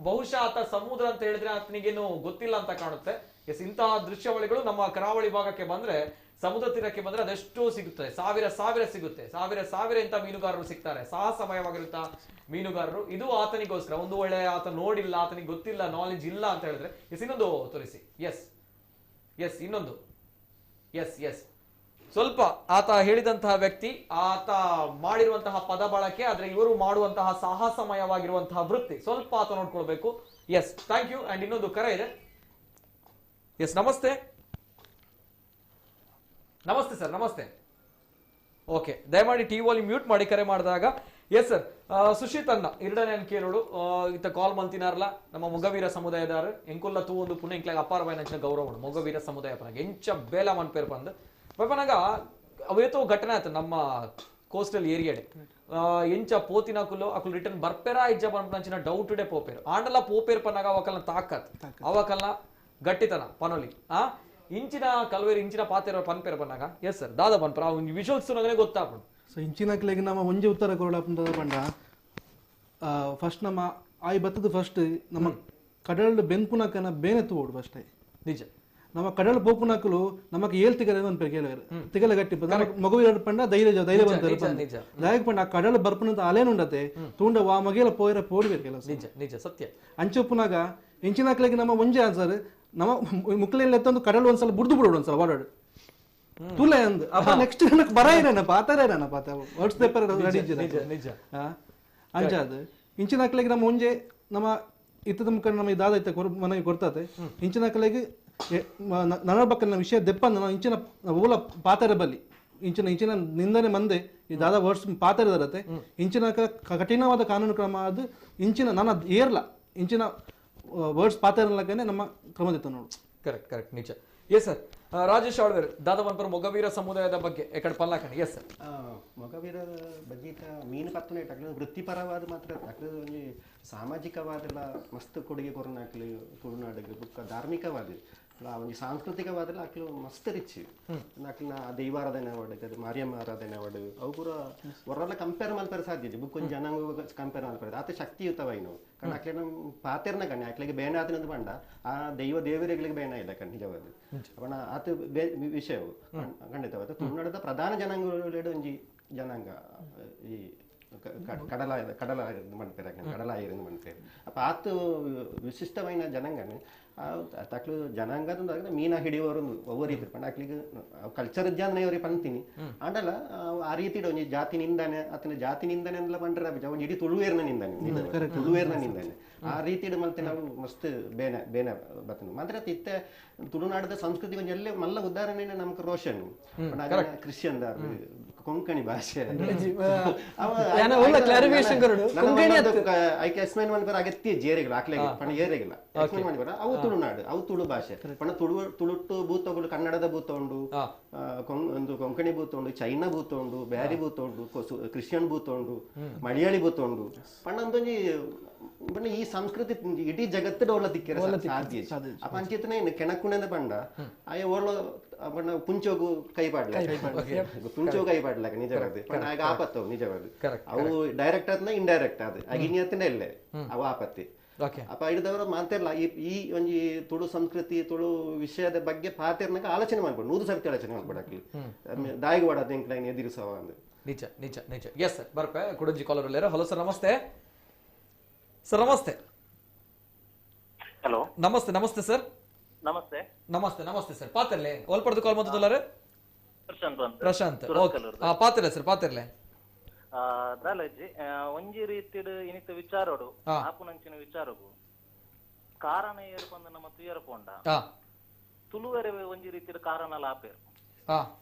Speaker 1: ಬಹುಶಃ ಆತ ಸಮುದ್ರ ಅಂತ ಹೇಳಿದ್ರೆ ಆತನಿಗೇನು ಗೊತ್ತಿಲ್ಲ ಅಂತ ಕಾಣುತ್ತೆ. ಎಸ್, ಇಂತಹ ದೃಶ್ಯಾವಳಿಗಳು ನಮ್ಮ ಕರಾವಳಿ ಭಾಗಕ್ಕೆ ಬಂದ್ರೆ, ಸಮುದ್ರ ತೀರಕ್ಕೆ ಬಂದ್ರೆ ಅದೆಷ್ಟೋ ಸಿಗುತ್ತೆ, ಸಾವಿರ ಸಾವಿರ ಸಿಗುತ್ತೆ, ಸಾವಿರ ಸಾವಿರ ಇಂಥ ಮೀನುಗಾರರು ಸಿಗ್ತಾರೆ, ಸಾಹಸಮಯವಾಗಿರುತ್ತಾ ಮೀನುಗಾರರು. ಇದು ಆತನಿಗೋಸ್ಕರ ಒಂದು ಒಳ್ಳೆ ಆತ ನೋಡಿಲ್ಲ, ಆತನಿಗೆ ಗೊತ್ತಿಲ್ಲ, ನಾಲೆಜ್ ಇಲ್ಲ ಅಂತ ಹೇಳಿದ್ರೆ. ಎಸ್, ಇನ್ನೊಂದು ತೋರಿಸಿ. ಎಸ್ ಎಸ್, ಇನ್ನೊಂದು. ಎಸ್ ಎಸ್, ಸ್ವಲ್ಪ ಆತ ಹೇಳಿದಂತಹ ವ್ಯಕ್ತಿ, ಆತ ಮಾಡಿರುವಂತಹ ಪದ ಬಳಕೆ, ಆದ್ರೆ ಇವರು ಮಾಡುವಂತಹ ಸಾಹಸಮಯವಾಗಿರುವಂತಹ ವೃತ್ತಿ ಸ್ವಲ್ಪ ಆತ ನೋಡ್ಕೊಳ್ಬೇಕು. S, thank you. And ಇನ್ನೊಂದು ಕರೆ ಇದೆ. ಎಸ್, ನಮಸ್ತೆ. ನಮಸ್ತೆ ಸರ್, ನಮಸ್ತೆ. ಓಕೆ, ದಯಮಾಡಿ ಟಿ ವಾಲ್ಯೂಮ್ ಮ್ಯೂಟ್ ಮಾಡಿ ಕರೆ ಮಾಡಿದಾಗ. ಎಸ್ ಸರ್, ಸುಶೀತ್ ಅನ್ನ ಎರಡನೇ ಕೇಳೋಡು ಇತ್ತ ಕಾಲ್ ಮಲ್ತಿನಾರಲ್ಲ ನಮ್ಮ ಮೊಗವೀರ ಸಮುದಾಯದಾರ ಎಂಕುಲ್ಲ ತೂ ಒಂದು ಪುಣ್ಯ ಎಂಕ್ಲಾಗ ಅಪಾರವಾಯಿನ ಗೌರವ ಉಂಡು ಮೊಗವೀರ ಸಮುದಾಯ ಪನಾಗ ಎಂಚ ಬೇಲ ಮನ್ಪೇರ್ ಪಂದ್ ಪನಾಗ ಅವೇತೋ ಘಟನೆ ಆಯ್ತು ನಮ್ಮ ಕೋಸ್ಟಲ್ ಏರಿಯಾಡೆ ಎಂಚ ಪೋತಿನಕುಲು ಅಕುಲು ರಿಟರ್ನ್ ಬರ್ಪೇರಾ ಇಜ್ಜ ಪನ್ಪುನಂಚಿನ ಡೌಟ್ ಇಡೆ ಪೋಪೇರು ಆಂಡಲ ಪೋಪೇರ್ ಪನ್ನಾಗ ಅವಕಲ್ನ ತಾಕತ್ ಅವಕಲ್ನ ಗಟ್ಟಿತನ ಪನೊಲಿ ಆ ಇಂಚಿನ ಕಲ್ವೇರು ಇಂಚಿನ ಪಾತೆರ ಪನ್ಪೇರ ಪನ್ನಾಗ. ಎಸ್ ಸರ್, ದಾದ ಪನ್ಪರ ಒಂಜಿ ವಿಜುವಲ್ಸ್ ನಗನೆ ಗೊತ್ತಾಪುಂಡು.
Speaker 4: ಸೊ ಇಂಚಿನಕ್ಲೆಗ್ ನಮ್ಮ ಒಂಜಿ ಉತ್ತರ ಕೊರೊಡಪುಂಡ ಪಂಡ ಫಸ್ಟ್ ನಮ್ಮ ಆಯ್ ಬತ್ತದ ಫಸ್ಟ್ ನಮ್ಮ ಕಡಲ್ ಬೆನ್ಪುನಕನ ಬೇನೆ ತೂವೊಡು ಫಸ್ಟ್
Speaker 1: ನಿಜ.
Speaker 4: ನಮ್ಮ ಕಡಲ್ ಪೋಪುನಕುಲು ನಮಕ್ ಏಲ್ ತಿಗಲೆ ಪನ್ಪೇರು ಕೇಳುವರು ತಿಗಲ ಗಟ್ಟಿ ಮಗುವಿರ ಪಂಡ ಧೈರ್ಯ ಧೈರ್ಯ ಬಂತಾರೆ ದಾಯಕ ಪಂಡ ಆ ಕಡಲ್ ಬರ್ಪುನಂತ ಅಲೇನುಂಡತೆ ತೂಂಡ ವಾ ಮಗೇಲ ಪೋಯರ ಪೋಡಿಬೇರು ಕೆಲಸ.
Speaker 1: ನಿಜ ನಿಜ ಸತ್ಯ.
Speaker 4: ಅಂಚುಪ್ಪುನಾಗ ಇಂಚಿನಕ್ಲೆಗ್ ನಮ್ಮ ಒಂಜಿ ಆನ್ಸರ್ ನಮ್ಮ ಮುಕ್ಲೆಲ್ಲ ಎತ್ತೊಂದು ಕಡಲ್ ಒಂದ್ಸಲ ಬುಡ್ದು ಬಿಡೋಡು ಒಂದ್ಸಲ ಓಡಾಡು ತುಲೆ ಅಂದ್ ಅಪ್ಪ ನೆಕ್ಸ್ಟ್ ನನಗೆ ಬರ ಇರೇನಪ್ಪ ಆತರ ಇರೇನಪ್ಪ ಆತ ವರ್ಡ್ಸ್ ಪೇಪರ್ ರೆಡಿ
Speaker 1: ನಿಜ
Speaker 4: ಅಂಚಾದ ಇಂಚಿನಕ್ಲೆಗ್ ನಮ್ಮ ಒಂಜೆ ನಮ್ಮ ಇತ್ತದ ಮುಖಂಡ ನಮ್ಮ ದಾದ ಇತ್ತ ಮನವಿ ಕೊಡ್ತಾತೆ ಇಂಚಿನಕ್ಲೆಗ್ ನನ್ನ ಪಕ್ಕ ವಿಷಯ ದೆಪ್ಪಂದ ನಾವು ಇಂಚಿನ ಓಲ ಪಾತರ ಬಲ್ಲಿ ಇಂಚಿನ ಇಂಚಿನ ನಿಂದನೆ ಮಂದೆ ಈ ದಾದಾ ವರ್ಡ್ಸ್ ಪಾತರದರತೆ ಇಂಚಿನ ಕಠಿಣವಾದ ಕಾನೂನು ಕ್ರಮ ಅದು ಇಂಚಿನ ನನ್ನ ಏರ್ಲ ಇಂಚಿನ ವರ್ಡ್ಸ್ ಪಾತರಲಕನೆ ನಮ್ಮ ಕ್ರಮದಿತ್ತ ನೋಡು.
Speaker 1: ಕರೆಕ್ಟ್ ಕರೆಕ್ಟ್ ನಿಜ. ಎಸ್ ಸರ್, ರಾಜೇಶ್ ಆಳ್ವೇರ್ ದಾದವನ್ಪುರ ಮೊಗವೀರ ಸಮುದಾಯದ ಬಗ್ಗೆ ಎಕಡೆ ಪಲ್ಲಾಕಣಿ. ಎಸ್ ಸರ್,
Speaker 5: ಮೊಗವೀರ ಬಗ್ಗೆ ಮೀನು ಪತ್ತನೆ ಅಕ್ಲು ವೃತ್ತಿಪರವಾದ ಮಾತ್ರ ಅಕ್ಲು ಒಂಜಿ ಸಾಮಾಜಿಕವಾದೆಲ್ಲ ಮಸ್ತ್ ಕೊಡುಗೆ ಕೊರನಾಕ್ಲಿ ತುಳುನಾಡಿಗೆ ಬುಕ್ಕ ಧಾರ್ಮಿಕವಾದ ಒಂಜಿ ಸಾಂಸ್ಕೃತಿಕವಾದೆಲ್ಲ ಅಕ್ಲು ಮಸ್ತ್ ರಿಚ್ ಅಕ್ಲಿನ ದೈವಾರಾಧನೆ ಅವಾರ್ಡ್ ಅದು ಮಾರಿಯಮ್ಮ ಆರಾಧನೆ ಅವಾರ್ಡ್ ಅವು ಪೂರ ಹೊರಲ್ಲ ಕಂಪೇರ್ ಮಲ್ಪರೆ ಸಾಧ್ಯ ಇದೆ ಬುಕ್ ಒಂಜಿ ಜನಾಂಗ ಕಂಪೇರ್ ಮಲ್ಪರೆ ಆತ ಶಕ್ತಿಯುತವಾಯಿನವು ಕಣ್ಣ ಅಕ್ಲೆ ಪಾತೆರ್ನ ಕಣ್ಣೆ ಅಕ್ಲಿಗೆ ಬೇನೆ ಆತನದು ಪಂಡ ಆ ದೈವ ದೇವರುಗಳಿಗೆ ಬೇನ ಇಲ್ಲ ಕಣ್ ನಿಜವಾದ ಪಂಡ ಆತ ವಿಷಯವು ಖಂಡಿತವಾದ ತುಳುನಾಡದ ಪ್ರಧಾನ ಜನಾಂಗಗಳು ಒಂಜಿ ಜನಾಂಗ ಈ ಕಡಲ ಕಡಲ ಮನ್ಪೇರು ಕಡಲಾಯರು ಮನ್ಪೇರು ಅಪ್ಪ ಆತ ವಿಶಿಷ್ಟమైన ಜನಾಂಗನೆ ತಕ್ಲು ಜನಾಂಗದ ಮೀನ ಹಿಡಿಯುವವರು ಒವ್ವ ರೀತಿ ಪಂಡ ಅಕ್ಲಿಗೆ ಕಲ್ಚರ್ ಇದ್ದಾನೆ ಅವ್ರಿಗೆ ಪಂತೀನಿ ಆಂಡಲ ಆ ರೀತಿ ಒಂಜಿ ಜಾತಿ ನಿಂದಾನೆ ಆತನ ಜಾತಿ ನಿಂದಾನೆ ಅಂದಲ ಪಂಡ್ರೆ ಒಂಜಿ ಇಡೀ ತುಳುವೇರ್ನ ನಿಂದಾನೆ ತುಳುವೇರ್ನ ನಿಂದಾನೆ ಆ ರೀತಿ ಮಲ್ತೆ ನಾವು ಮಸ್ತ್ ಬೇನೆ ಬೇನೆ ಬರ್ತನೆ ಮಾತ್ರ ಇತ್ತೆ ತುಳುನಾಡದ ಸಂಸ್ಕೃತಿ ಒಂಜಿ ಎಲ್ಲೇ ಮಲ್ಲ ಉದಾಹರಣೆ ನಮ್ಗೆ ರೋಷನ್ ಕ್ರಿಶ್ಚಿಯನ್ ಕೊಂಕಣಿ ಭಾಷೆ ಎಕ್ಸ್ಪ್ಲೈನ್ ಮಾಡ್ಬಾರ ಅಗತ್ಯ ಜೇರೆಗಳು ಆಕ್ಲೆಗೆ ಪಣ ಏರೆಗಿಲ್ಲ ಎಕ್ಸ್ಪ್ಲೈನ್ ಮಾಡ್ಬಾರ ಅವು ತುಳುನಾಡು ಅವು ತುಳು ಭಾಷೆ ಪಣ ತುಳು ತುಳುಟ್ಟು ಭೂತಗಳು ಕನ್ನಡದ ಭೂತ ಉಂಡು ಒಂದು ಕೊಂಕಣಿ ಭೂತ ಉಂಡು ಚೈನಾ ಭೂತ ಉಂಡು ಬ್ಯಾರಿ ಭೂತ ಉಂಡು ಕ್ರಿಶ್ಚಿಯನ್ ಭೂತ ಉಂಡು ಮಲಯಾಳಿ ಭೂತ ಉಂಡು ಪಣ್ಣ ಅಂದೊಂಜಿ ಪಣ್ಣ ಈ ಸಂಸ್ಕೃತಿ ಇಡೀ ಜಗತ್ತಡ ಒಳ್ಳ ತಿಕ್ಕಿರ ಸಾಧ್ಯ ಅಪ್ಪ ಅಂಚಿತನ ಕೆಣಕುಣದ ಪಂಡ ಆಯ ಓರ್ಲ ಬಣ್ಣ ಪುಂಚೋಗು ಕೈ ಪಾಡ್ಲ ಪುಂಚೋಗು ಕೈ ಪಾಡ್ಲಾಕ ನಿಜವಾದ ಪಂಡ ಆಗ ಆಪತ್ತು ನಿಜವಾದ ಅವು ಡೈರೆಕ್ಟ್ ಆದ್ನ ಇಂಡೈರೆಕ್ಟ್ ಆದ ಆಗ ಇನಿ ಇಲ್ಲೇ ಅವು ಆಪತ್ತಿ. ಅಪ್ಪ ಹಿಡಿದವರು ಮಾತಿರಲ್ಲ ಈ ಈ ಒಂಜಿ ತುಳು ಸಂಸ್ಕೃತಿ ತುಳು ವಿಷಯದ ಬಗ್ಗೆ ಪಾತಿರ್ನಾಗ ಆಲೋಚನೆ ಮಾಡ್ಬೋದು 100 ಸರ್ತಿ ಆಲೋಚನೆ ಮಾಡ್ಬಿಡಕ್ಲಿ ದಾಯಿಗೆ ವಾಡೋದು ಎಂಕ್ಲೈನ್ ಎದುರಿಸವ ಅಂದು.
Speaker 1: ನಿಜ ನಿಜ ನಿಜ. ಎಸ್ ಸರ್, ಬರ್ಪೆ ಕುಡಂಜಿ ಕಾಲರ್ ಉಳ್ಳೇರು. ಹಲೋ ಸರ್, ನಮಸ್ತೆ. ಸರ್ ನಮಸ್ತೆ. ಹಲೋ, ನಮಸ್ತೆ. ನಮಸ್ತೆ ಸರ್. ನಮಸ್ತೆ ನಮಸ್ತೆ ನಮಸ್ತೆ ಸರ್. ಪಾತಿರ್ಲೆ ಒಲ್ಪಡ್ದು ಕಾಲ್ ಮಾತಾಡೋರು ಪ್ರಶಾಂತ್. ಓಕೆ, ಪಾತಿರ್ಲೆ ಸರ್, ಪಾತಿರ್ಲೆ.
Speaker 8: ದಾಲಜ್ಜಿ ಒಂಜಿ ರೀತಿಡ್ ಇನಿತ ವಿಚಾರೋಡು ಆಪುನಂಚಿನ ವಿಚಾರಗು ಕಾರಣ ಏರು ಪಂದ ನಮ್ಮ ತುಯರ ಪೋಂಡ ತುಳುವರೆ ಒಂಜಿ ರೀತಿಡ್ ಕಾರಣ ಲಾಪೇರು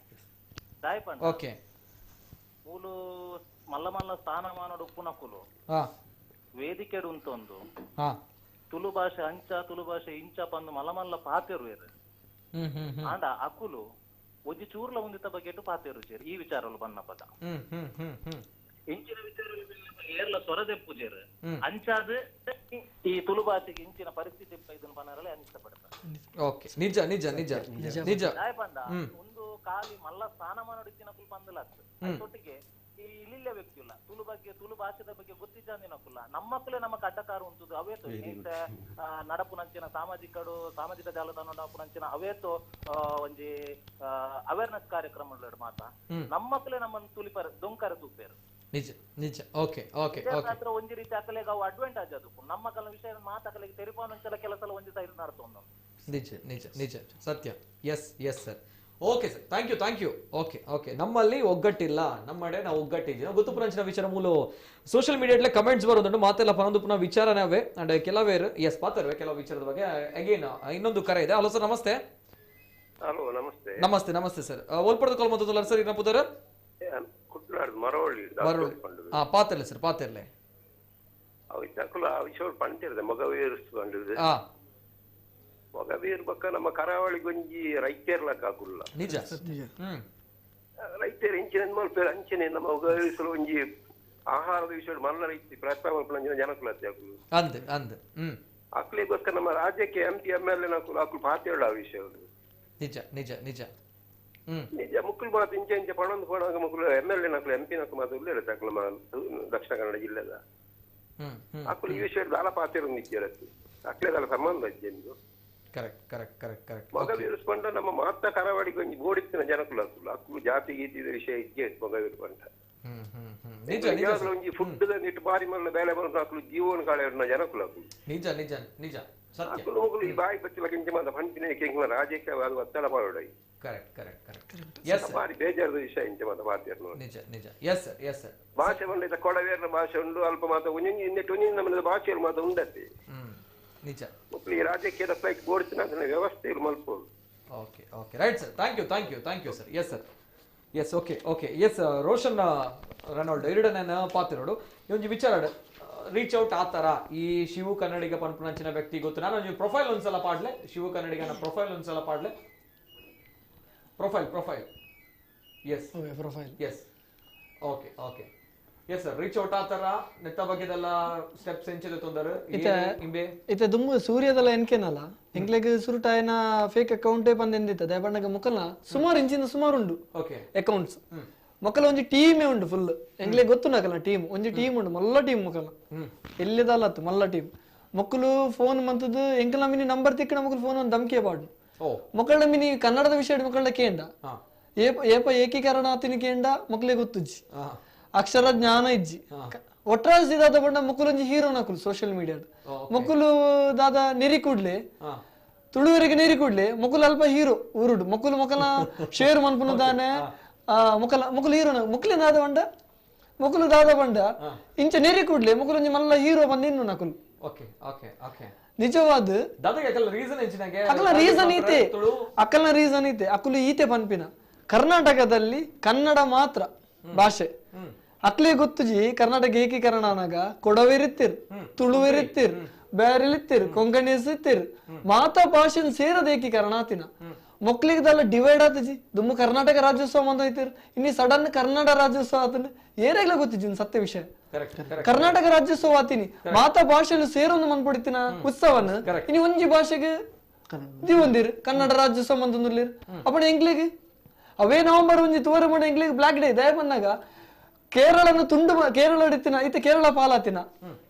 Speaker 8: ದಾಯಪಂಡ.
Speaker 1: ಓಕೆ,
Speaker 8: ಮೂಲು ಮಲ್ಲ ಮಲ್ಲ ಸ್ಥಾನಮಾನಡು ಉಪ್ಪುನಕುಲು ವೇದಿಕೆಡು ಉಂತೊಂದು ತುಳು ಭಾಷೆ ಅಂಚ ತುಳು ಭಾಷೆ ಇಂಚ ಪಂದು ಮಲ್ಲ ಮಲ್ಲ ಪಾತೆರು ಆಂಡ ಅಕುಲು ಒಂಜಿ ಚೂರ್ಲ ಒಂದಿತ ಬಗೆಟು ಪಾತೆರು ಚೇರು ಈ ವಿಚಾರಲು ಬನ್ನ ಪದ ಇಂಚಿನ ವಿಚಾರ ಏರ್ಲ ಸೊರದೆಪ್ಪುಜೇರು ಅಂಚಾದ ಈ ತುಳು ಭಾಷೆಗೆ ಇಂಚಿನ ಪರಿಸ್ಥಿತಿ ಇದನ್ನು ಬನ್ನರಲ್ಲ ಅನಿಷ್ಟಪಡ್ತಾರೆ.
Speaker 1: ಓಕೆ, ನಿಜ ನಿಜ ನಿಜ ನಿಜ.
Speaker 8: ಪಂಡ ಒಂದು ಖಾಲಿ ಮಲ್ಲ ಸ್ಥಾನಮಾನ ಇತ್ತಿನಕುಲು ಬಂದಲ ಒಟ್ಟಿಗೆ ಈ ಇಲ್ಲಿಲ್ಲ ವ್ಯಕ್ತಿ ಇಲ್ಲ ತುಳು ಬಗ್ಗೆ ತುಳು ಭಾಷೆದ ಬಗ್ಗೆ ಗೊತ್ತಿದ್ದಾಂದಿನಕುಲ್ಲ ನಮ್ಮಕ್ಕಲೇ ನಮ್ಮ ಅಡ್ಡಕಾರ ಉಂಟು ಅವೇತು ನಡಪುನಂಚಿನ ಸಾಮಾಜಿಕಡು ಸಾಮಾಜಿಕ ಜಾಲತಾಣ ನಡಪುನಂಚಿನ ಅವೇತು ಒಂಜಿ ಅವೇರ್ನೆಸ್ ಕಾರ್ಯಕ್ರಮ ಮಾತ ನಮ್ಮಕ್ಕಲೇ ನಮ್ಮನ್ನು ತುಲಿಪರ್ ದೊಂಕರ ತೂಪೇರು.
Speaker 1: ನಿಜ ನಿಜ. Okay okay okay.
Speaker 8: ಒಂಜಿ ರೀತಿ ಅಕಲೆಗೆ ಅವು ಅಡ್ವಾಂಟೇಜ್ ಅದು ನಮ್ಮ ಕಲ ವಿಷಯ ಮಾತಕಲೆಗೆ ತೆರಿಪಾನಂಚಲ ಕೆಲಸ ಒಂಜಿ ಸೈಡ್ ನಡ್ತೊಂದು.
Speaker 1: ನಿಜ ನಿಜ ನಿಜ ಸತ್ಯ. Yes yes sir. Okay sir, thank you thank you. Okay okay, ನಮ್ಮಲ್ಲಿ ಒಗ್ಗಟ್ಟಿಲ್ಲ, ನಮ್ಮಡೆ ನಾವು ಒಗ್ಗಟ್ಟಿದ್ದೀವಿ. ಗೊತ್ತು ಪುರಂಚಿನ ವಿಚಾರ ಮೂಲ ಸೋಷಿಯಲ್ ಮೀಡಿಯಾದಲ್ಲೇ ಕಮೆಂಟ್ಸ್ ಬರೋದುಂಟು ಮಾತೆಲ್ಲ ಪನೊಂದು ಪುನಃ ವಿಚಾರನವೇ ಅಂಡ್ ಕೆಲವೇರು ಎಸ್ ಪಾತರ್ವೆ ಕೆಲವು ವಿಚಾರದ ಬಗ್ಗೆ. ಅಗೇನ್ ಇನ್ನೊಂದು ಕರೆ ಇದೆ. ಹಲೋ ಸರ್, ನಮಸ್ತೆ.
Speaker 9: ಹಲೋ, ನಮಸ್ತೆ.
Speaker 1: ನಮಸ್ತೆ ನಮಸ್ತೆ ಸರ್. ಓಲ್ಪಡ್ದು ಕಾಲ್ ಮಾತಾಡೋಲ್ಲ ಸರ್, ಇನ್ನ ಪುದರ್ ಪಾತಿರ್ಲೆ ಸರ್, ಪಾತಿರ್ಲೆ.
Speaker 9: ಮೊಗವೀರ್ ಬಕ್ಕ ನಮ್ಮ ಕರಾವಳಿಗೆ ಒಂಜಿ ರೈತೇರ್ಲಕ್ಕ ಆಕುಲ್ಲ.
Speaker 1: ನಿಜ.
Speaker 9: ರೈತರು ಇಂಚಿನ ಮಲ್ಪೇರು ಅಂಚನೆ ನಮ್ಮ ಮೊಗವೀರ್ಸಲು ಒಂಜಿ ಆಹಾರದ ವಿಷಯ ಮಲ್ಲ ರೈತಿ ಪ್ರಸ್ತಾವ ಮಲ್ಪನ ಜನಕುಲ ಆಕುಲು
Speaker 1: ಅಂದ್ ಅಂದ್
Speaker 9: ಅಕ್ಲಿಗೋಸ್ಕರ ನಮ್ಮ ರಾಜ್ಯಕ್ಕೆ M P M L A ನಕುಲು ಅಕುಲು ಪಾತೇಳು ಆ ವಿಷಯ.
Speaker 1: ನಿಜ ನಿಜ ನಿಜ
Speaker 9: ನಿಜ. ಮುಕ್ಕುಲು ಮಾತು ಇಂಚೆ ಇಂಚೆ ಪಣೊಂದು ಪೋಣಾಗ ಮುಕ್ಕುಲು M L A ನಕುಲು M P ನಕುಲು ಮಾತು ಉಲ್ಲೇರು ಅಕುಲು ದಕ್ಷಿಣ ಕನ್ನಡ ಜಿಲ್ಲೆದ ಅಕುಲು ಈ ವಿಷಯ ದಾಲ ಪಾತೇರು ನಿಜ್ಜರತ್ತು ಅಕ್ಲೆದಾಲ ಸಂಬಂಧ ಅಜ್ಜೆಂದು.
Speaker 1: Correct correct correct correct.
Speaker 9: ಮೊಗವೀರು ಪಂಡ ನಮ್ಮ ಮಾತ ಕರಾವಳಿಗೆ ಒಂಜಿ ಬೋಡಿತ್ತಿನ ಜನಕುಲು ಅಕುಲು ಅಕುಲು ಜಾತಿ ಗೀತಿದ ವಿಷಯ ಇಜ್ಜೆ ಮೊಗವೀರು ಪಂಡ.
Speaker 1: ನಿಜ ನಿಜ.
Speaker 9: ಒಂಜಿ ಫುಡ್ ಇಟ್ಟು ಬಾರಿ ಮಲ್ಲ ಬೇಲೆ ಬರೋದು ಅಕುಲು ಜೀವನ ಕಾಳೆ ಜನಕುಲು ಅಕುಲು.
Speaker 1: ನಿಜ ನಿಜ ನಿಜ ಸತ್ಯ.
Speaker 9: ಅಕುಲು ಮುಗುಲು ಈ ಬಾಯಿ ಬಚ್ಚಿಲ ಕಿಂಚ ಮಾತ ಪಂಚಿನ ಕೆಂಗ್ಲ ರಾಜ್ಯಕ್ಕೆ ಅದು ಒತ್ತಡ ಮಾಡೋಡೈ.
Speaker 1: Correct correct correct. S,
Speaker 9: ಬಾರಿ ಬೇಜಾರದ ವಿಷಯ ಇಂಚ ಮಾತ ಮಾತಾಡ್ನು.
Speaker 1: ನಿಜ ನಿಜ. Yes sir, yes sir.
Speaker 9: ಭಾಷೆ ಬಂದ ಕೊಡವೇರ್ನ ಭಾಷೆ ಉಂಡು ಅಲ್ಪ ಮಾತ ಒಂಜಿ ಇನ್ನೆಟ್ಟು ಒಂಜಿ ನಮ್ಮ ಭಾಷೆಯಲ್ಲಿ ಮಾತ ಉಂಡತ್ತೆ.
Speaker 1: ನಿಜ.
Speaker 9: ಮಕ್ಕಳು ಈ ರಾಜ್ಯಕ್ಕೆ ಬೋಡಿಸಿನ ವ್ಯವಸ್ಥೆ ಮಲ್ಪೋದು.
Speaker 1: Okay okay, right sir, thank you thank you thank you sir. Yes sir, yes. Okay okay, yes. Roshan Ronaldo ಎರಡನೇ ಪಾತಿರೋಡು ಈ ಒಂಜಿ ವಿಚಾರ ರೀಚ್ ಔಟ್ ಆತರ ಈ ಶಿವು ಕನ್ನಡಿಗ ಪನ್ಪುನಂಚಿನ ವ್ಯಕ್ತಿ ಗೊತ್ತು. ನಾನು ಒಂಜಿ ಪ್ರೊಫೈಲ್ ಒಂದ್ಸಲ ಪಾಡ್ಲೆ, ಶಿವು ಕನ್ನಡಿಗನ ಪ್ರೊಫೈಲ್ ಒಂದ್ಸಲ ಪಾಡ್ಲೆ. Profile profile yes,
Speaker 2: profile
Speaker 1: yes. Okay okay, yes sir. Reach out ಆತರ ನೆತ್ತ ಬಗ್ಗೆದೆಲ್ಲ ಸ್ಟೆಪ್ಸ್ ಎಂಚಿದೆ ತೊಂದರೆ ಇಂಬೆ
Speaker 2: ಇತ್ತೆ ದುಮ್ಮು ಸೂರ್ಯದಲ್ಲ ಎನ್ಕೆನಲ್ಲ ಎಂಕ್ಲೆಗ್ ಸುರುಟಾಯನ ಫೇಕ್ ಅಕೌಂಟೇ ಬಂದೆಂದಿತ್ತ ದಯಪಣ್ಣಗ ಮುಖಲ ಸುಮಾರು ಇಂಚಿನ ಸುಮಾರು ಉಂಡು ಅಕೌಂಟ್ಸ್ ಮೊಕ್ಕಲ ಒಂಜಿ ಟೀಮೇ ಉಂಡು ಫುಲ್ ಎಂಕ್ಲೆಗ್ ಗೊತ್ತುಂಡಕಲ್ಲ ಟೀಮ್ ಒಂಜಿ ಟೀಮ್ ಉಂಡು ಮಲ್ಲ ಟೀಮ್ ಮೊಕಲ ಎಲ್ಲಿದಲ್ಲತ್ತು ಮಲ್ಲ ಟೀಮ್ ಮೊಕ್ಕಲು ಫೋನ್ ಮಂತದ್ದು ಎಂಕಲ ಮಿನಿ ನಂಬರ್ ತಿಕ್ಕಣ ಮೊಕ್ಕಲು ಫೋನ್ ಒಂದು ಧಮಕಿ ಪಾಡು ಮೊಕ್ಕಳ ಮಿನಿ ಕನ್ನಡದ ವಿಷಯ ಮೊಕ್ಕಳ ಕೇಂಡ ಏಪ ಏಕೀಕರಣ ಆತಿನ ಕೇಂಡ ಮೊಕ್ಕಲಿಗೆ ಗೊತ್ತುಜ್ಜಿ ಅಕ್ಷರ ಜ್ಞಾನ ಇಜ್ಜಿ ಒಟ್ರಾಸಿ ದಾದ ಬಣ್ಣ ಮೊಕ್ಕಲೊಂಜಿ ಹೀರೋ ನಕುಲು ಸೋಷಿಯಲ್ ಮೀಡಿಯಾ ಮೊಕ್ಕಲು ದಾದ ನೆರಿ ಕೂಡ್ಲೆ ತುಳುವರಿಗೆ ನೆರಿ ಕೂಡ್ಲೆ ಮೊಕ್ಕಲು ಅಲ್ಪ ಹೀರೋ ಊರುಡು ಮೊಕ್ಕಲು ಮೊಕ್ಕಲ ಶೇರ್ ಮನ್ಪುನು ದಾನೆ ಮೊಕ್ಕಲ ಮೊಕ್ಕಲು ಹೀರೋ ಮೊಕ್ಕಲಿ ದಾದ ಬಂಡ ಮೊಕ್ಕಲು ದಾದ ಬಂಡ ಇಂಚ ನೆರಿ ಕೂಡ್ಲೆ ಮೊಕ್ಕಲೊಂಜಿ ಮಲ್ಲ ಹೀರೋ ಬಂದ ಇನ್ನು ನಕುಲು. ನಿಜವಾದ ಅಕಲ ರೀಸನ್ ಐತೆ, ಅಕಲ್ನ ರೀಸನ್ ಐತೆ ಅಕುಲು ಈತೆ ಪನ್ಪಿನ ಕರ್ನಾಟಕದಲ್ಲಿ ಕನ್ನಡ ಮಾತ್ರ ಭಾಷೆ ಅಕ್ಲೆ ಗೊತ್ತುಜಿ ಕರ್ನಾಟಕ ಏಕೀಕರಣ ಅನಾಗ ಕೊಡವೇರಿತ್ತಿರ್ ತುಳುವೇರಿತ್ತಿರ್ ಬ್ಯಾರಿಲಿತ್ತಿರ್ ಕೊಂಕಣಿಸ್ ಇತ್ತಿರ್ ಮಾತಾ ಭಾಷೆ ಸೇರದ ಏಕೀಕರಣ ಆತಿನ ಮೊಕ್ಲಿಗದಲ್ಲ ಡಿವೈಡ್ ಆತಜಿ ದುಮ್ಮು ಕರ್ನಾಟಕ ರಾಜ್ಯೋತ್ಸವ ಅಂತ ಐತಿರ್ ಇನ್ನಿ ಸಡನ್ ಕನ್ನಡ ರಾಜ್ಯೋತ್ಸವ ಆತನ ಏರಾಗ್ಲ ಗೊತ್ತಿಜಿ ಸತ್ಯ ವಿಷಯ ಕರ್ನಾಟಕ ರಾಜ್ಯೋತ್ಸವ ಆತಿನಿ ಮಾತಾ ಭಾಷೆಯಲ್ಲಿ ಸೇರೊಂದು ಮನ್ಪೊಡಿತಿನ ಉತ್ಸವನ ಇನಿ ಒಂಜಿ ಭಾಷೆಗೆ ದಿವಂದಿರು ಕನ್ನಡ ರಾಜ್ಯೋತ್ಸವ ಅಂತಂದುರ್ಲಿರು ಅಪ್ಪಣ ಎಂಕ್ಲೆಗ್ ಅವೇ ನವೆಂಬರ್ ಒಂಜಿ ತೋರ ಮಾಡ ಎಂಕ್ಲೆಗ್ ಬ್ಲಾಕ್ ಡೇ ದಯ ಬಂದಾಗ ಕೇರಳನ ತುಂಡು ಕೇರಳ ಇತ್ತಿನ ಇತ್ತೆ ಕೇರಳ ಪಾಲಾತಿನ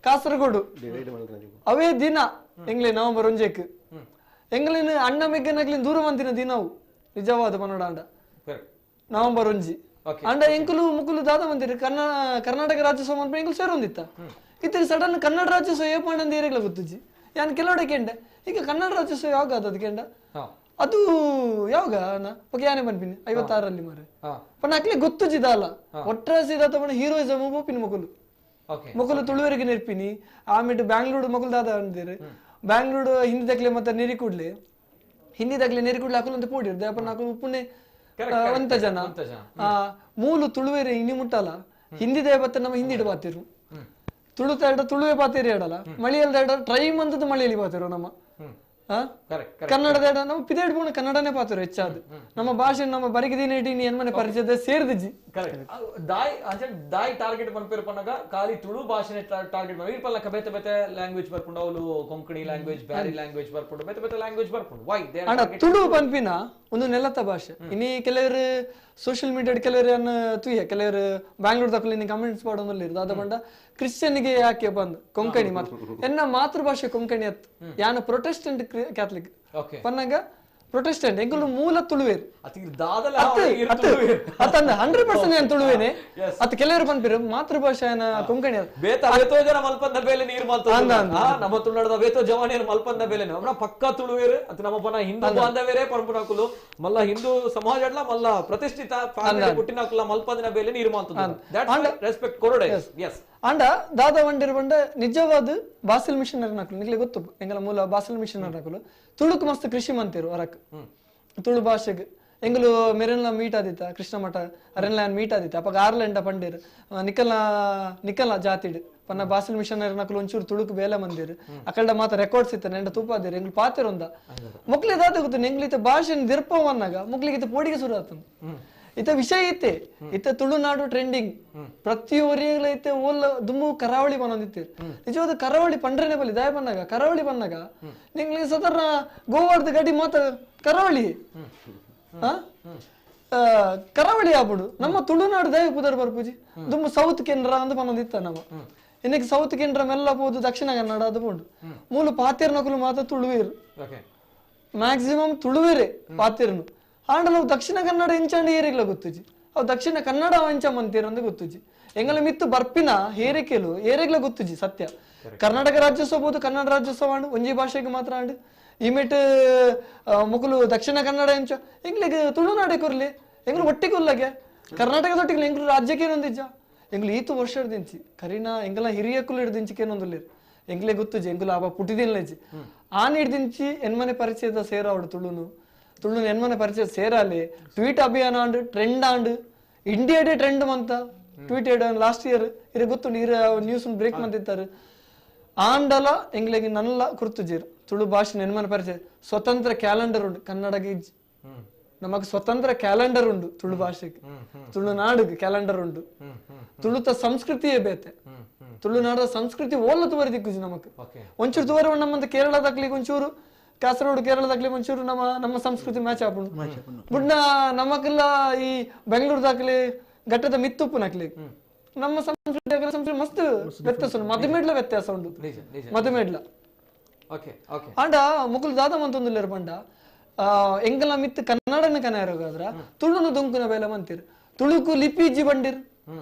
Speaker 2: ಕಾಸರಗೋಡು ಅವೇ ದಿನ ಎಂಗ್ಲೆ ನವೆಂಬರ್ ಒಂಜೆಕ್ ಎಂಗ್ಲಿನ ಅಣ್ಣ ಮೆಗ್ಗನಗ್ಲಿನ ದೂರ ಮಂತಿನ ದಿನ ಅವು ನಿಜವಾದ ಪನ್ನಡ ನವೆಂಬರ್ ಒಂಜಿ ಅಂಡ ಎಂಕುಲು ಮುಕುಲು ದಾದ ಮಂದಿರ ಕರ್ನಾಟಕ ರಾಜ್ಯೋತ್ಸವ ಅಂತ ಎಂಕುಲು ಸೇರೊಂದಿತ್ತ ಇತ್ತಿನ ಸಡನ್ ಕನ್ನಡ ರಾಜ್ಯೋತ್ಸವ ಏಪಂಡ ಏರಿಗ್ಲ ಗೊತ್ತುಜ್ಜಿ ಯಾನ್ ಕೆಲವಡೆ ಕೆಂಡ ಈಗ ಕನ್ನಡ ರಾಜ್ಯೋತ್ಸವ ಯಾವಾಗ ಅದು ಕೆಂಡ ಅದು ಯಾವಾಗ ಓಕೆ ಯಾನೇ ಪನ್ಪಿನಿ 56ರಲ್ಲಿ ಮಾರೆ ಪನ್ನ ಅಕ್ಲೆ ಗೊತ್ತುಜ್ಜಿದಾಲ ಒಟ್ರಾಸಿ ದಾತ ಹೀರೋಯಿಸಮ್ ಪೋಪಿನಿ ಮುಕುಲು ಮುಕುಲು ತುಳುವರಿಗೆ ನೆರ್ಪಿನಿ ಆಮೇಲೆ ಬ್ಯಾಂಗ್ಳೂರು ಮಗುಲು ದಾದ ಅಂದಿರು ಬ್ಯಾಂಗ್ಳೂರು ಹಿಂದಿ ದಕ್ಲೆ ಮತ್ತೆ ನೆರಿ ಕೂಡ್ಲೆ ಹಿಂದಿ ದಕ್ಲೆ ನೆರಿ ಕೂಡ್ಲೆ ಅಕುಲು ಅಂತ ಪೋಡಿರ್ ದೇಪನ್ನ ಅಕುಲು ಪುಣೆ ಒಂತ ಜನ ಮೂಲು ತುಳುವೇರೆ ಇನಿ ಮುಟ್ಟಲ್ಲ ಹಿಂದಿ ದೇವತ್ತ ನಮ್ಮ ಹಿಂದಿ ಬಾತಿರು ತುಳುತ ಎಡ ತುಳುವೆ ಬಾತಿರಿ ಎಡಲ್ಲ ಮಳಿಯಲ್ದ ಎಡ ಟ್ರೈ ಮಂತದ ಮಳೆಯಲ್ಲಿ ಬಾತಿರು ನಮ್ಮ ಕನ್ನಡದ ಎಡ ನಮ್ಮ ಪಿದೇಡ್ ಪೋಣ ಕನ್ನಡನೇ ಪಾತಿರು ಹೆಚ್ಚಾದ ನಮ್ಮ ಭಾಷೆ ನಮ್ಮ ಬರಿಕೆ ದಿನ ಇಡೀ ಎನ್ಮನೆ ಪರಿಚಯದ ಸೇರ್ದಿಜಿ
Speaker 1: ದಾಯ್ ಅಂಚೆ ದಾಯ್ ಟಾರ್ಗೆಟ್ ಪನ್ಪೇರು ಪನ್ನಗ ಖಾಲಿ ತುಳು ಭಾಷೆನೆ ಟಾರ್ಗೆಟ್ ಮಾಡಿ ಇರ್ಪಲ್ಲ ಬೇತೆ ಬೇತೆ ಲ್ಯಾಂಗ್ವೇಜ್ ಬರ್ಪುಂಡು ಅವಳು ಕೊಂಕಣಿ ಲ್ಯಾಂಗ್ವೇಜ್ ಬ್ಯಾರಿ ಲ್ಯಾಂಗ್ವೇಜ್ ಬರ್ಪುಂಡು ಬೇತೆ ಬೇತೆ ಲ್ಯಾಂಗ್ವೇಜ್ ಬರ್ಪುಂಡು ವೈ
Speaker 2: ಅಂಡ ತುಳು ಪನ್ಪಿನ ಒಂದು ನೆಲತ ಭಾಷೆ ಇನಿ ಕೆಲವರು ಸೋಷಿಯಲ್ ಮೀಡಿಯಾ ಕೆಲವರು ಅನ್ನ ತುಯ್ಯ ಕೆಲವರು ಬ್ಯಾಂಗ್ಳೂರ್ ದಕ್ಕಲಿ ಕಮೆಂಟ್ಸ್ ಮಾಡೋದಿಲ್ಲ ಇರೋದು ಅದ ಬಂಡ ಕ್ರಿಶ್ಚಿಯನ್ಗೆ ಯಾಕೆ ಬಂದು ಕೊಂಕಣಿ ಮಾತ್ರ ಎನ್ನ ಮಾತೃಭಾಷೆ ಕೊಂಕಣಿ ಅತ್ ಯಾನ ಪ್ರೊಟೆಸ್ಟೆಂಟ್ ಕ್ಯಾಥಲಿಕ್ ಪನ್ನಾಗ ಪ್ರೊಟೆಸ್ಟೆಂಟ್ ಎಂಕುಲು ಮೂಲ ತುಳುವೇರು ಅತ್ತಂದ 100% ಏನ್ ತುಳುವೇನೆ ಅತ್ ಕೆಲವರು ಪನ್ಪಿರು ಮಾತೃಭಾಷೆ ಕೊಂಕಣಿ
Speaker 1: ಬೇತೋ ಜನ ಮಲ್ಪಂದ ಬೇಲೆ ನೀರು ಮಲ್ತ ನಮ್ಮ ತುಳುನಾಡದ ಬೇತೋ ಜವಾನಿಯನ್ನು ಮಲ್ಪಂದ ಬೇಲೆ ನಮ್ಮ ಪಕ್ಕ ತುಳುವೇರು ಅತ್ ನಮ್ಮ ಪನ ಹಿಂದೂ ಬಾಂಧವೇರೇ ಪರಂಪರಾಕುಲು ಮಲ್ಲ ಹಿಂದೂ ಸಮಾಜ ಮಲ್ಲ ಪ್ರತಿಷ್ಠಿತ ಪುಟ್ಟಿನಕುಲ ಮಲ್ಪಂದಿನ ಬೇಲೆ ನೀರು ಮಾಲ್ತ ರೆಸ್ಪೆಕ್ಟ್ ಕೊರಡೆ ಎಸ್
Speaker 2: ಅಂಡ ದಾದ ವಂಡಿರು ಬಂಡ ನಿಜವಾದ ಬಾಸಿಲ್ ಮಿಷನರಿ ನಕಲು ನಿಗ್ಲೆ ಗೊತ್ತು ಎಂಗಲ ಮೂಲ ಬಾಸಿಲ್ ಮಿಷನರಿ ನಕಲು ತುಳುಕು ಮಸ್ತ್ ಕೃಷಿ ಮಂತಿರು ಅರಕ್ ತುಳು ಭಾಷೆಗೆ ಎಂಗಲು ಮೆರೆನ್ಲ ಮೀಟ್ ಆದಿತ್ತ ಕೃಷ್ಣ ಮಠ ಅರೆನ್ಲ ಮೀಟ್ ಆದಿತ್ತ ಅಪ್ಪ ಆರ್ಲೆಂಡ ಪಂಡೇರು ನಿಕಲ್ನ ನಿಕಲ್ನ ಜಾತಿಡ್ ಪನ್ನ ಬಾಸಿಲ್ ಮಿಷನರಿ ನಕಲು ಒಂಚೂರು ತುಳುಕು ಬೇಲೆ ಮಂದಿರು ಅಕಲ್ಡ ಮಾತ ರೆಕಾರ್ಡ್ಸ್ ಇತ್ತ ನೆಂಡ ತೂಪಾದಿರು ಎಂಗ್ಲು ಪಾತಿರೊಂದ ಮೊಕ್ಲಿ ದಾದ ಗೊತ್ತು ಎಂಗ್ಲಿತ ಭಾಷೆ ದಿರ್ಪವನ್ನಾಗ ಮೊಕ್ಲಿಗೆ ಪೋಡಿಗೆ ಶುರು ಆತಂದು ಇತ ವಿಷಯ ಐತೆ ಇತ್ತ ತುಳುನಾಡು ಟ್ರೆಂಡಿಂಗ್ ಪ್ರತಿಯೊರಿಯಲ ಐತೆ ಓಲ್ಲ ದುಮ್ಮು ಕರಾವಳಿ ಬಂದಿತ್ತೀರಿ ನಿಜವಾದ ಕರಾವಳಿ ಪಂಡ್ರನೆ ಬಲಿ ದಯ ಬಂದಾಗ ಕರಾವಳಿ ಬಂದಾಗ ನಿಂಗೆ ಸಾಧಾರಣ ಗೋವಾದ ಗಡಿ ಮಾತ್ರ ಕರಾವಳಿ ಕರಾವಳಿ ಆಗ್ಬಿಡು ನಮ್ಮ ತುಳುನಾಡು ದಯ ಪುದರ್ ಬರ್ಪೂಜಿ ದುಮ್ಮು ಸೌತ್ ಕೆನರಾ ಅಂತ ಬಂದಿತ್ತ ನಮ್ಮ ಇನ್ನಕ್ಕೆ ಸೌತ್ ಕೆನರಾ ಮೆಲ್ಲ ಹೋದು ದಕ್ಷಿಣ ಕನ್ನಡ ಅದು ಪೋಂಡು ಮೂಲ ಪಾತೇರ್ನಕುಲು ಮಾತ್ರ ತುಳುವೇರು ಮ್ಯಾಕ್ಸಿಮಮ್ ತುಳುವೇರೆ ಪಾತೇರ್ನು ಆಂಡ ನಾವು ದಕ್ಷಿಣ ಕನ್ನಡ ಇಂಚಾಂಡ ಏರಿಗ್ಲ ಗೊತ್ತುಜಿ ಅವು ದಕ್ಷಿಣ ಕನ್ನಡ ಅಂಚ ಮಂತೀರ ಅಂತ ಗೊತ್ತುಜಿ ಎಂಗಲ ಮಿತ್ತು ಬರ್ಪಿನ ಹೇರಿಕೆಲು ಏರಿಗ್ಲ ಗೊತ್ತುಜಿ ಸತ್ಯ ಕರ್ನಾಟಕ ರಾಜ್ಯೋತ್ಸವ ಬೋದು ಕನ್ನಡ ರಾಜ್ಯೋತ್ಸವ ಆಂಡು ಒಂಜಿ ಭಾಷೆಗೆ ಮಾತ್ರ ಆಂಡು ಇಮೇಟ್ ಮುಕುಲು ದಕ್ಷಿಣ ಕನ್ನಡ ಎಂಚ ಎಂಗ್ಲಿಗೆ ತುಳುನಾಡೆ ಕೊರ್ಲಿ ಎಂಗ್ಲು ಒಟ್ಟಿಗೆ ಉಲ್ಲಗೆ ಕರ್ನಾಟಕದೊಟ್ಟಿಗೆ ಎಂಗ್ಲು ರಾಜ್ಯಕ್ಕೆ ಏನೊಂದಿಜ್ಜ ಎಂಗ್ಲು ಈತು ವರ್ಷ ಹಿಡ್ದಿಂಚಿ ಕರೀನಾ ಎಂಗಲ ಹಿರಿಯಕ್ಕುಲು ಹಿಡ್ದಿಂಚಿಕೆ ಏನೊಂದುಲ್ಲೇರು ಎಂಗ್ಲೆ ಗೊತ್ತುಜಿ ಎಂಗುಲು ಆಪ ಪುಟ್ಟಿದಿನ್ಲೇಜಿ ಆನ್ ಹಿಡ್ದಿಂಚಿ ಎನ್ಮನೆ ಪರಿಚಯದ ಸೇರಾವಡು ತುಳುನು ತುಳು ಎನ್ಮನೆ ಪರಿಚಯ ಸೇರಾಲಿ ಟ್ವೀಟ್ ಅಭಿಯಾನ and trend and ಇಂಡಿಯಾಡೇ trend month tweet last year ಇರ ಗೊತ್ತುಂಡು ಇರ ನ್ಯೂಸ್ ಬ್ರೇಕ್ ಮಂತಿತ್ತಾರೆ ಆಂಡಲ ಎಂಗ್ಲೆಗೆ ನಲ್ಲ ಕುರ್ತುಜೀರು ತುಳು ಭಾಷೆ ನೆನ್ಮನೆ ಪರಿಚಯ ಸ್ವತಂತ್ರ ಕ್ಯಾಲೆಂಡರ್ ಉಂಡು ಕನ್ನಡಗೆ ನಮಗ್ ಸ್ವತಂತ್ರ ಕ್ಯಾಲೆಂಡರ್ ಉಂಡು ತುಳು ಭಾಷೆಗೆ ತುಳುನಾಡಿಗೆ ಕ್ಯಾಲೆಂಡರ್ ಉಂಡು ತುಳುತ ಸಂಸ್ಕೃತಿಯೇ ಬೇತೆ ತುಳುನಾಡದ ಸಂಸ್ಕೃತಿ ಓಲ್ಲ ತುವರಿ ದಿಕ್ಕುಜಿ ನಮಕ್ ಒಂಚೂರು ತುವರಿ ನಮ್ಮಂತ ಕೇರಳದಾಗ್ಲಿಕ್ಕೆ ಒಂಚೂರು ಕಾಸರಗೋಡು ಕೇರಳದಾಗ್ಲಿ ಒಂಚೂರು ನಮ್ಮ ನಮ್ಮ ಸಂಸ್ಕೃತಿ ಮ್ಯಾಚ್ ಆಪುಂಡು ಬುಡ್ನ ನಮಕೆಲ್ಲ ಈ ಬೆಂಗಳೂರುದಾಗ್ಲಿ ಘಟ್ಟದ ಮಿತ್ತುಪ್ಪು ನಕ್ಲಿ ನಮ್ಮ ಸಂಸ್ಕೃತಿ ಸಂಸ್ಕೃತಿ ಮಸ್ತ್ ವ್ಯತ್ಯಾಸ ಉಂಟು ಮಧುಮೇಡ್ಲ ವ್ಯತ್ಯಾಸ ಉಂಟು ಮಧುಮೇಡ್ಲ ಅಂಡ ಮುಕುಲು ದಾದ ಮಂತೊಂದುಲ್ಲೇರು ಪಂಡ ಎಂಗಲ ಮಿತ್ತು ಕನ್ನಡನ ಕನ್ನಡ ತುಳುನು ದೊಂಕುನ ಬೇಲೆ ಮಂತಿರು ತುಳುಕು ಲಿಪಿ ಇಜ್ಜಿ ಬಂಡಿರು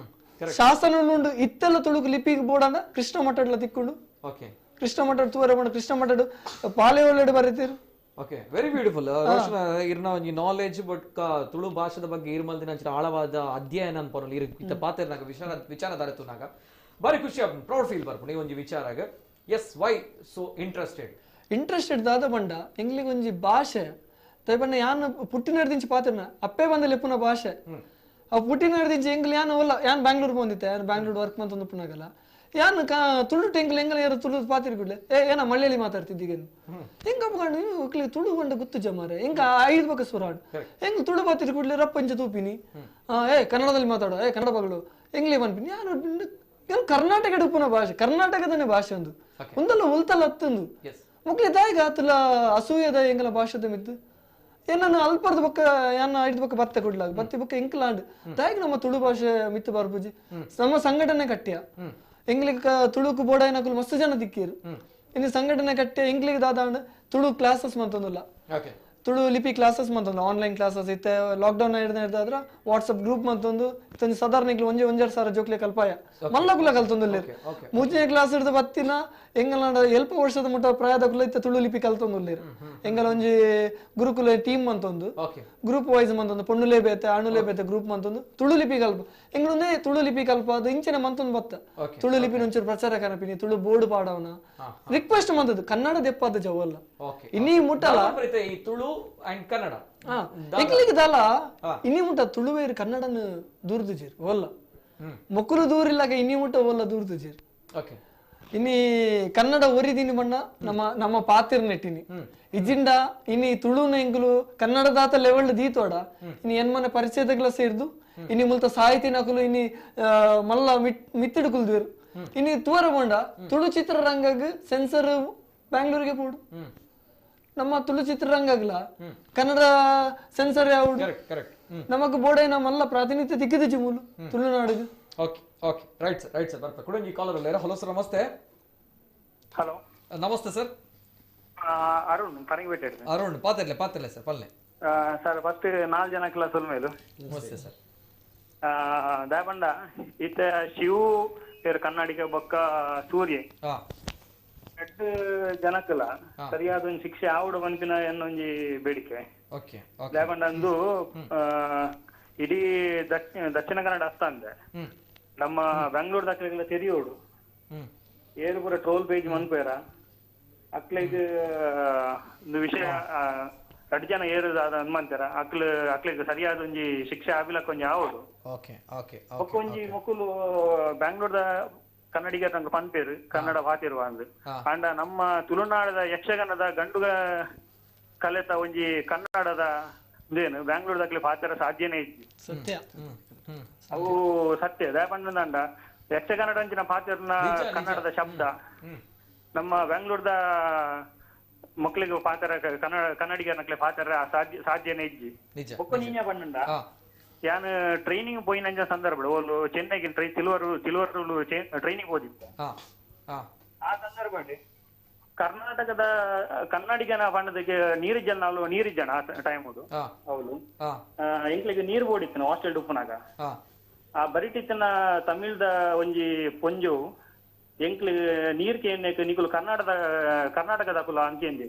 Speaker 2: ಶಾಸನ ಉಂಡು ಇತ್ತೆಲ್ಲ ತುಳುಕು ಲಿಪಿ ಬೋಡಂಡ ಕೃಷ್ಣ ಮಠಡ್ಲ ತಿಕ್ಕೊಂಡು ಕೃಷ್ಣ ಮಠ ತೂವರೆ ಬಂಡ Krishna ಮಠಡ್ ಪಾಲೆ ಒಳ್ಳೆಡ್ ಬರೀತೀರು
Speaker 1: okay very beautiful Roshan ಇರ್ನ ಒಂಜಿ ನಾಲೆಜ್ ಬಟ್ ತುಳು ಭಾಷೆದ ಬಗ್ಗೆ ಇರ್ಮಲ್ದಿನ ಅಂಚಿನ ಆಳವಾದ ಅಧ್ಯಯನ ಅನ್ಪೊನಲ್ ಇರ್ ಇತ್ತ ಪಾತೆರ್ನಾಗ ವಿಚಾರಧಾರೆ ತೂನಾಗ ಬಾರಿ ಖುಷಿ ಆಪುಂಡು ಪ್ರೌಡ್ ಫೀಲ್ ಬರ್ಪುಂಡು ಈ ಒಂಜಿ ವಿಚಾರಾಗ yes why so interested
Speaker 2: interested ದಾದ ಬಂಡ ಎಂಗ್ಲಿಗೆ ಒಂಜಿ ಭಾಷೆ ತೈಪಣ್ಣ ಯಾನ್ ಪುಟ್ಟಿನಡ್ದಿಂಚಿ ಪಾತೆರ್ನ ಅಪ್ಪೆ ಬಂದ ಲೆಪ್ಪುನ ಭಾಷೆ ಆ ಪುಟ್ಟಿನಡ್ದಿಂಚಿ ಎಂಗ್ಲಿ ಯಾನ್ ಒಲ್ಲ ಯಾನ್ ಬ್ಯಾಂಗ್ಳೂರ್ ಬಂದಿತ್ತೆ ಯಾನ್ ಬ್ಯಾಂಗ್ಳೂರ್ ವರ್ಕ್ ಮಂತೊಂದು ಪುನಾಗಲ್ಲ ಯಾನ್ ತುಳು ಟೆಂಗ್ಲ ಎಂಗಲ ಯಾರು ತುಳು ಪಾತಿರ್ ಕೂಡ್ಲೆ ಏ ಏನ ಮಳ್ಳಿಯಲ್ಲಿ ಮಾತಾಡ್ತಿದ್ದೀಗ ಹೆಂಗ ಅಪ್ಕೊಂಡು ತುಳು ಬಂಡ ಗೊತ್ತು ಜಮಾರೆ ಹೆಂಗ ಐದು ಬಕ ಸುರಾಡ್ ಹೆಂಗ್ ತುಳು ಪಾತಿರ್ ಕೂಡ್ಲೆ ರಪ್ಪಂಚ ತೂಪಿನಿ ಏ ಕನ್ನಡದಲ್ಲಿ ಮಾತಾಡೋ ಏ ಕನ್ನಡ ಬಗಳು ಎಂಗ್ಲಿ ಬಂದ್ಪಿನಿ ಯಾನು ಕರ್ನಾಟಕ ಉಪ್ಪುನ ಭಾಷೆ ಕರ್ನಾಟಕದನೇ ಭಾಷೆ ಒಂದು ಒಂದಲ್ಲ ಉಲ್ತಲ್ಲ ಹತ್ತೊಂದು ಮುಕ್ಲಿ ದಾಯಿಗ ಆತುಲ ಅಸೂಯದ ಎಂಗಲ ಭಾಷೆದ ಮಿತ್ತು ಏನನ್ನ ಅಲ್ಪರ್ದ ಬೊಕ್ಕ ಯಾನ ಐದು ಬೊಕ್ಕ ಬತ್ತೆ ಕೊಡ್ಲಾಗ ಬತ್ತಿ ಬೊಕ್ಕ ಎಂಕಲಾಂಡ್ ದಾಯಿಗ ನಮ್ಮ ತುಳು ಭಾಷೆ ಮಿತ್ತು ಬರ್ಪುಜಿ ನಮ್ಮ ಸಂಘಟನೆ ಕಟ್ಟಿಯ ಎಂಗ್ಲಿಗೆ ತುಳುಕು ಬೋಡಾಯಿನಕುಲು ಮಸ್ತ್ ಜನ ದಿಕ್ಕೀರು ಇನ್ನು ಸಂಘಟನೆ ಕಟ್ಟಿಯ ಎಂಗ್ಲಿಗೆ ದಾದಾಂಡ್ ತುಳು ಕ್ಲಾಸಸ್ ಮಂತೊಂದುಲ್ಲ ತುಳು ಲಿಪಿ ಕ್ಲಾಸಸ್ ಮಂತೊಂದು ಆನ್ಲೈನ್ ಕ್ಲಾಸಸ್ ಇತ್ತೆ ಲಾಕ್ಡೌನ್ ಹಿಡ್ದಾದ್ರ ವಾಟ್ಸಪ್ ಗ್ರೂಪ್ ಮಂತೊಂದು ಇತ್ತೊಂದು ಸಾಧಾರಣ ಒಂಜೆ ಒಂಜೆರಡು ಸಾವಿರ ಜೋಕ್ಲೆ ಕಲ್ಪಾಯ ಮಲ್ಲಕುಲ ಕಲ್ತೊಂದುಲ್ಲೇರು ಮೂರನೇ ಕ್ಲಾಸ್ ಹಿಡ್ದು ಬತ್ತಿನ ಎಂಗಲಾಂಡ ಎಲ್ಪ ವರ್ಷದ ಮುಟ್ಟ ಪ್ರಾಯದಕುಲ ಇತ್ತೆ ತುಳು ಲಿಪಿ ಕಲ್ತೊಂದುಲ್ಲೇರು ಎಂಗಲ ಒಂಜಿ ಗುರುಕುಲ ಟೀಮ್ ಮಂತೊಂದು ಗ್ರೂಪ್ ವೈಸ್ ಮಂತೊಂದು ಪೊಣ್ಣುಲೇ ಬೇತೆ ಅಣುಲೇ ಬೇತೆ ಗ್ರೂಪ್ ಮಂತೊಂದು ತುಳು ಲಿಪಿ ಕಲ್ಪ ಎಂಗಳೊಂದೇ ತುಳು ಲಿಪಿ ಕಲ್ಪ ಅದು ಇಂಚಿನ ಮಂತೊಂದು ಬತ್ತ ತುಳು ಲಿಪಿನ ಒಂಚೂರು ಪ್ರಚಾರ ಕನಪಿನಿ ತುಳು ಬೋರ್ಡ್ ಪಾಡವನ ರಿಕ್ವೆಸ್ಟ್ ಮಂತದ್ದು ಕನ್ನಡ ದೆಪ್ಪಾದ ಜವಲ್ಲ ಇನ್ನೀ ಮುಟ್ಟಲ್ಲ
Speaker 1: ತುಳು ಅಂಡ್ ಕನ್ನಡ
Speaker 2: ಎಂಕ್ಲಿಗೆ ದಾಲ ಇನ್ನಿ ಮುಟ್ಟ ತುಳುವೇರು ಕನ್ನಡನ ದೂರ್ದುಜೀರ್ ಓಲ್ಲ ಮೊಕ್ಕಲು ದೂರಿಲ್ಲಾಗ ಇನ್ನಿ ಮುಟ್ಟ ಓಲ್ಲ ದೂರ್ದುಜೀರ್ ಇನ್ನಿ ಕನ್ನಡ ಒರಿದಿನಿ ಬಣ್ಣ ನಮ್ಮ ನಮ್ಮ ಪಾತಿರ್ ನೆಟ್ಟಿನಿ ಇಜಿಂಡ ಇನ್ನಿ ತುಳುನ ಎಂಕುಲು ಕನ್ನಡದಾತ ಲೆವೆಲ್ ದೀತೋಡ ಇನಿ ಎನ್ಮನೆ ಪರಿಚಯದಗ್ಲ ಸೇರ್ದು ಇನಿ ಮುಲ್ತ ಸಾಹಿತಿ ನಕುಲು ಇನಿ ಮಲ್ಲ ಮಿತ್ತಿಡು ಕುಲ್ದುವೆರು ಇನಿ ತೂರ ಬೋಂಡ ತುಳು ಚಿತ್ರರಂಗಗ್ ಸೆನ್ಸರ್ ಬ್ಯಾಂಗ್ಳೂರಿಗೆ ಪೋಡು ನಮ್ಮ ತುಳು ಚಿತ್ರರಂಗಗ್ಲ ಕನ್ನಡ ಸೆನ್ಸರ್ ಯಾವುದು ನಮಗ್ ಬೋಡೆ ನಮ್ಮಲ್ಲ ಪ್ರಾತಿನಿಧ್ಯ ತಿಕ್ಕಿದಿಜಿ ಮೂಲು ತುಳುನಾಡಿಗೆ.
Speaker 1: Okay okay right sir, right sir. ಬರ್ತಾ ಕೂಡ ಈ ಕಾಲರ್ ಅಲ್ಲ. ಹಲೋ ಸರ್, ನಮಸ್ತೆ.
Speaker 10: ಹಲೋ,
Speaker 1: ನಮಸ್ತೆ ಸರ್.
Speaker 10: ಅರುಣ್ ಪರಂಗಿಪೇಟೆ.
Speaker 1: ಅರುಣ್ ಪಾತಿರ್ಲೆ ಪಾತಿರ್ಲೆ ಸರ್ ಪಲ್ಲೆ.
Speaker 10: ಸರ್ ಫಸ್ಟ್ 4 ಜನ ಕ್ಲಾಸ್ ಮೇಲು.
Speaker 1: ನಮಸ್ತೆ ಸರ್.
Speaker 10: ದಾಯಬಂಡ ಇತ್ತ ಶಿವು ಕನ್ನಡಿಗ ಬೊಕ್ಕ ಸೂರ್ಯ ಎಡ್ಡು ಜನಕ್ಕಲ ಸರಿಯಾದ ಒಂದು ಶಿಕ್ಷೆ ಆವಡು ಪನ್ಪಿನ ಎನ್ನೊಂಜಿ ಬೇಡಿಕೆ. ದಾಯಬಂಡ ಅಂದು ಇಡೀ ದಕ್ಷಿಣ ಕನ್ನಡ ಅಸ್ತ ಅಂದೆ ನಮ್ಮ ಬೆಂಗಳೂರು ದಾಖಲೆಗಳ ತೆರಿಯೋಡು ಏರು ಪೂರ ಟ್ರೋಲ್ ಪೇಜ್ ಮನ್ಪೇರ ಅಕ್ಲೆಗ್ ಒಂದು ವಿಷಯ ರಡ್ಡು ಜನ ಏರು ಅನ್ಮಂತಾರ ಅಕ್ಲು ಅಕ್ಲೆಗ್ ಸರಿಯಾದ ಒಂಜಿ ಶಿಕ್ಷೆ ಆಬಿಲಕ್ಕ ಒಂಜಿ ಆವಡು. ಬೊಕ್ಕ ಒಂಜಿ ಮೊಕುಲು ಬೆಂಗಳೂರದ ಕನ್ನಡಿಗ ತಂಗ ಪನ್ಪೇರು ಕನ್ನಡ ಪಾತಿರುವ ಅಂದ್ ಅಂಡ ನಮ್ಮ ತುಳುನಾಡದ ಯಕ್ಷಗಾನದ ಗಂಡುಗ ಕಲೆತ ಒಂಜಿ ಕನ್ನಡದ ಇದೇನು ಬ್ಯಾಂಗ್ಳೂರ್ದಾಗ್ಲಿ ಪಾತ್ರ ಸಾಧ್ಯನೇ ಇಜ್ಜಿ.
Speaker 2: ಸತ್ಯ
Speaker 10: ಅವು ಸತ್ಯ. ದಾಯಪಂಡ ಯಕ್ಷಗಾನದ ಅಂಚಿನ ಪಾತ್ರನ ಕನ್ನಡದ ಶಬ್ದ ನಮ್ಮ ಬ್ಯಾಂಗ್ಳೂರ್ದ ಮಕ್ಳಿಗೆ ಪಾತ್ರ ಕನ್ನಡ ಕನ್ನಡಿಗರ ಪಾತ್ರ ಸಾಧ್ಯ ಸಾಧ್ಯನೇ ಇಜ್ಜಿ. ಬೊಕ್ಕ ನೀನ್ಯ ಪಂಡ ಯಾನ್ ಟ್ರೈನಿಂಗ್ ಪೋಯಿನಂಚ ಸಂದರ್ಭ ಓಲು ಚೆನ್ನೈಗೆ ತಿಳುವರು ತಿಳುವರು ಟ್ರೈನಿಂಗ್ ಹೋದಿತ್ತು. ಆ ಸಂದರ್ಭ ಕರ್ನಾಟಕದ ಕನ್ನಡಿಗನ ಬಣ್ಣದಕ್ಕೆ ನೀರಿಜ್ಜನ ನೀರಿಜ್ಜನ ಆ ಟೈಮ್ ಅವಳು ಎಂಕ್ಲಿಗೆ ನೀರು ಬೋಡಿತ್ತು ಹಾಸ್ಟೆಲ್ ಉಪ್ಪುನಾಗ. ಆ ಬರಿಟಿತ್ತನ ತಮಿಳ್ದ ಒಂಜಿ ಪೊಂಜು ಎಂಕ್ಲಿ ನೀರ್ ಕೇನ್ನೇಕ್ ನಿಕುಲು ಕರ್ನಾಟಕದ ಕರ್ನಾಟಕದ ಕುಲ ಅಂಚೇಂದಿ.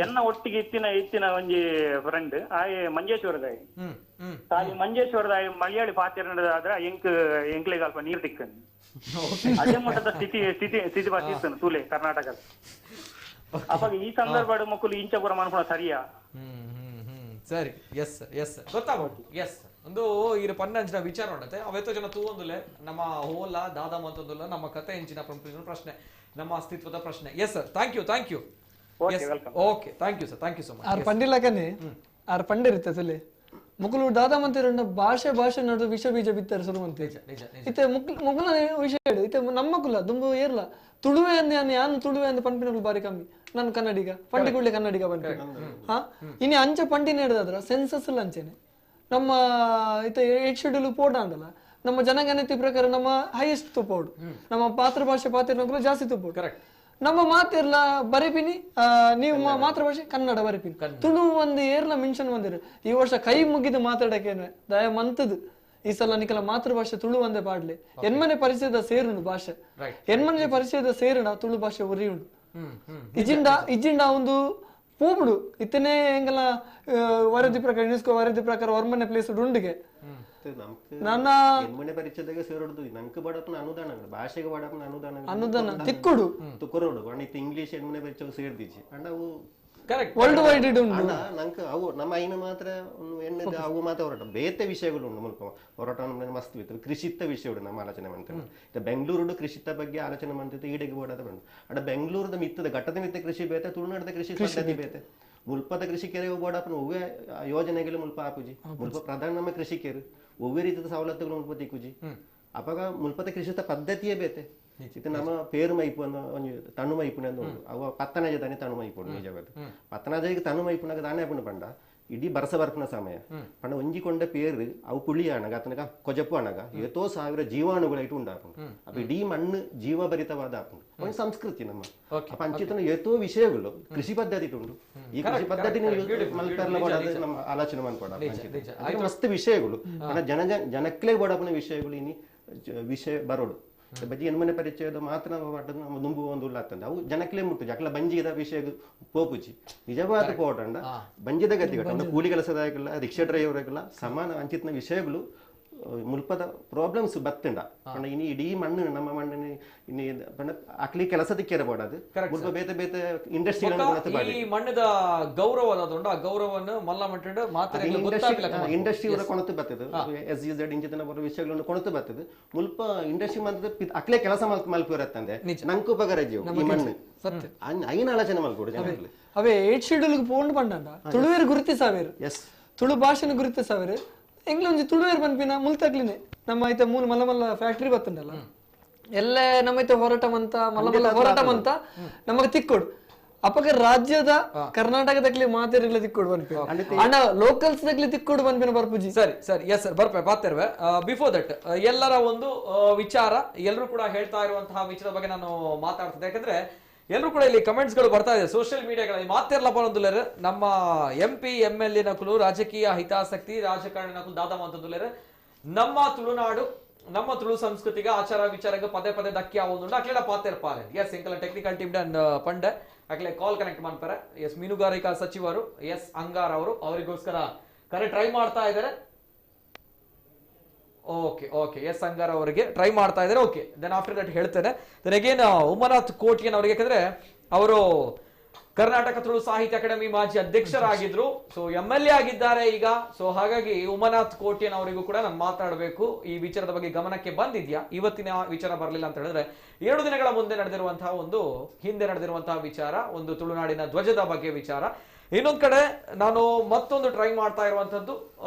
Speaker 10: ಎನ್ನ ಒಟ್ಟಿಗೆ ಇತ್ತಿನ ಇತ್ತಿನ ಒಂಜಿ ಫ್ರೆಂಡ್ ಆಯೆ ಮಂಜೇಶ್ವರದಾಯಿ ತಾಯಿ ಮಂಜೇಶ್ವರದಾಯಿ ಮಲಯಾಳಿ ಪಾತ್ರ ಎಂಕ್ ಎಂಕ್ಲಿಗೆ ಅಲ್ಪ ನೀರ್ ತಿಕ್ಕನ್ ಅದೇ ಮಟ್ಟದ ಸ್ಥಿತಿ ಸ್ಥಿತಿ ಸ್ಥಿತಿ ಬಾತಿತ್ತು ತೂಲೆ ಕರ್ನಾಟಕದ. ಅವಾಗ ಈ ಸಂದರ್ಭ ಮಕ್ಕಳು ಇಂಚಪುರ ಮನ್ಪುಣ ಸರಿಯಾ?
Speaker 1: ಸರಿ, ಎಸ್ ಎಸ್ ಗೊತ್ತಾಗ್ಬೋದು. ಎಸ್ ಒಂದು ಈ ಪನ್ನಂಚಿನ ವಿಚಾರ ಉಂಡತೆ ಅವೆತ್ತೋ ಜನ ತೂವೊಂದುಲೆ ನಮ್ಮ ಹೋಲ ದಾದ ಮಂತೊಂದುಲ್ಲ ನಮ್ಮ ಕತೆ ಹೆಂಚಿನ ಪ್ರಶ್ನೆ ನಮ್ಮ ಅಸ್ತಿತ್ವದ ಪ್ರಶ್ನೆ. Yes sir, thank you, thank you. Okay, thank you sir, thank you so much.
Speaker 2: R ಪಂಡಿಲಕನೆ R ಪಂಡಿರುತ್ತೆ ತುಲೆ ಮುಕುಲು ದಾದ ಮಂತಿರಂಡ ಭಾಷೆ ಭಾಷೆ ನಡು ವಿಷ ಬೀಜ ಬಿತ್ತಾರೆ ಸುರು ಮಂತೆ ಇತ್ತೆ ಮುಕುಲ ವಿಷಯ ಇತ್ತೆ ನಮ್ಮ ಕುಲ ದುಂಬು ಏರ್ಲ ತುಳುವೆ ಅಂದೆ ಯಾನು ತುಳುವೆ ಅಂದ ಪನ್ಪಿನಕುಲು ಬಾರಿ ಕಮ್ಮಿ. ನಾನು ಕನ್ನಡಿಗ ಪಂಡಿಗುಳ್ಳೆ ಕನ್ನಡಿಗ ಪನ್ಪಿ ಹಾ ಇನ್ನು ಅಂಚೆ ಪಂಡಿನ ಹಿಡಿದಾದ್ರ ಸೆನ್ಸಸ್ ಎಲ್ಲ ಅಂಚೆನೆ ನಮ್ಮ ಇತ್ತ ಏಟ್ ಶೆಡ್ಯೂಲ್ ಪೋಟ ಅಂದಲ್ಲ ನಮ್ಮ ಜನಗಣತಿ ಪ್ರಕಾರ ನಮ್ಮ ಹೈಯೆಸ್ಟ್ ತುಪ್ಪೋಡು ನಮ್ಮ ಮಾತೃಭಾಷೆ ಪಾತಿರ್ನಕುಲು ಜಾಸ್ತಿ ತುಪ್ಪೋಡು. ನಮ್ಮ ಮಾತಿರ್ಲ ಬರೆಪಿನಿ ನೀವು ಮಾತೃಭಾಷೆ ಕನ್ನಡ ಬರೆಪಿನಿ ತುಳು ಒಂದು ಏರ್ಲ ಮೆನ್ಷನ್ ಬಂದಿರು ಈ ವರ್ಷ ಕೈ ಮುಗಿದು ಮಾತಾಡಕೇನೆ ದಯ ಮಂತದ್ದು ಈ ಸಲ ನಿಕಲ ಮಾತೃಭಾಷೆ ತುಳು ಒಂದೇ ಪಾಡ್ಲಿ ಎನ್ಮನೆ ಪರಿಚಯದ ಸೇರುಂಡು ಭಾಷೆ ಎನ್ಮನೆ ಪರಿಚಯದ ಸೇರುಣ ತುಳು ಭಾಷೆ ಉರಿಯುಂಡು ಇಜಿಂಡ ಇಜಿಂಡ ಒಂದು ಪೂಬುಡು ಇತ್ತನೇ ಎಂಗಲ ವರದಿ ಪ್ರಕಾರ ಯುನೆಸ್ಕೋ ವರದಿ ಪ್ರಕಾರ ವರ್ಮನೆ ಪ್ಲೇಸ್ ಉಂಡಿಗೆ ನನ್ನ
Speaker 5: ಪರಿಚಯದಾಗ ಸೇರೋದು ನಂಗೆ ಬಡಪನ ಅನುದಾನ ಭಾಷೆಗೆ ಬಡಪನ ಅನುದಾನ
Speaker 2: ಅನುದಾನ ತಿಕ್ಕುಡು
Speaker 5: ತುಕ್ಕರೋಡು ಇಂಗ್ಲಿಷ್ ಎನ್ಮನೆ ಪರಿಚಯ ಸೇರ್ದಿಜಿ ಅಂಡ ಅವು
Speaker 1: ಕರೆಕ್ಟ್
Speaker 2: ವರ್ಲ್ಡ್ ವೈಡ್ ಉಂಡು
Speaker 5: ನಂಗೆ ಅವು ನಮ್ಮ ಐನ ಮಾತ್ರ ಎಣ್ಣೆದ ಅವು ಮಾತ್ರ ಹೊರಟ ಬೇತೆ ವಿಷಯಗಳು ಉಂಟು ಮುಲ್ಪ ಹೊರಟ ಮಸ್ತ್ ಇತ್ತು ಕೃಷಿತ್ತ ವಿಷಯ ನಮ್ಮ ಆಲೋಚನೆ ಮಾಡ್ತೇವೆ. ಬೆಂಗಳೂರು ಕೃಷಿತ್ತ ಬಗ್ಗೆ ಆಲೋಚನೆ ಮಾಡ್ತಿತ್ತು ಈಡೆಗೆ ಬೋಡಾದ ಬಂದು ಅಡ ಬೆಂಗಳೂರದ ಮಿತ್ತದ ಘಟ್ಟದ ಮಿತ್ತ ಕೃಷಿ ಬೇತೆ ತುಳುನಾಡದ ಕೃಷಿ ಪದ್ಧತಿ ಬೇತೆ ಮುಲ್ಪದ ಕೃಷಿಕರೇ ಬೋಡಾಪನ ಒವ್ವೇ ಯೋಜನೆಗಳು ಮುಲ್ಪ ಆಪುಜಿ ಮುಲ್ಪ ಪ್ರಧಾನ ನಮ್ಮ ಕೃಷಿಕರು ಒವ್ವೇ ರೀತಿಯ ಸವಲತ್ತುಗಳು ಮುಲ್ಪ ತಿಕ್ಕುಜಿ ಅಪಾಗ ಮುಲ್ಪದ ಕೃಷಿತ ಪದ್ಧತಿಯೇ ಬೇತೆ. ಇದು ನಮ್ಮ ಪೇರು ಮೈಪು ಅನ್ನೋ ಒಂಜಿ ತಣ್ಣು ಮೈಪುನ ಉಂಡು ಅವ ಪತ್ತನಾಜೆ ತಾನೆ ತಣ್ಣು ಮೈಪುಡು ನಿಜವಾದ ಪತ್ತನಾಜೆಗೆ ತಣ್ಣು ಮೈಪುನಾಗ ದಾನೆ ಆಪುಂಡು ಪಂಡ ಇಡೀ ಬರಸ ಬರ್ಪುನ ಸಮಯ ಪಂಡ ಒಂಜಿಕೊಂಡ ಪೇರು ಅವು ಪುಳಿ ಅಣಗ ಅತನಗ ಕೊಜಪು ಅಣಗ ಏತೋ ಸಾವಿರ ಜೀವಾಣುಗಳೈಟು ಉಂಡಾಪುಂಡು ಅಪ್ಪ ಇಡೀ ಮಣ್ಣು ಜೀವಭರಿತವಾದ ಆಪುಂಡು ಒಂದು ಸಂಸ್ಕೃತಿ ನಮ್ಮ ಅಪ್ಪ ಅಂಚಿತನ ಏತೋ ವಿಷಯಗಳು ಕೃಷಿ ಪದ್ಧತಿ ಉಂಡು ಈ ಕೃಷಿ ಪದ್ಧತಿ ಮಲ್ಪೆರ್ಲ ನಮ್ಮ ಆಲೋಚನೆ ಮಾಡ್ಕೊಡ ಮಸ್ತ್ ವಿಷಯಗಳು ಜನ ಜನಕ್ಲೇ ಬೋಡಪುನ ವಿಷಯಗಳು ಇನಿ ವಿಷಯ ಬರೋಡು ಬಜ್ಜಿ ಎನ್ಮನೆ ಪರಿಚಯದ ಮಾತ್ರ ನಮ್ಮ ದುಂಬು ಒಂದು ಉಳ್ಳಾಗ್ತದೆ ಅವು ಜನಕ್ಲೇ ಮುಟ್ಟು ಜಕ್ಲ ಬಂಜಿದ ವಿಷಯ ಪೋಪುಜಿ ನಿಜವಾದ ಪೋಟಂಡ ಬಂಜಿದ ಗತಿಗಟ್ಟ ಕೂಲಿ ಕೆಲಸದಾಗಲ್ಲ ರಿಕ್ಷಾ ಡ್ರೈವರ್ ಸಮಾನ ಅಂಚಿತ್ನ ವಿಷಯಗಳು ಮುಲ್ಪದ ಪ್ರಾಬ್ಲಮ್ಸ್ ಬತ್ತಂಡ ಪಂಡ ಇನಿ ಇಡೀ ಮಣ್ಣು ನಮ್ಮ ಮಣ್ಣು ಇನಿ ಪಂಡ ಅಕ್ಲಿ ಕೆಲಸ ದಿಕ್ಕಿರಬಹುದು ಮುಲ್ಪ ಬೇತೆ ಬೇತೆ ಇಂಡಸ್ಟ್ರಿ
Speaker 1: ಈ ಮಣ್ಣದ ಗೌರವ ಅದೊಂಡು ಆ ಗೌರವವನ್ನು ಮಲ್ಲ ಮಟ್ಟಂಡು ಮಾತ್ರ
Speaker 5: ಇಂಡಸ್ಟ್ರಿ ಕೊಣತು ಬರ್ತದೆ S U Z ಇಂಚಿನ ಬರೋ ವಿಷಯಗಳನ್ನು ಕೊಣತು ಬರ್ತದೆ ಮುಲ್ಪ ಇಂಡಸ್ಟ್ರಿ ಮಂತದ ಅಕ್ಲೆ ಕೆಲಸ ಮಲ್ಪಿರತ್ತಂದೆ ನಂಕು ಉಪಕಾರ ಈ ಮಣ್ಣು ಐನ ಆಲೋಚನೆ ಮಲ್ಕೊಡು ಜನಕ್ಕೆ
Speaker 2: ಅವೇ ಏಟ್ ಶೆಡ್ಯೂಲ್ ಪೋಂಡು ಪಂಡ ತುಳುವೇರು ಗುರುತಿಸಾವೇರು ತುಳು ಭಾಷೆನ ಗುರುತಿಸಾವೇರು ಎಂಗ್ಲ ಒಂಜಿ ತುಳುವೇರು ಪನ್ಪಿನ ಮುಲ್ತಕ್ಲಿನೆ ನಮ್ಮ ಐತ ಮೂಲ ಮಲ್ಲ ಮಲ್ಲ ಫ್ಯಾಕ್ಟ್ರಿ ಬತ್ತುಂಡಲ್ಲ ಎಲ್ಲ ನಮ್ಮ ಐತ ಹೋರಾಟ ಮಂತ ಮಲ್ಲ ಮಲ್ಲ ಹೋರಾಟ ಮಂತ ನಮಗ ತಿಕ್ಕೊಡು ಅಪಗ ರಾಜ್ಯದ ಕರ್ನಾಟಕದಕ್ಲಿ ಮಾತೆರ್ಲ ತಿಕ್ಕೊಡು ಪನ್ಪಿ ಅಣ್ಣ ಲೋಕಲ್ಸ್ ದಕ್ಲಿ ತಿಕ್ಕೊಡು ಪನ್ಪಿನ ಬರ್ಪುಜಿ.
Speaker 1: ಸರಿ ಸರಿ ಎಸ್ ಸರ್ ಬರ್ಪೆ ಪಾತೆರ್ವೆ. ಬಿಫೋರ್ that ಎಲ್ಲರ ಒಂದು ವಿಚಾರ ಎಲ್ಲರೂ ಕೂಡ ಹೇಳ್ತಾ ಇರುವಂತಹ ವಿಚಾರದ ಬಗ್ಗೆ ನಾನು ಮಾತಾಡ್ತಿದ್ದೆ. ಯಾಕಂದ್ರೆ ಎಲ್ಲರೂ ಕೂಡ ಇಲ್ಲಿ ಕಮೆಂಟ್ಸ್ ಗಳು ಬರ್ತಾ ಇದೆ ಸೋಷಿಯಲ್ ಮೀಡಿಯಾಗಳಲ್ಲಿ ಮಾತೆರ್ಲ ಬರೋದಿಲ್ಲ. ನಮ್ಮ M P M L A ನಕಲು ರಾಜಕೀಯ ಹಿತಾಸಕ್ತಿ ರಾಜಕಾರಣಿ ನಕಲು ದಾದವಂತದ್ದು ನಮ್ಮ ತುಳುನಾಡು ನಮ್ಮ ತುಳು ಸಂಸ್ಕೃತಿಗೆ ಆಚಾರ ವಿಚಾರಕ್ಕೆ ಪದೇ ಪದೇ ಧಕ್ಕೆ ಆವೊಂದುಂಡು ಅಕ್ಲೆಡ ಪಾತೆರ್ ಪಾಲೆ. ಎಸ್ ಎಂಕಲ technical team done ಪಂಡೆ ಅಕ್ಲೆ ಕಾಲ್ ಕನೆಕ್ಟ್ ಮಾಡ್ತಾರೆ. ಎಸ್ ಮೀನುಗಾರಿಕಾ ಸಚಿವರು ಎಸ್ ಅಂಗಾರ್ ಅವರು ಅವರಿಗೋಸ್ಕರ ಕರೆ ಟ್ರೈ ಮಾಡ್ತಾ ಇದ್ದಾರೆ. Okay okay S ಅಂಗಾರ್ ಅವರಿಗೆ ಟ್ರೈ ಮಾಡ್ತಾ ಇದ್ದಾರೆ. Okay then after that ಹೇಳ್ತೇನೆ. Then again Umanath Kotian ಅವರಿಗೆ, ಯಾಕಂದ್ರೆ ಅವರು ಕರ್ನಾಟಕ ತುಳು ಸಾಹಿತ್ಯ ಅಕಾಡೆಮಿ ಮಾಜಿ ಅಧ್ಯಕ್ಷರಾಗಿದ್ರು, so M L A ಆಗಿದ್ದಾರೆ ಈಗ. ಸೊ ಹಾಗಾಗಿ ಉಮನಾಥ್ ಕೋಟ್ಯನ್ ಅವರಿಗೂ ಕೂಡ ನಾನು ಮಾತಾಡಬೇಕು. ಈ ವಿಚಾರದ ಬಗ್ಗೆ ಗಮನಕ್ಕೆ ಬಂದಿದ್ಯಾ? ಇವತ್ತಿನ ವಿಚಾರ ಬರಲಿಲ್ಲ ಅಂತ ಹೇಳಿದ್ರೆ 2 ದಿನಗಳ ಮುಂದೆ ನಡೆದಿರುವಂತಹ ಒಂದು ಹಿಂದೆ ನಡೆದಿರುವಂತಹ ವಿಚಾರ, ಒಂದು ತುಳುನಾಡಿನ ಧ್ವಜದ ಬಗ್ಗೆ ವಿಚಾರ. ಇನ್ನೊಂದ್ ಕಡೆ ನಾನು ಮತ್ತೊಂದು ಟ್ರೈ ಮಾಡ್ತಾ ಇರುವಂತಹದ್ದು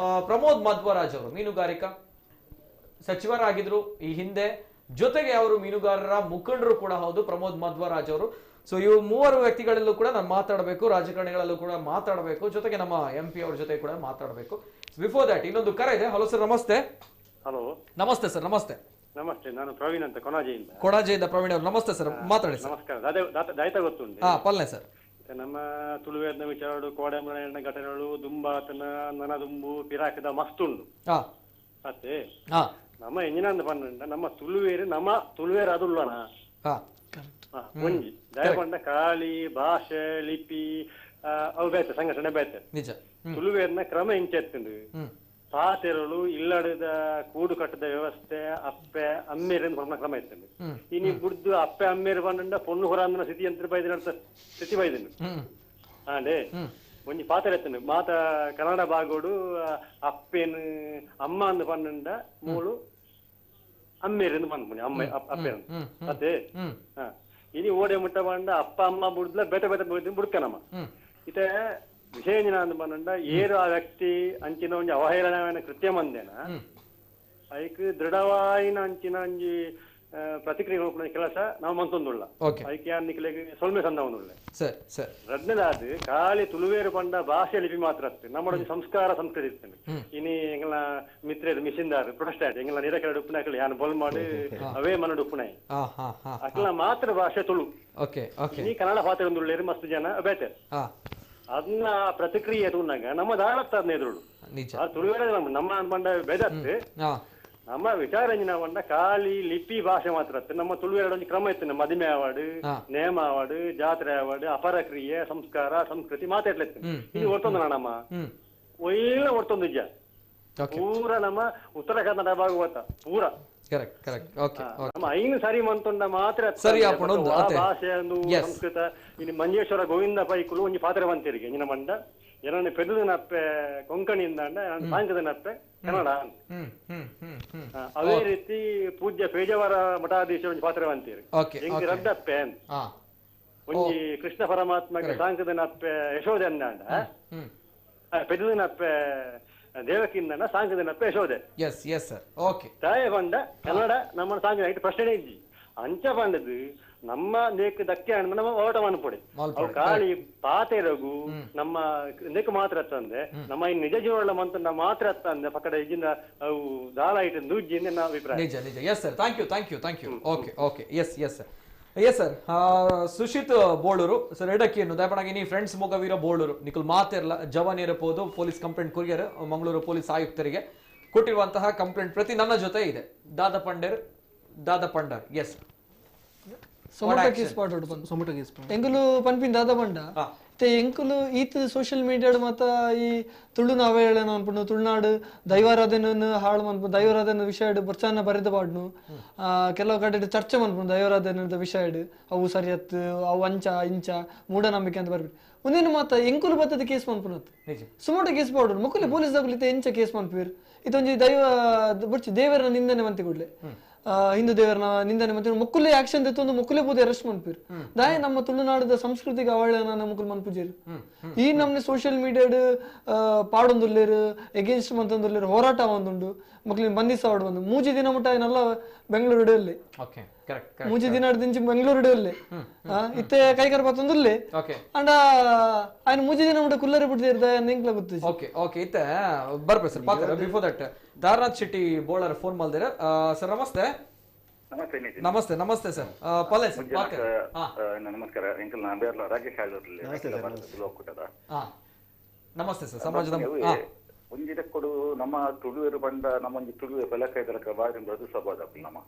Speaker 1: ಪ್ರಮೋದ್ ಮಧ್ವರಾಜ್ ಅವರು ಮೀನುಗಾರಿಕಾ ಸಚಿವರಾಗಿದ್ರು ಈ ಹಿಂದೆ, ಜೊತೆಗೆ ಅವರು ಮೀನುಗಾರರ ಮುಖಂಡರು ಕೂಡ ಹೌದು ಪ್ರಮೋದ್ ಮಧ್ವರಾಜ್ ಅವರು. ಸೊ ಇವು ಮೂವರು ವ್ಯಕ್ತಿಗಳಲ್ಲೂ ಕೂಡ ನಾನು ಮಾತಾಡಬೇಕು, ರಾಜಕಾರಣಿಗಳಲ್ಲೂ ಕೂಡ ಮಾತಾಡಬೇಕು, ಜೊತೆಗೆ ನಮ್ಮ ಎಂ ಪಿ ಅವ್ರ ಜೊತೆ ಕೂಡ ಮಾತಾಡಬೇಕು. ಬಿಫೋರ್ that ಇನ್ನೊಂದು ಕರೆ ಇದೆ. ಹಲೋ ಸರ್ ನಮಸ್ತೆ.
Speaker 10: ಹಲೋ
Speaker 1: ನಮಸ್ತೆ ಸರ್. ನಮಸ್ತೆ
Speaker 10: ನಮಸ್ತೆ, ನಾನು ಪ್ರವೀಣ್ ಅಂತ ಕೊಣಾಜೆಯಿಂದ.
Speaker 1: ಕೊಣಾಜೆಯಿಂದ ಪ್ರವೀಣ್ ಅವರು ನಮಸ್ತೆ ಸರ್, ಮಾತಾಡಿ ಸರ್.
Speaker 10: ನಮಸ್ಕಾರ. ಗೊತ್ತುಂಟು
Speaker 1: ಹಾ ಪಲ್ನೆ ಸರ್.
Speaker 10: ನಮ್ಮ ತುಳುವೇರ್ನ ವಿಚಾರಗಳು ಕೋಡೆ ಘಟನೆಗಳು ದುಂಬಾತನ ನನದುಂಬು ಪಿರಾಕದ ಮಸ್ತುಂಡು ಅತ್ತೆ ನಮ್ಮ ಎಂಜಿನ ಪಂಡ ನಮ್ಮ ತುಳುವೇರು ನಮ್ಮ ತುಳುವೇರು ಅದುಲ್ಲನ ಒಂಜಿ ದಯಪಂಡ ಕಾಳಿ ಭಾಷೆ ಲಿಪಿ ಅವು ಬೇತೆ ಸಂಘಟನೆ ಬೇತೆ
Speaker 1: ನಿಜ.
Speaker 10: ತುಳುವೇರ್ನ ಕ್ರಮ ಇಂಚೆತ್ತುಂಡು ಪಾತೆರಳು ಇಲ್ಲಡದ ಕೂಡು ಕಟ್ಟದ ವ್ಯವಸ್ಥೆ ಅಪ್ಪೆ ಅಮ್ಮೇರು ಕ್ರಮ ಇತ್ತುಂಡು. ಇನಿ ಬುಡ್ದು ಅಪ್ಪೆ ಅಮ್ಮೇರು ಪಂಡ ಪೊಣ್ಣು ಹೊರಾಂದನ ಸ್ಥಿತಿ ಅಂತ ಬೈದಿನ ಸ್ಥಿತಿ ಬೈದಿನ ಆಂಡೆ ಒಂಜಿ ಪಾತ್ರ ಎತ್ತುಂಡು ಮಾತ ಕನ್ನಡ ಭಾಗೋಡು ಅಪ್ಪೇನು ಅಮ್ಮ ಅಂದ್ ಪಂಡ ಮೂಳು ಅಮ್ಮೇರು ಪಂಡ ಅಮ್ಮ ಅಪ್ಪೇನು ಅದೇ ಇನಿ ಓಡೆ ಮುಟ್ಟ ಪಂಡ ಅಪ್ಪ ಅಮ್ಮ ಬುಡ್ಲ ಬೇತೆ ಬೇತೆ ಬುಡ್ಕನಮ್ಮ ಇತ್ತೆ ವಿಷಯ ಅಂದ್ ಪಂಡ ಏರು ಆ ವ್ಯಕ್ತಿ ಅಂಚಿನ ಒಂಜಿ ಅವಹೇಳನ ಕೃತ್ಯ ಮಂದೇನ ಐಕ್ ದೃಢವಾಯಿನ ಅಂಚಿನ ಒಂಜಿ ಪ್ರತಿಕ್ರಿಯೆ ಕೆಲಸ ನಾವು ಮಂತೊಂದುಳ್ಳ ಐಕೆ ನಿಕ್ಲೆಗ್ ಸೊಲ್ಮೆ ಸಂದ ರಡ್ನದಾದ್ ಖಾಲಿ ತುಳುವೇರು ಪಂಡ ಭಾಷೆ ಲಿಪಿ ಮಾತ್ರ ಅತ್ತೆ ನಮ್ಮ ಸಂಸ್ಕಾರ ಸಂಸ್ಕೃತಿ ಇರ್ತದೆ. ಇನಿ ಎಂಗಲ ಮಿತ್ರೇರು ಮಿಷಿನ್ದಾರ್ ಪ್ರೊಟೆಸ್ಟಾಂಟ್ ಎಂಗಲ ನಿರಕೆರಡು ಉಪ್ಪುನಾಕಲಿ ಯಾನ್ ಬೊಲ್ ಮಾಡಿ ಅವೇ ಮನಡು ಉಪ್ಪುನಾಯಿ ಅಕ್ಲ ಮಾತ್ರ ಭಾಷೆ ತುಳು. ಇನಿ ಕನ್ನಡ ಪಾತ್ರ ಒಂದುಳ್ಳೇರು ಮಸ್ತ್ ಜನ ಬೇತೆ ಅದನ್ನ ಪ್ರತಿಕ್ರಿಯೆ ತೂನಾಗ ನಮ್ಮ ದಾಳತ್ತ ಎದುರುಡು ತುಳುವೇರ ನಮ್ಮ ಪಂಡ ಬೇದತ್ತೆ ನಮ್ಮ ವಿಚಾರ ಪಂಡ ಖಾಲಿ ಲಿಪಿ ಭಾಷೆ ಮಾತ್ರ ಅತ್ತೆ ನಮ್ಮ ತುಳುವೆರಡು ಒಂಜಿ ಕ್ರಮ ಇತ್ತು ಮದಿಮೆ ಅವಾರ್ಡ್ ನೇಮ ಅವಾರ್ಡ್ ಜಾತ್ರೆ ಅವಾರ್ಡ್ ಅಪರ ಕ್ರಿಯೆ ಸಂಸ್ಕಾರ ಸಂಸ್ಕೃತಿ ಮಾತಾಡ್ಲಿತ್ತು. ಇದು ಒರ್ತೊಂದು ನಮ್ಮ ಒಳ್ಳೆ ಒರ್ತೊಂದು ಇಜ್ಜ ಪೂರ ನಮ್ಮ ಉತ್ತರ ಕನ್ನಡ ಭಾಗವತ ಪೂರ ನಮ್ಮ ಐನು ಸರಿ ಮಂತೊಂಡ ಮಾತ್ರ ಭಾಷೆ ಒಂದು ಸಂಸ್ಕೃತ. ಇನ್ನು ಮಂಜೇಶ್ವರ ಗೋವಿಂದ ಪೈಕುಲು ಒಂಜಿ ಪಾತ್ರೆ ಬಂತಿರಿಗೆ ನಿನ್ನ ಮಂಡ ಏನನ್ನ ಪೆದುದನಪ್ಪೆ ಕೊಂಕಣಿಯಿಂದ ಸಾಂಕದನಪ್ಪೆ ಕನ್ನಡ. ಅದೇ ರೀತಿ ಪೂಜ್ಯ ಪೇಜಾವರ ಮಠಾಧೀಶ ಒಂಜಿ ಪಾತ್ರೆ ಬಂತೀರಿ ಎಂಕ್ ರಡ್ಡಪ್ಪೆ ಒಂಜಿ ಕೃಷ್ಣ ಪರಮಾತ್ಮಗೆ ಸಾಂಕದನಪ್ಪೆ ಯಶೋದೆ ಅಂದಾಂಡ ಪೆದುದನಪ್ಪೆ ದೇವಕಿಂದನ ಸಾಂಕದನಪ್ಪೆ ಯಶೋದೆ. ತಾಯೇ ಬಂದ ಕನ್ನಡ ನಮ್ಮ ಸಾಂಕದ ಪ್ರಶ್ನೆ ಇಜ್ಜಿ.
Speaker 11: ಅಂಚ ಪಂಡದು ನಮ್ಮ ನೇಕ್ ದಕ್ಕೆ ನಮ್ಮ ಓಟ ಮನ್ಪೊಡೆ ಅವು ಖಾಲಿ ಪಾತೆರಗು ನಮ್ಮ ನೆಕ್ ಮಾತ್ರ ಅತ್ತಂದೆ ನಮ್ಮ ಈ ನಿಜ ಜೀವನ ಮಂತಂಡ ಮಾತ್ರ ಅತ್ತಂದೆ ಪಕ್ಕದ ಇಜಿಂದ ಅವು ದಾಳ ಇಟ್ಟು ನುಜ್ಜಿ ನನ್ನ ಅಭಿಪ್ರಾಯ.
Speaker 1: ನಿಜ ನಿಜ. Yes sir, thank you thank you thank you. Okay okay, yes yes yes sir. Sushith Bolur sir, ಎಡಕ್ಕಿಯನ್ನು ದಯಪಣಾಗಿ ನೀ ಫ್ರೆಂಡ್ಸ್ ಮೊಗವೀರ ಬೋಳೂರು ನಿಕುಲ್ ಮಾತಿರಲ್ಲ ಜವಾನ್ ಇರಬಹುದು police complaint courier Mangaluru police ಆಯುಕ್ತರಿಗೆ ಕೊಟ್ಟಿರುವಂತಹ ಕಂಪ್ಲೇಂಟ್ ಪ್ರತಿ ನನ್ನ ಜೊತೆ ಇದೆ. ದಾದಾ ಪಂಡರ್ ದಾದಾ ಪಂಡರ್ ಎಸ್
Speaker 2: ಸೊಮಟ ಕೇಸ್ ಪಾಡೋಡು ಬಂದು
Speaker 4: ಸೊಮಟ ಕೇಸ್
Speaker 2: ಎಂಕುಲು ಪನ್ಪಿನ ದಾದಾ ಬಂಡ ಮತ್ತೆ ಎಂಕುಲು ಈತ ಸೋಷಿಯಲ್ ಮೀಡಿಯಾಡ್ ಮತ್ತ ಈ ತುಳುನ ಅವಹೇಳನ ಅನ್ಪುಂಡು ತುಳುನಾಡು ದೈವಾರಾಧನೆ ಹಾಳು ಮನ್ಪು ದೈವಾರಾಧನೆ ವಿಷಯ ಬೊರ್ಚಾನ ಬರೆದ ಪಾಡ್ನು ಕೆಲವು ಕಡೆ ಚರ್ಚೆ ಮನ್ಪುಂಡು ದೈವಾರಾಧನೆ ವಿಷಯ ಅವು ಸರಿಯತ್ತು ಅವು ಅಂಚ ಇಂಚ ಮೂಢನಂಬಿಕೆ ಅಂತ ಬರ್ಬಿಟ್ಟು ಒಂದೇನು ಮಾತ ಎಂಕುಲು ಬತ್ತದ ಕೇಸ್ ಮನ್ಪುನತ್ತು ಸುಮೋಟ ಕೇಸ್ ಪಾಡೋಡು ಮುಕ್ಕುಲಿ ಪೊಲೀಸ್ ದಾಕುಲಿ ಎಂಚ ಕೇಸ್ ಮನ್ಪುವಿರ್ ಇದೊಂಜಿ ದೈವ ಬುರ್ಚಿ ದೇವರ ನಿಂದನೆ ಮಂತಿ ಕೂಡ್ಲೆ ಹಿಂದೂ ದೇವರನ್ನ ನಿಂದನೆ ಮತ್ತೆ ಮುಕ್ಕುಲೆ ಆಕ್ಷನ್ ತೆತ್ತೊಂದು ಮುಕ್ಕುಲೆ ಪೂದೆ ಅರೆಸ್ಟ್ ಮನ್ಪೀರ್ ದಾಯ ನಮ್ಮ ತುಳುನಾಡದ ಸಂಸ್ಕೃತಿಗೆ ಅವಹೇಳನ ಮುಕ್ಕುಲು ಮನ್ಪುಜೇರು ಈ ನಮ್ನೆ ಸೋಷಿಯಲ್ ಮೀಡಿಯಾಡ್ ಪಾಡೊಂದುಲ್ಲೇರು ಎಗೇನ್ಸ್ಟ್ ಮಂತೊಂದುಲ್ಲೇರು ಹೋರಾಟ ಒಂದುಂಡು ಮಕ್ಳಿನ ಬಂಧಿಸಾವಡು ಬಂದು ಮೂಜಿ ದಿನ ಮುಟ್ಟ ಏನಲ್ಲ ಬೆಂಗಳೂರು ಇಡಲ್ಲಿ ಮೂಜಿ ದಿನ ದಿಂಚಿ ಬೆಂಗಳೂರು ಇಡಲ್ಲಿ ಇತ್ತೆ ಕೈಕರ್ ಬತ್ತೊಂದುಲ್ಲೆ ಅಂಡ ఆయన ಮೂಜಿ ದಿನ ಮುಟ್ಟ ಕುಲ್ಲರಿ ಬಿಡ್ತಿರ್ದ ಎಂಕ್ಲ ಗೊತ್ತು.
Speaker 1: ಓಕೆ ಓಕೆ, ಇತ್ತೆ ಬರ್ಬೇಕು sir. Before that Taranath Shetty Bolar phone ಮಾಡಿದ್ರೆ. ಸರ್ ನಮಸ್ತೆ. ನಮಸ್ತೆ ನಮಸ್ತೆ ಸರ್. ಪಲ್ಲೆ ಸರ್
Speaker 6: ನಮಸ್ಕಾರ. ರಾಜೇಶ್
Speaker 1: ನಮಸ್ತೆ ಸರ್. ಸಮಾಜದ
Speaker 6: ಒಂಜಿದ ಕೊಡು ನಮ್ಮ ತುಳುವೆರು ಬಂಡ ನಮ್ಮೊಂಜಿ ತುಳುವೆ ಬೆಲಕೈದಲಕ ಬಾರಿ ಬದು ಸಬಾದ ನಮ್ಮ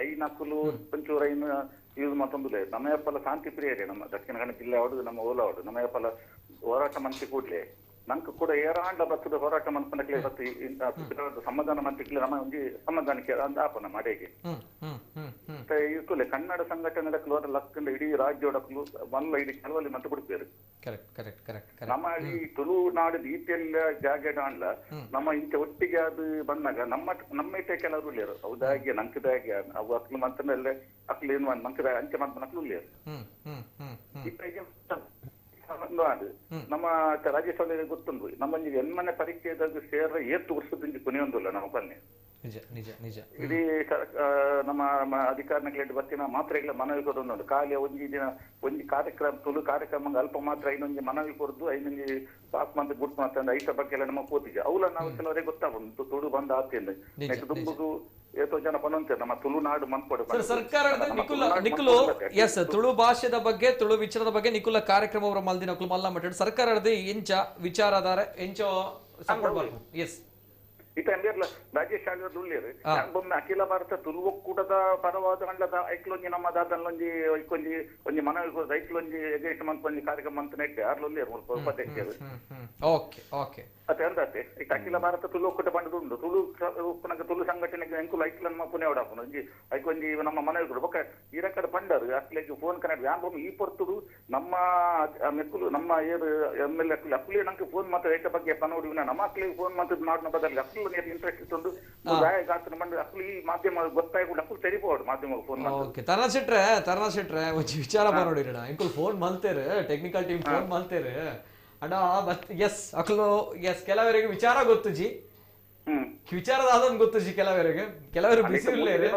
Speaker 6: ಐನಕುಲು ಒಂಚೂರು ಐನು ಯೂಸ್ ಮತ್ತೊಂದುಲೇ ನಮ್ಮ ಯಪ್ಪಲ ಶಾಂತಿ ಪ್ರಿಯರೇ ನಮ್ಮ ದಕ್ಷಿಣ ಕನ್ನಡ ಜಿಲ್ಲೆ ಅವಡು ನಮ್ಮ ಓಲ ಅವಡು ನಮ್ಮ ಯಪ್ಪಲ ಹೋರಾಟ ಮನ್ಸಿ ಕೂಡ್ಲೆ ನಂಗೆ ಕೂಡ ಏರಾಂಡ ಬತ್ತದ ಹೋರಾಟ ಮನ್ಪನಕ್ಲೆ ಬತ್ತು ಇಂಥ ಸಮಾಧಾನ ಮಂತ್ರಿಕ್ಲೆ ನಮ್ಮ ಒಂಜಿ ಸಮಾಧಾನಕ್ಕೆ ಅಂದ ಆಪನ ಮಡೆಗೆ ಇರ್ತುಲೆ ಕನ್ನಡ ಸಂಘಟನೆ ಲಕ್ಕಂಡ ಇಡೀ ರಾಜ್ಯೋಡಕ್ಲು ಮಲ್ಲ ಇಡೀ ಕೆಲವಲ್ಲಿ ಮಂತ್ ಬಿಡ್ತೇವೆ. ನಮ್ಮ ಈ ತುಳುನಾಡು ರೀತಿಯಲ್ಲ ಜಾಗೆಡ ಅನ್ಲ ನಮ್ಮ ಇಂಚ ಒಟ್ಟಿಗೆ ಅದು ಬಂದಾಗ ನಮ್ಮ ನಮ್ಮ ಇಟ್ಟೆ ಕೆಲವರು ಉಳ್ಳೇರು ಹೌದಾಗಿ ನಂಕದಾಗಿ ಅವು ಅಕ್ಲು ಮಂತನಲ್ಲೇ ಅಕ್ಲು ಏನು ನಂಕದ ಅಂಚೆ ಮಂತನಕ್ಲು ಉಳ್ಳೇರು ನಮ್ಮ ರಾಜೇಶ್ ಅವರಿಗೆ ಗೊತ್ತುಂಟು ನಮ್ಮ ಎನ್ಮನೆ ಪರೀಕ್ಷೆದಾಗ ಸೇರ ಏತ್ತು ವರ್ಷದಿಂದ ಕೊನೆಯೊಂದಿಲ್ಲ ನಮ್ಮ ಬನ್ನಿ
Speaker 1: ನಿಜ ನಿಜ ನಿಜ
Speaker 6: ಇಡೀ ನಮ್ಮ ಅಧಿಕಾರಿಗಳ ಬತ್ತಿನ ಮಾತ್ರೆಗಳ ಮನವಿ ಕೊಡೋದು ಖಾಲಿ ಒಂಜಿ ದಿನ ಒಂಜಿ ಕಾರ್ಯಕ್ರಮ ತುಳು ಕಾರ್ಯಕ್ರಮ ಅಲ್ಪ ಮಾತ್ರ ಐನೊಂಜಿ ಮನವಿ ಕೊಡದು ಐನೊಂಜಿ ಪಾಸ್ ಮಂತ್ ಗುಡ್ ಮಾತ್ರ ಐತ ಬಗ್ಗೆ ಎಲ್ಲ ನಮ್ಮ ಪೋತಿಗೆ ಅವಲ ನಾವು ಕೆಲವರಿಗೆ ಗೊತ್ತಾಗುಂಟು ತುಳು ಬಂದ ಆತಿಂದ ದುಂಬುದು ಏತೋ ಜನ ಪನೊಂತೆ ನಮ್ಮ ತುಳುನಾಡು ಮನ್ಪೊಡು
Speaker 1: ಸರ್ಕಾರದ ನಿಕುಲ ನಿಕುಲು ಎಸ್ ತುಳು ಭಾಷೆದ ಬಗ್ಗೆ ತುಳು ವಿಚಾರದ ಬಗ್ಗೆ ನಿಕುಲ ಕಾರ್ಯಕ್ರಮ ಅವರ ಮಲ್ದಿನ ಮಲ್ಲ ಮಟ್ಟ ಸರ್ಕಾರದ ಎಂಚ ವಿಚಾರಧಾರೆ ಎಂಚ ಸಪೋರ್ಟ್ ಎಸ್
Speaker 6: ಇತ್ತ ಎಂಬೇರ್ಲ ರಾಜೇಶ್ ಆಳ್ವ ಉಳ್ಳೇರು ಬೊಮ್ಮೆ ಅಖಿಲ ಭಾರತ ತುಳು ಒಕ್ಕೂಟದ ಪರವಾದ ಅಂಡ್ಲದ ಐಕ್ಲೊಂಜಿ ನಮ್ಮ ದಾದಲ್ಲೊಂಜಿ ಐಕೊಂಜಿ ಒಂಜಿ ಮನವಿ ಕೊರ್ದು ಐಕ್ಲೊಂಜಿ ಎಗೇಸ್ಟ್ ಮಂತ್ ಕಾರ್ಯಕ್ರಮ ಅಂತ ನೆಟ್ಟೆ ಆರ್ಲ ಉಳ್ಳೇರು ಉಪಾಧ್ಯಕ್ಷರು.
Speaker 1: ಓಕೆ ಓಕೆ
Speaker 6: ಅತ್ತೆ ಅಂದಾತೆ ಇತ್ತ ಅಖಿಲ ಭಾರತ ತುಳು ಒಕ್ಕೂಟ ಬಂಡದು ಉಂಟು ತುಳು ಉಪ್ಪನಗ ತುಳು ಸಂಘಟನೆಗೆ ಎಂಕುಲು ಐಕ್ಲ ನಮ್ಮ ಪುಣೆ ಓಡಾಪುನು ಒಂಜಿ ಐಕೊಂಜಿ ನಮ್ಮ ಮನವಿ ಕೊಡು ಬೊಕ್ಕ ಈ ರಕ್ಕಡ ಬಂಡರು ಅಕ್ಲೆಗ್ ಫೋನ್ ಕನೆಕ್ಟ್ ಯಾನ್ ಬೊಮ್ಮೆ ಈ ಪೊರ್ತುಡು ನಮ್ಮ ಮೆಕ್ಕುಲು ನಮ್ಮ ಏರು ಎಮ್ ಎಲ್ ಎ ಅಕ್ಲಿ ನಂಗೆ ಫೋನ್ ಮಾತ್ರ ಐತ ಬಗ್ಗೆ ಪನೋಡಿ ನಮ್ಮ ಅಕ್ಲಿಗೆ ಫೋನ್ ಮಾತ್ರ ಮಾಡಿನ ಬದಲು ಅಕ್ಲು ಇಂಟ್ರೆಸ್ಟ್ ಇತ್ತು ಮಾಧ್ಯಮ ಗೊತ್ತಾಗಿ ತೆರಿಬಹುದು ಮಾಧ್ಯಮ ಫೋನ್.
Speaker 1: ಓಕೆ ತರನಾಥ್ ಶೆಟ್ರೆ ಒಂಜಿ ವಿಚಾರ ಬರೋಡಿರಣ ಇಂಕುಲ್ ಫೋನ್ ಮಲ್ತೇರು ಟೆಕ್ನಿಕಲ್ ಟೀಮ್ ಫೋನ್ ಮಲ್ತೇರು ಅಣ್ಣ ಎಸ್ ಅಕ್ಲು ಎಸ್ ಕೆಲವರಿಗೆ ವಿಚಾರ ಗೊತ್ತುಜಿ ವಿಚಾರದ ಅದೊಂದು ಗೊತ್ತುಜಿ ಕೆಲವರಿಗೆ ಕೆಲವರು ಬಿಸಿ ಇಲ್ಲೇರು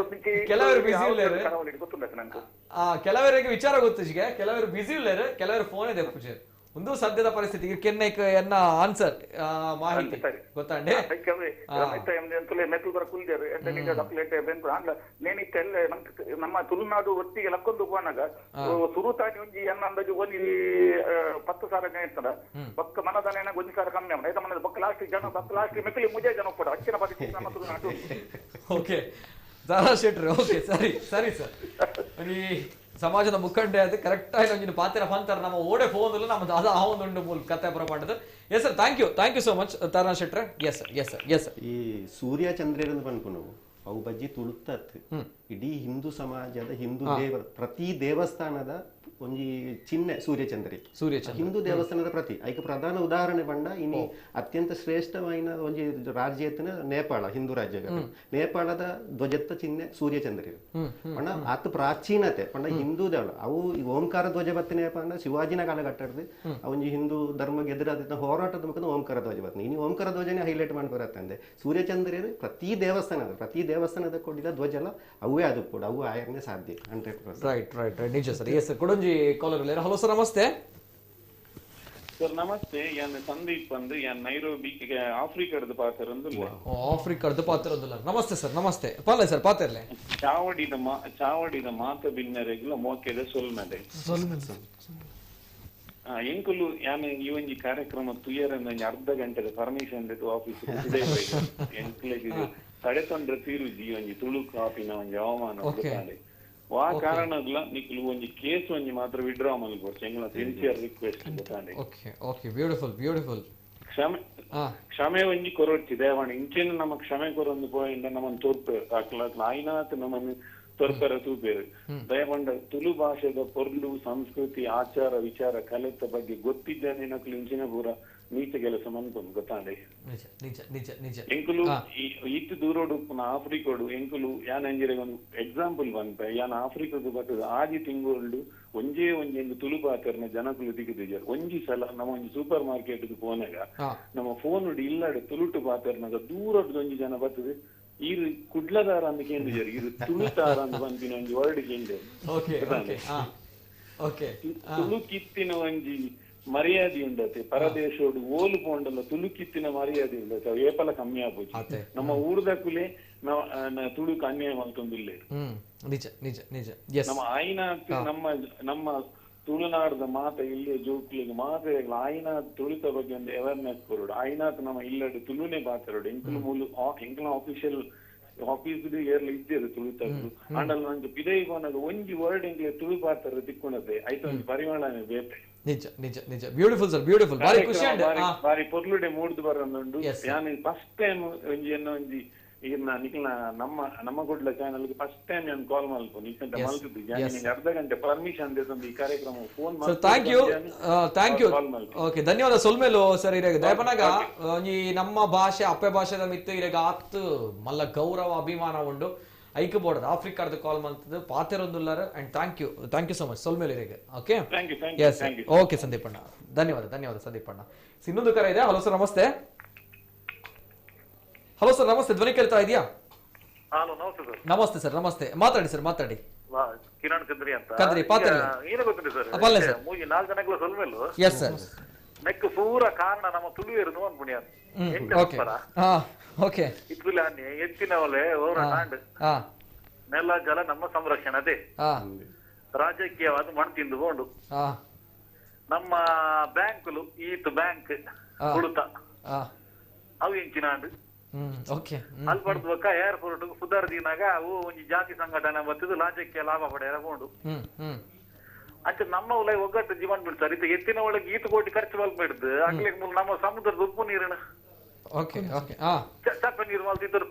Speaker 1: ಕೆಲವರು ಬಿಸಿ ಇಲ್ಲೇರು ಕೆಲವರಿಗೆ ವಿಚಾರ ಗೊತ್ತುಜಿಗೆ ಕೆಲವರು ಬಿಸಿ ಇಲ್ಲೇರು ಕೆಲವರು ಫೋನ್ ಇದೆ ಪೂಜೆ ಒಂದು ಸದ್ಯದ ಪರಿಸ್ಥಿತಿ ಕೆನ್ನೆಕ್ ಎನ್ನ ಆನ್ಸರ್ ಮಾಹಿತಿ ಗೊತ್ತಾಂಡೆ
Speaker 6: ನಮ್ಮ ತುಳುನಾಡು ಒಟ್ಟಿಗೆ ಲಕ್ಕೊಂದು ಹೋನಾಗ ಸುರುತಾನಿ ಒಂಜಿ ಎನ್ನ ಅಂದಾಜು ಒಂಜಿ 10,000 ಜನ ಇರ್ತಾರ ಬೊಕ್ಕ ಮನದಾನ 1,000 ಕಮ್ಮಿ ಆಯ್ತಾ ಮನದ ಬೊಕ್ಕ ಲಾಸ್ಟ್ ಜನ ಬೊಕ್ಕ ಲಾಸ್ಟ್ ಮೆಕ್ಕಲಿ ಮುಜೆ ಜನ ಕೂಡ ಅಚ್ಚಿನ ಪರಿಸ್ಥಿತಿ ನಮ್ಮ ತುಳುನಾಡು.
Speaker 1: ಓಕೆ ದಾರಾ ಶೆಟ್ರು ಓಕೆ ಸರಿ ಸರಿ ಸರ್ ಈ ಸಮಾಜದ ಮುಖಂಡೆ ಅದು ಕರೆಕ್ಟ್ ಆಗಿ ಒಂಜಿನ ಪಾತ್ರ ಫಂತಾರ ನಮ್ಮ ಓಡೆ ಫೋನ್ ನಮ್ಮ ದಾದಾ ಆ ಒಂದು ಮೂಲ ಕತೆ ಬರಪಾಂಡದ. Yes sir, thank you thank you so much Taranath ಶೆಟ್ರೆ. Yes sir yes sir yes sir.
Speaker 5: ಈ ಸೂರ್ಯ ಚಂದ್ರರನ್ನು ಪನ್ಪುನು ಅವು ಬಜ್ಜಿ ತುಳುತ್ತತ್ ಇಡೀ ಹಿಂದೂ ಸಮಾಜದ ಹಿಂದೂ ದೇವ ಪ್ರತಿ ದೇವಸ್ಥಾನದ ಒಂಜಿ ಚಿಹ್ನೆ ಸೂರ್ಯಚಂದ್ರಿ
Speaker 1: ಸೂರ್ಯಚಂದ್ರ
Speaker 5: ಹಿಂದೂ ದೇವಸ್ಥಾನದ ಪ್ರತಿ ಐಕ ಪ್ರಧಾನ ಉದಾಹರಣೆ ಪಂಡ ಇನಿ ಅತ್ಯಂತ ಶ್ರೇಷ್ಠವಾಯಿನ ಒಂಜಿ ರಾಜ್ಯತನ ನೇಪಾಳ ಹಿಂದೂ ರಾಜ್ಯ ನೇಪಾಳದ ಧ್ವಜತ್ತ ಚಿಹ್ನೆ ಸೂರ್ಯಚಂದ್ರಿ ಪಂಡ ಆತ ಪ್ರಾಚೀನತೆ ಪಂಡ ಹಿಂದೂ ದೇವಳ ಅವು ಓಂಕಾರ ಧ್ವಜ ಬತ್ತನೆ ಪಂಡ ಶಿವಾಜಿನ ಕಾಲಘಟ್ಟದ ಒಂಜಿ ಹಿಂದೂ ಧರ್ಮಕ್ಕೆ ಎದುರಾದ ಹೋರಾಟದ ಮುಖದ ಓಂಕಾರ ಧ್ವಜ ಬತ್ತನೆ ಇನಿ ಓಂಕಾರ ಧ್ವಜನೇ ಹೈಲೈಟ್ ಮಾಡಿ ಬರತ್ತಂದೆ ಸೂರ್ಯಚಂದ್ರರು ಪ್ರತಿ ದೇವಸ್ಥಾನದ ಕೊಡಿದ ಧ್ವಜ ಎಲ್ಲ ಅವೇ ಅದು ಕೂಡ ಅವು ಆಯರ್ನೆ ಸಾಧ್ಯ 100%.
Speaker 1: Right right right ನಿಜ ಸರ್. ಎಸ್ ಕೊಡೊಂಜಿ collar hello sir ನಮಸ್ತೆ.
Speaker 12: ಸರ್ ನಮಸ್ತೆ, ಯಾನ್ ಸಂದೀಪ್ ಅಂದ್, ಯಾನ್ ನೈರೋಬಿ ಆಫ್ರಿಕಾದ ಪಾತ್ರ.
Speaker 1: ಆಫ್ರಿಕಾದ ಪಾತ್ರ. ನಮಸ್ತೆ ಸರ್. ನಮಸ್ತೆ ಪಾಲೆ ಸರ್ ಪಾತ್ರಲೆ.
Speaker 12: ಚಾವಡಿದ ಮಾತ ಬಿನ್ನರೆಗ್ಲ ಮೋಕೆದ ಸೊಲ್ಮದೆ ಎಂಕುಲು ಯಾನ್ ಈ ಒಂಜಿ ಕಾರ್ಯಕ್ರಮ ತುಯರನ್ನ ಅರ್ಧ ಗಂಟೆದ ಪರ್ಮಿಷನ್ ಆಫೀಸ್ ಎಂಕುಲೆಗ್ ತಡೆ ತೊಂದ್ರೆ ತೀರುಜಿ ಒಂಜಿ ತುಳು ಕಾಪಿನ ಒಂಜಿ ಅವಮಾನ ವಾ ಕಾರಣಗ್ಲ ನಿಕ್ಲು ಒಂಜಿ ಕೇಸ್ ಒಂಜಿ ಮಾತ್ರ ವಿಡ್ರಾ ಮಲ್ಕೊರ್ಚು ಎಂಗ್ಲ ಸಿನ್ಸಿಯರ್ ರಿಕ್ವೆಸ್ಟ್ ಗೊತ್ತಾಂಡೆ.
Speaker 1: Okay okay beautiful beautiful.
Speaker 12: ಕ್ಷಮೆ ಕ್ಷಮೆ ಒಂಜಿ ಕೊರೊಡ್ಚಿ ದೇವಾಣಿ ಇಂಚೆನ ನಮ್ಮ ಕ್ಷಮೆ ಕೊರೊಂದು ಪೋಯಿಂಡ ನಮ್ಮನ್ ತೋರ್ಪೇರು ಅಕ್ಲ ಆಯ್ನಾತ್ ನಮ್ಮನ್ ತೋರ್ಪೆರ ತೂಪೇರು. ದಯಪಂಡ ತುಳು ಭಾಷೆದ ಪೊರ್ಲು ಸಂಸ್ಕೃತಿ ಆಚಾರ ವಿಚಾರ ಕಲೆತ ಬಗ್ಗೆ ಗೊತ್ತಿದ್ದಾನೆ ನಕ್ಲು ಇಂಚಿನ ಪೂರ ನೀಚ ಕೆಲಸ ಮನ್ಪೊಂದು ಗೊತ್ತಾಂಡೆ.
Speaker 1: ನಿಜ ನಿಜ ನಿಜ.
Speaker 12: ಎಂಕುಲು ಇತ್ತು ದೂರೋಡು ಆಫ್ರಿಕೋಡು ಎಂಕುಲು ಯಾನ್ ಅಂಜಿರೆ ಒಂದು ಎಕ್ಸಾಂಪಲ್ ಬಂತ ಯಾನ್ ಆಫ್ರಿಕಾದ ಬರ್ತದ ಆಜಿ ತಿಂಗಳು ಒಂಜೇ ಒಂಜಿ ಎಂಕ್ ತುಳು ಪಾತೆರ್ನ ಜನಕುಲು ದಿಕ್ಕುದಿಜಾರ್. ಒಂಜಿ ಸಲ ನಮ್ಮ ಒಂಜಿ ಸೂಪರ್ ಮಾರ್ಕೆಟ್ ಪೋನಾಗ ನಮ್ಮ ಫೋನ್ ಇಲ್ಲಾಡೆ ತುಳುಟು ಪಾತೆರ್ನಾಗ ದೂರಡ್ದು ಒಂಜಿ ಜನ ಬರ್ತದೆ ಈರು ಕುಡ್ಲದಾರ ಅಂತ ಕೇಂದಿಜಾರ್, ಇದು ತುಳುತಾರ ಅಂತ ಬಂದಿನ ಒಂಜಿ ವರ್ಡ್ ಕೇಂದ್ರ. ತುಳು ಕಿತ್ತಿನ ಒಂಜಿ ಮರ್ಯಾದೆ ಉಂಡತೆ ಪರದೇಶೋಡು ಓಲು ಪೋಂಡಲ್ಲ ತುಳುಕಿತ್ತಿನ ಮರ್ಯಾದೆ ಉಂಡತೆ ಅವು ಏಪಲ ಕಮ್ಮಿ ಆಪುಜಿ. ನಮ್ಮ ಊರ್ದಕುಲೆ ತುಳುಕು ಅನ್ಯಾಯ ಮಲ್ತೊಂದಿಲ್ಲ.
Speaker 1: ನಿಜ ನಿಜ ನಿಜ.
Speaker 12: ನಮ್ಮ ಆಯ್ನ ನಮ್ಮ ನಮ್ಮ ತುಳುನಾಡದ ಮಾತ ಇಲ್ಲಿ ಜೋಕ್ಲಿಗೆ ಮಾತ ಆಯ್ನ ತುಳಿತ ಬಗ್ಗೆ ಒಂದು ಅವೇರ್ನೆಸ್ ಕೊರಡು. ಆಯ್ನಾತ್ ನಮ್ಮ ಇಲ್ಲಡೆ ತುಳುನೇ ಬಾತರೋಡು ಎಂಕುಲು ಮೂಲು ಎಂಕುಲ ಆಫೀಷಿಯಲ್ ಆಫೀಸ್ ಏರ್ಲ ಇದ್ದೇರು ತುಳುತದ್ದು ಆಂಡಲ್ ನಂಗೆ ಪಿದೈ ಹೋನಾಗ ಒಂಜಿ ವರ್ಡ್ ಎಂಕ್ಲೆ ತುಳು ಪಾತ್ರ ತಿಕ್ಕೊಂಡದೆ ಆಯ್ತು ಒಂಜಿ ಪರಿಮಾಣನೇ ಬೇತೆ.
Speaker 1: ನಿಜ ನಿಜ ನಿಜ. Beautiful sir, beautiful. ಬಾರಿ ಖುಷಿ ಅಂಡ್
Speaker 12: ಬಾರಿ ಪೊರ್ಲುಡೆ ಮೂಡ್ದು ಬರೋದುಂಡು. ಯಾನ್ ಫಸ್ಟ್ ಟೈಮ್ ಒಂಜಿ ಎನ್ನ ಒಂಜಿ ಈರ್ನ ನಿಕ್ಲ ನಮ್ಮ ನಮ್ಮ ಗುಡ್ಲ channel first time ನಾನು ಕಾಲ್ ಮಲ್ಪು ನಿಕ್ಕಂತ ಮಲ್ತಿದ್ದು ನಿಂಗೆ ಅರ್ಧ ಗಂಟೆ ಪರ್ಮಿಷನ್ ದೇತಂದು ಈ ಕಾರ್ಯಕ್ರಮ phone.
Speaker 1: Sir thank you thank you. Okay ಧನ್ಯವಾದ ಸೊಲ್ಮೇಲು ಸರ್. ಇರಾಗ ದಯಪನಾಗ ಈ ನಮ್ಮ ಭಾಷೆ ಅಪ್ಪೆ ಭಾಷೆದ ಮಿತ್ತು ಇರಾಗ ಆತ್ ಮಲ್ಲ ಗೌರವ ಅಭಿಮಾನ ಉಂಡು ಐಕ್ ಬೋರ್ಡ್ ಆಫ್ರಿಕಾದ ಕಾಲ್ ಮಂತದ್ದು ಪಾತೆರೊಂದುಲ್ಲಾರ. And thank you thank you so much ಸೊಲ್ಮೇಲು ಇರಾಗ. Okay yes okay Sandeep ಅಣ್ಣ ಧನ್ಯವಾದ ಧನ್ಯವಾದ ಸಂದೀಪ್ ಅಣ್ಣ. ಇನ್ನೊಂದು ಕರೆ ಇದೆ. ಹಲೋ ಸರ್ ನಮಸ್ತೆ. ಹಲೋ ಸರ್ ನಮಸ್ತೆ, ಧ್ವನಿ ಕೇಳ್ತಾ ಇದೆಯಾ? ನಮಸ್ತೆ ಸರ್ ನಮಸ್ತೆ, ಮಾತಾಡಿ ಸರ್ ಮಾತಾಡಿ.
Speaker 13: ಕಿರಣ್ ಕದ್ರಿ ಅಂತ.
Speaker 1: ಕದ್ರಿ ಪಾತ್ರ
Speaker 13: ಏನು ಗೊತ್ತಿದೆ ಸರ್, ನಾಲ್ಕು ಜನಗಳ ಸೊಲ್ಮೇಲು.
Speaker 1: Yes sir.
Speaker 13: ನೆಕ್ ಪೂರ ಕಾರಣ ನಮ್ಮ ತುಳುವೇರು ಅನ್ಪುಣ್ಯ.
Speaker 1: ಓಕೆ
Speaker 13: ಇತ್ಬಿಲಾನಿ ಎತ್ತಿನವಲೆ ಓರ ನೆಲ ಜಲ ನಮ್ಮ ಸಂರಕ್ಷಣೆ ಅದೇ ರಾಜಕೀಯವಾದ ಮಣ್ಣು ತಿಂದುಕೊಂಡು ನಮ್ಮ ಬ್ಯಾಂಕ್ಲು ಈತ್ ಬ್ಯಾಂಕ್ ತುಳುತ ಅವು ಎಂಚಿನ ಅಲ್ಪಡ್ದು ಏರ್ಪೋರ್ಟ್ ಪುದರ್ ದಿನಾಗ ಅವು ಒಂಜಿ ಜಾತಿ ಸಂಘಟನೆ ಬರ್ತದೆ ರಾಜಕೀಯ ಲಾಭ ಪಡೆಯರ ಕೊಂಡು ಅಂಚ ನಮ್ಮ ಉಲೈ ಒಗ್ಗಟ್ಟು ಜೀವನ ಬಿಡ್ತಾರೆ. ಇದು ಎತ್ತಿನ ಒಳಗೆ ಈತು ಕೋಟಿ ಖರ್ಚು ಮಲ್ಪಿಡ್ದು ಅಗ್ಲಿಕ್ಕೆ ಮೂಲ ನಮ್ಮ ಸಮುದ್ರದ ಉಪ್ಪು ನೀರಿನ ಚಪ್ಪ ನೀರು ಮಲ್ತಿದ್ದರು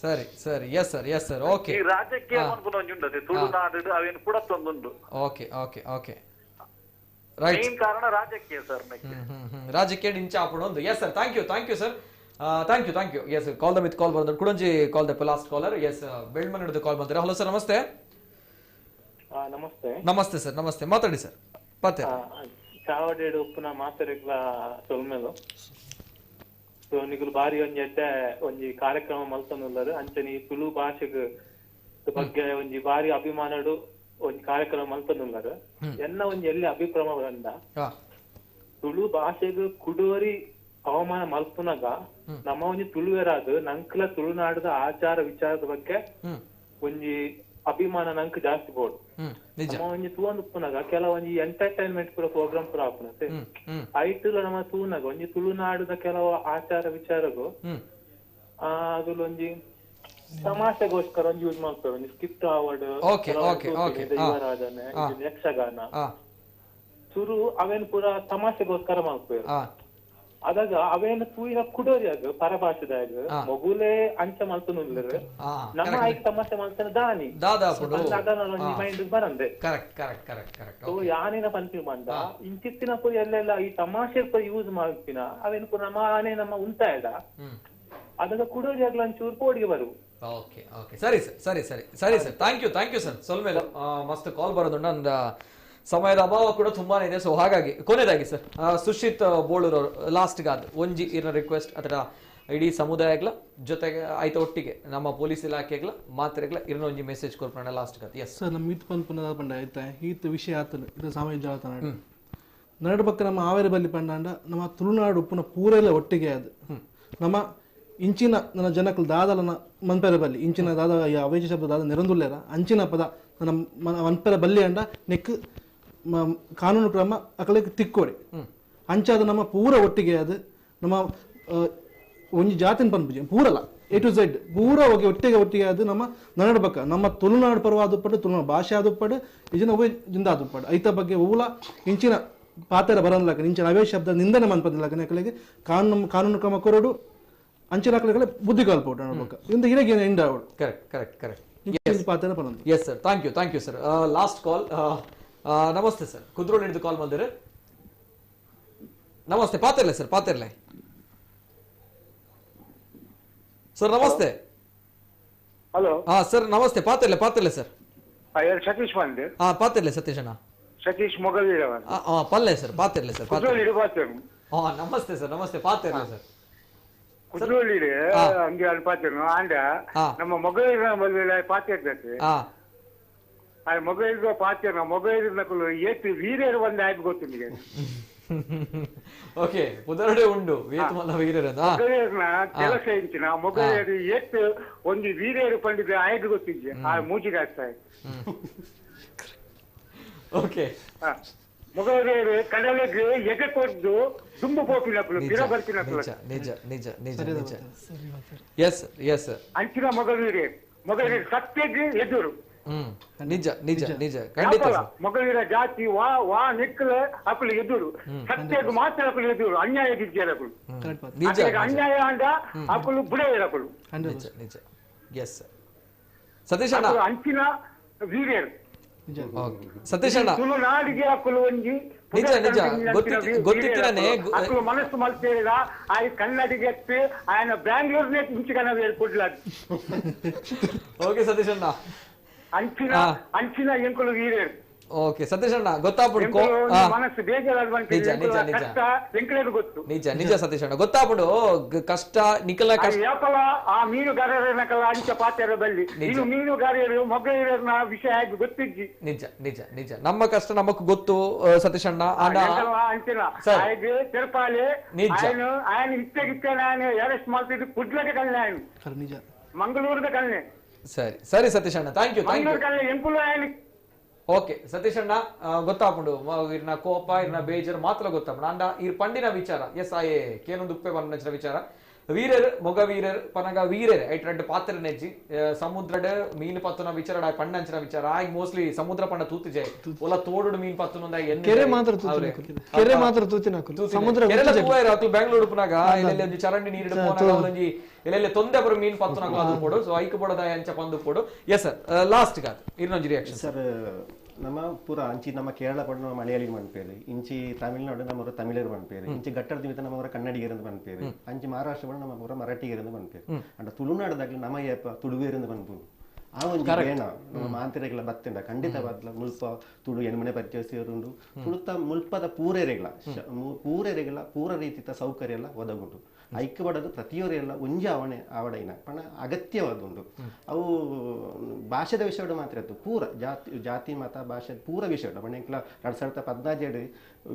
Speaker 1: ಸರಿ ಸರಿ yes sir yes sir okay.
Speaker 13: ಈ ರಾಜಕೀಯ ಒಂಜಿ ಉಂಡತೆ ತುಳುನಾಡು ಅವೇನು ಕೂಡ ತೊಂದುಂಡು.
Speaker 1: Okay okay okay right.
Speaker 13: Main ಕಾರಣ ರಾಜಕೀಯ ಸರ್.
Speaker 1: ರಾಜಕೀಯ ಇಂಚ ಆಪುಣೊಂದು. Yes sir thank you thank you sir thank you thank you. Yes call the with call ಬಂದ್ರೆ ಕುಡಂಜಿ call the last caller. Yes Belman ಹಿಡಿದು ಕಾಲ್ ಬಂದ್ರೆ. ಹಲೋ ಸರ್ ನಮಸ್ತೆ.
Speaker 14: ನಮಸ್ತೆ
Speaker 1: ನಮಸ್ತೆ ಸರ್ ನಮಸ್ತೆ, ಮಾತಾಡಿ ಸರ್. ಪಾತೆ
Speaker 14: ಚಾವಡೇಡು ಉಪ್ಪುನ ಮಾತೆರೆಗ್ಲ ಸೊಲ್ಮೆಲು. ಸೊ ನಿಗುಲು ಬಾರಿ ಒಂಜಿ ಎಡ್ಡೆ ಒಂಜಿ ಕಾರ್ಯಕ್ರಮ ಮಲ್ತೊಂದುಲ್ಲರು. ಅಂಚನೆ ಈ ತುಳು ಭಾಷೆಗ್ ಬಗ್ಗೆ ಒಂಜಿ ಬಾರಿ ಅಭಿಮಾನಡು ಒಂಜಿ ಕಾರ್ಯಕ್ರಮ ಮಲ್ತೊಂದುಲ್ಲರು. ಎನ್ನ ಒಂಜಿ ಎಲ್ಲಿ ಅಭಿಪ್ರಾಯ ಬಂದ ತುಳು ಭಾಷೆಗ್ ಕುಡುವರಿ ಅವಮಾನ ಮಲ್ಪುನಾಗ ನಮ್ಮ ಒಂಜಿ ತುಳುವೆರಾದ ನಂಕ್ಲ ತುಳುನಾಡದ ಆಚಾರ ವಿಚಾರದ ಬಗ್ಗೆ ಒಂಜಿ ಅಭಿಮಾನ ನಂಕ್ ಜಾಸ್ತಿ ಬೋಡು. ನಮ್ಮ ಒಂಜಿ ತೂವೊಂದು ಉಪ್ಪುನಾಗ ಕೆಲವೊಂಜಿ ಎಂಟರ್ಟೈನ್ಮೆಂಟ್ ಪೂರ ಪ್ರೋಗ್ರಾಮ್ ಪೂರ ಆಪುನತೆ ಐಟುಲ ನಮ್ಮ ತೂನಾಗ ಒಂಜಿ ತುಳುನಾಡದ ಕೆಲವು ಆಚಾರ ವಿಚಾರಗು ಅದುಲ ಒಂಜಿ ತಮಾಷೆಗೋಸ್ಕರ ಒಂಜಿ ಯೂಸ್ ಮಾಡ್ತಾರೆ. ಒಂಜಿ ಸ್ಕಿಪ್ಟ್ ಅವಾರ್ಡ್ ಯುವರಾಜನೆ ಯಕ್ಷಗಾನ ಸುರು ಅವೇನ್ ಪೂರ ತಮಾಷೆಗೋಸ್ಕರ ಮಾಡ್ತಾರೆ. ಅದಾಗ ಅವೇನ ತೂಯಿನ ಕುಡೋರಿಯಾಗ ಪರಭಾಷೆದಾಗ ಮಗುಲೇ ಅಂಚ ಮಲ್ತನುಲ್ಲರು ನಮ್ಮ ಆಯ್ಕೆ ತಮಾಷೆ ಮಲ್ತನ ದಾನಿ ಮೈಂಡ್ ಬರಂದೆ.
Speaker 1: Correct correct correct correct.
Speaker 14: So ಯಾನೇನ ಪನ್ಪಿ ಮಂದ ಇಂಚಿತ್ತಿನ ಪುರಿ ಎಲ್ಲೆಲ್ಲ ಈ ತಮಾಷೆ ಯೂಸ್ ಮಾಡ್ತಿನ ಅವೇನು ನಮ್ಮ ಆನೆ ನಮ್ಮ ಉಂತಾಯದ ಅದಾಗ ಕುಡೋರಿಯಾಗ್ಲ ಒಂಚೂರು ಪೋಡಿಗೆ ಬರು.
Speaker 1: ಓಕೆ ಓಕೆ ಸರಿ ಸರ್ ಸರಿ ಸರಿ ಸರಿ sir thank you thank you sir. ಸೊಲ್ಮೇಲೆ ಮಸ್ತ್ ಕಾಲ್ ಬರೋದುಂಡು ಅಂಡ್ ಸಮಯದ ಅಭಾವ ಕೂಡ ತುಂಬಾನೇ ಇದೆ. ಸೊ ಹಾಗಾಗಿ ಕೊನೆಯದಾಗಿ ಸರ್ ಸುಶಿತ್ ಬೋಳೂರ್ ಅವರು ಲಾಸ್ಟ್ಗಾದ ಒಂಜಿ ಇರೋ ರಿಕ್ವೆಸ್ಟ್ ಅಥವಾ ಇಡೀ ಸಮುದಾಯಗಳ ಜೊತೆಗೆ ಆಯ್ತ ಒಟ್ಟಿಗೆ ನಮ್ಮ ಪೊಲೀಸ್ ಇಲಾಖೆಗಳ ಮಾತ್ರೆಗಳ ಇರೋ ಒಂಜಿ ಮೆಸೇಜ್ ಕೊಡ್ಪೋಣ ಲಾಸ್ಟ್ಗಾದ. ಎಸ್
Speaker 4: ಸರ್, ನಮ್ಮ ಈತ್ ಪಂಪನ ಪಂಡ ಆಯ್ತಾ ಈತ್ ವಿಷಯ ಆತನು ಇದು ಸಾಮಾಜಿಕ ಜಾಲತಾಣ ನಡು ಪಕ್ಕ ನಮ್ಮ ಆವೇರ ಬಲ್ಲಿ ಪಂಡಾಂಡ ನಮ್ಮ ತುಳುನಾಡು ಉಪ್ಪುನ ಪೂರೆಲ್ಲ ಒಟ್ಟಿಗೆ ಅದು ನಮ್ಮ ಇಂಚಿನ ನನ್ನ ಜನಕ್ಕಲು ದಾದಲನ ಮನ್ಪೆರ ಬಲ್ಲಿ ಇಂಚಿನ ದಾದ ಅವೇಜ ಶಬ್ದ ದಾದ ನೆರಂದುಲ್ಲೇರ ಅಂಚಿನ ಪದ ನನ್ನ ಮನ್ಪೆರ ಬಲ್ಲಿ ಅಂಡ ನೆಕ್ ಕಾನೂನು ಕ್ರಮ ಅಕಲಿಗೆ ತಿಕ್ಕೋಡಿ ಅಂಚಾದ ನಮ್ಮ ಪೂರ ಒಟ್ಟಿಗೆ ಅದು ನಮ್ಮ ಒಂಜಿ ಜಾತಿನ ಪನ್ಪುಜಿ ಪೂರಲ್ಲ ಎ ಟು ಝೆಡ್ ಪೂರ ಹೋಗಿ ಒಟ್ಟಿಗೆ ಒಟ್ಟಿಗೆ ಅದು ನಮ್ಮ ನಡಬಕ್ಕ ನಮ್ಮ ತುಳುನಾಡು ಪರ್ವ ಆದುಪ್ಪಡು ತುಳುನಾಡು ಭಾಷೆ ಆದುಪ್ಪಡು ಇಜಿನ ಒವ್ವೆ ಜಿಂದ ಆದುಪ್ಪಡು ಐತ ಬಗ್ಗೆ ಓಲ ಇಂಚಿನ ಪಾತ್ರ ಬರನ್ಲಕ್ಕ ಇಂಚಿನ ಅವೇ ಶಬ್ದ ನಿಂದನೆ ಮನ್ಪದಿಲ್ಲಕ್ಕ ಅಕಲಿಗೆ ಕಾನೂನು ಕ್ರಮ ಕೊರಡು ಅಂಚಿನ ಅಕಲಿಗೆ ಬುದ್ಧಿ ಕಲ್ಪೋಡು ನಡಬಕ್ಕ ಇಂದ ಇರಗೆ ಎಂಡ್ ಆವಡು.
Speaker 1: ಕರೆಕ್ಟ್ ಕರೆಕ್ಟ್ ಕರೆಕ್ಟ್
Speaker 4: ಪಾತ್ರ ಪರಂದು.
Speaker 1: Yes sir, thank you thank you sir. Last call. ನಮಸ್ತೆ ಸರ್, ಕುದ್ರೋಳಿ ಹಿಡಿದು ಕಾಲ್ ಮಾಡಿದ್ರೆ. ನಮಸ್ತೆ, ಪಾತಿರ್ಲೆ ಸರ್, ಪಾತಿರ್ಲೆ ಸರ್. ನಮಸ್ತೆ.
Speaker 15: ಹಲೋ.
Speaker 1: ಹಾ ಸರ್ ನಮಸ್ತೆ, ಪಾತಿರ್ಲೆ ಪಾತಿರ್ಲೆ ಸರ್.
Speaker 15: ಸತೀಶ್ ಬಂದೆ.
Speaker 1: ಹಾ ಪಾತಿರ್ಲೆ ಸತೀಶ್ ಅಣ್ಣ.
Speaker 15: ಸತೀಶ್ ಮೊಗವೀರ.
Speaker 1: ಪಲ್ಲೆ ಸರ್, ಪಾತಿರ್ಲೆ ಸರ್.
Speaker 15: ಹಾ
Speaker 1: ನಮಸ್ತೆ ಸರ್, ನಮಸ್ತೆ, ಪಾತಿರ್ಲೆ ಸರ್.
Speaker 15: ಕುದ್ರೋಳಿ ಹಂಗೆ ಅಲ್ಲಿ ಪಾತಿರ್ನು ಆಂಡ ನಮ್ಮ ಮೊಗವೀರ ಬಲ್ಲೆ ಪಾತಿರ್ತೈತೆ. ಆ ಮೊಬೈಲ್ ಪಾತ್ರ ಮೊಬೈಲ್ ಏತ್ ವೀರ್ಯರು ಬಂದ ಆಯ್ತು ಗೊತ್ತಿಲ್ಲ.
Speaker 1: ಓಕೆ, ಉದಾಹರಣೆ ಉಂಡು
Speaker 15: ಮೊಗವೀರನ ಕೆಲಸ ಇಂಚಿನ ಮೊಗವೀರು ಏತ್ ಒಂದು ವೀರ್ಯರು ಪಂಡಿತ ಆಯ್ತು ಗೊತ್ತಿದ್ದೆ ಆ ಮೂಜಿಗೆ ಆಗ್ತಾ.
Speaker 1: ಓಕೆ,
Speaker 15: ಮೊಗವೀರರು ಕಡಲಿಗೆ ಎದೆ ಕೊದ್ದು ದುಂಬು ಪೋಪಿನಕ್ಲು ಪಿರ ಬರ್ತಿನಕ್ಲು.
Speaker 1: ನಿಜ ನಿಜ ನಿಜ ನಿಜ. ಎಸ್ ಎಸ್,
Speaker 15: ಅಂಚಿನ ಮೊಗವೀರರು ಮೊಗವೀರ ಸತ್ಯಕ್ಕೆ ಎದುರು.
Speaker 1: ನಿಜ ನಿಜ ನಿಜ ಖಂಡಿತ.
Speaker 15: ಮಗುವಿನ ಜಾತಿ ವಾ ವಾ ನಿಕ್ಕಲ ಅಕಲು ಎದುರು ಸತ್ಯಕ್ಕೆ ಮಾತ್ರ ಅಕಲು ಎದುರು ಅನ್ಯಾಯ ಅಕಲು ಅನ್ಯಾಯ ಅಂಡ ಅಕಲು ಬುಡೆಯರಕಲು.
Speaker 1: ನಿಜ ನಿಜ. ಎಸ್ ಸತೀಶ್ ಅಣ್ಣ,
Speaker 15: ಅಂಚಿನ ವೀರ್ಯರು
Speaker 1: ಸತೀಶ್ ಅಣ್ಣ
Speaker 15: ತುಳುನಾಡಿಗೆ ಅಕಲು ಒಂಜಿ
Speaker 1: ನಿಜ ನಿಜ ಗೊತ್ತಿತ್ತಿನೇ
Speaker 15: ಅಕಲು ಮನಸ್ಸು ಮಲ್ತೇರಿದ ಆಯ್ ಕನ್ನಡಿಗೆ ಆಯನ ಬ್ಯಾಂಗ್ಳೂರ್ನೇ ಇಂಚಿಕನ ಕೊಡ್ಲಾದ.
Speaker 1: ಓಕೆ ಸತೀಶ್ ಅಣ್ಣ,
Speaker 15: ಅಂಚಿನ ಅಂಚಿನ ಎಂಕುಲು ವೀರ್ಯರು.
Speaker 1: ಓಕೆ ಸತೀಶ್ ಅಣ್ಣ ಗೊತ್ತಾಪುಡು
Speaker 15: ಮನಸ್ಸು ಬೇಜಾರು.
Speaker 1: ನಿಜ ನಿಜ ನಿಜ
Speaker 15: ಗೊತ್ತು.
Speaker 1: ನಿಜ ನಿಜ ಸತೀಶ್ ಅಣ್ಣ ಗೊತ್ತಾಪುಡು ಕಷ್ಟ ನಿಕಲ ಕಷ್ಟ
Speaker 15: ಯಾಕಲ ಆ ಮೀನುಗಾರರನ್ನಕಲ ಅಂಚ ಪಾತ್ರ ಬಲ್ಲಿ ಇನ್ನು ಮೀನುಗಾರರು ಮೊಗವೀರನ ವಿಷಯ ಆಗಿ ಗೊತ್ತಿಜ್ಜಿ.
Speaker 1: ನಿಜ ನಿಜ ನಿಜ, ನಮ್ಮ ಕಷ್ಟ ನಮಕ್ ಗೊತ್ತು ಸತೀಶ್ ಅಣ್ಣ.
Speaker 15: ಅಂಚಿನ ತೆರಪಾಲೆ
Speaker 1: ನಿಜ
Speaker 15: ఆయన ಇತ್ತೆ ನಾನು ಅರೆಸ್ಟ್ ಮಾಡ್ತಿದ್ದು ಕುಡ್ಲಕ್ಕೆ ಕಲ್ಲೆ ఆయన
Speaker 4: ನಿಜ
Speaker 15: ಮಂಗಳೂರದ ಕಲ್ಲೆ.
Speaker 1: ಸರಿ ಸರಿ ಸತೀಶ್ ಅಣ್ಣ, thank you thank you. Okay Satish ಅಣ್ಣ ಗೊತ್ತಾಪುಂಡು ಇರ್ನ ಕೋಪ ಇರ್ನ ಬೇಜಾರು ಮಾತ್ರ ಗೊತ್ತಾಪುಂಡು ಅಂಡ ಇರ್ ಪಂಡಿನ ವಿಚಾರ. ಎಸ್ ಆಯೇ ಕೇನೊಂದು ಉಪ್ಪೆ ಬಂದ ವಿಚಾರ ವೀರರ್ ಮೊಗ ವೀರರ್ ಪನಗ ವೀರರ್ ಐಟ್ ರಡ್ಡು ಪಾತ್ರ ನೆಜ್ಜಿ ಸಮುದ್ರಡ್ ಮೀನು ಪತ್ತುನ ವಿಚಾರ ಪಣ್ಣಂಚಿನ ವಿಚಾರ ಆಯ್ ಮೋಸ್ಟ್ಲಿ ಸಮುದ್ರ ಪಣ್ಣ ತೂತು ಜೈ ಒಲ ತೋಡುಡು ಮೀನು ಪತ್ತುನ
Speaker 2: ಕೆರೆ ಮಾತ್ರ ಕೆರೆ ಮಾತ್ರ ತೂತಿನ ಸಮುದ್ರ
Speaker 1: ಕೆರೆ ಬೆಂಗಳೂರು ಪುನಾಗ ಎಲ್ಲೆಲ್ಲಿ ಒಂಜಿ ಚರಂಡಿ ನೀರು ಪೋನಾಗ ಒಂಜಿ ಎಲ್ಲೆಲ್ಲಿ ತೊಂದೆ ಬರೋ ಮೀನು ಪತ್ತುನಾಗ ಅದು ಪೋಡು. ಸೊ ಐಕ್ ಪೋಡದ ಅಂಚ ಪಂದು ಪೋಡು. ಎಸ್ ಸರ್, ಲಾಸ್ಟ್ ಗಾತ್ ಇನ್ನೊಂಜಿ ರಿಯಾಕ್ಷನ್
Speaker 5: ಸರ್. ನಮ್ಮ ಪೂರ ಅಂಚಿ ನಮ್ಮ ಕೇರಳ ಪಡ ಮಲಯಾಳಿ ಮನ್ಪೇರು, ಇಂಚಿ ತಮಿಳ್ನಾಡು ನಮ್ಮವರ ತಮಿಳರು ಮನ್ಪೇರು, ಇಂಚಿ ಘಟ್ಟದ ನಿಮಿತ್ತ ನಮ್ಮವರ ಕನ್ನಡಿಗರಂದು ಮನ್ಪೇರು, ಅಂಚಿ ಮಹಾರಾಷ್ಟ್ರ ಪಡ ನಮ್ಮ ಪೂರ ಮರಾಠಿಗರಂದು ಮನ್ಪೇರು. ಅಂಡ ತುಳುನಾಡದಾಗ್ಲಿ ನಮ್ಮ ಏಪ ತುಳುವೇರಂದು ಮನ್ಪು ಆ ಒಂಜಿ ಏನ ನಮ್ಮ ಮಾಂತಿರೆಗಳ ಬತ್ತಿಂಡ ಖಂಡಿತ ಬದ್ಲ ಮುಲ್ಪ ತುಳು ಎಣ್ಮನೆ ಪರಿಚಯಿಸಿರುಂಡು ತುಳುತ ಮುಲ್ಪದ ಪೂರೆರೆಗಳ ಪೂರೆರೆಗಳ ಪೂರ ರೀತಿಯ ಸೌಕರ್ಯ ಎಲ್ಲ ಒದಗುಂಡು. ಐಕ್ಯಪಡೋದು ಪ್ರತಿಯೊರೆಲ್ಲ ಒಂಜಿ ಅವಣೆ ಆವಡೈನ ಪಣ ಅಗತ್ಯವಾದುಂಡು. ಅವು ಭಾಷೆದ ವಿಷಯಡು ಮಾತ್ರ ಇತ್ತು ಪೂರ ಜಾತಿ ಜಾತಿ ಮತ ಭಾಷೆ ಪೂರ ವಿಷಯ ಪಣ ಎಂಕ್ಲ 2014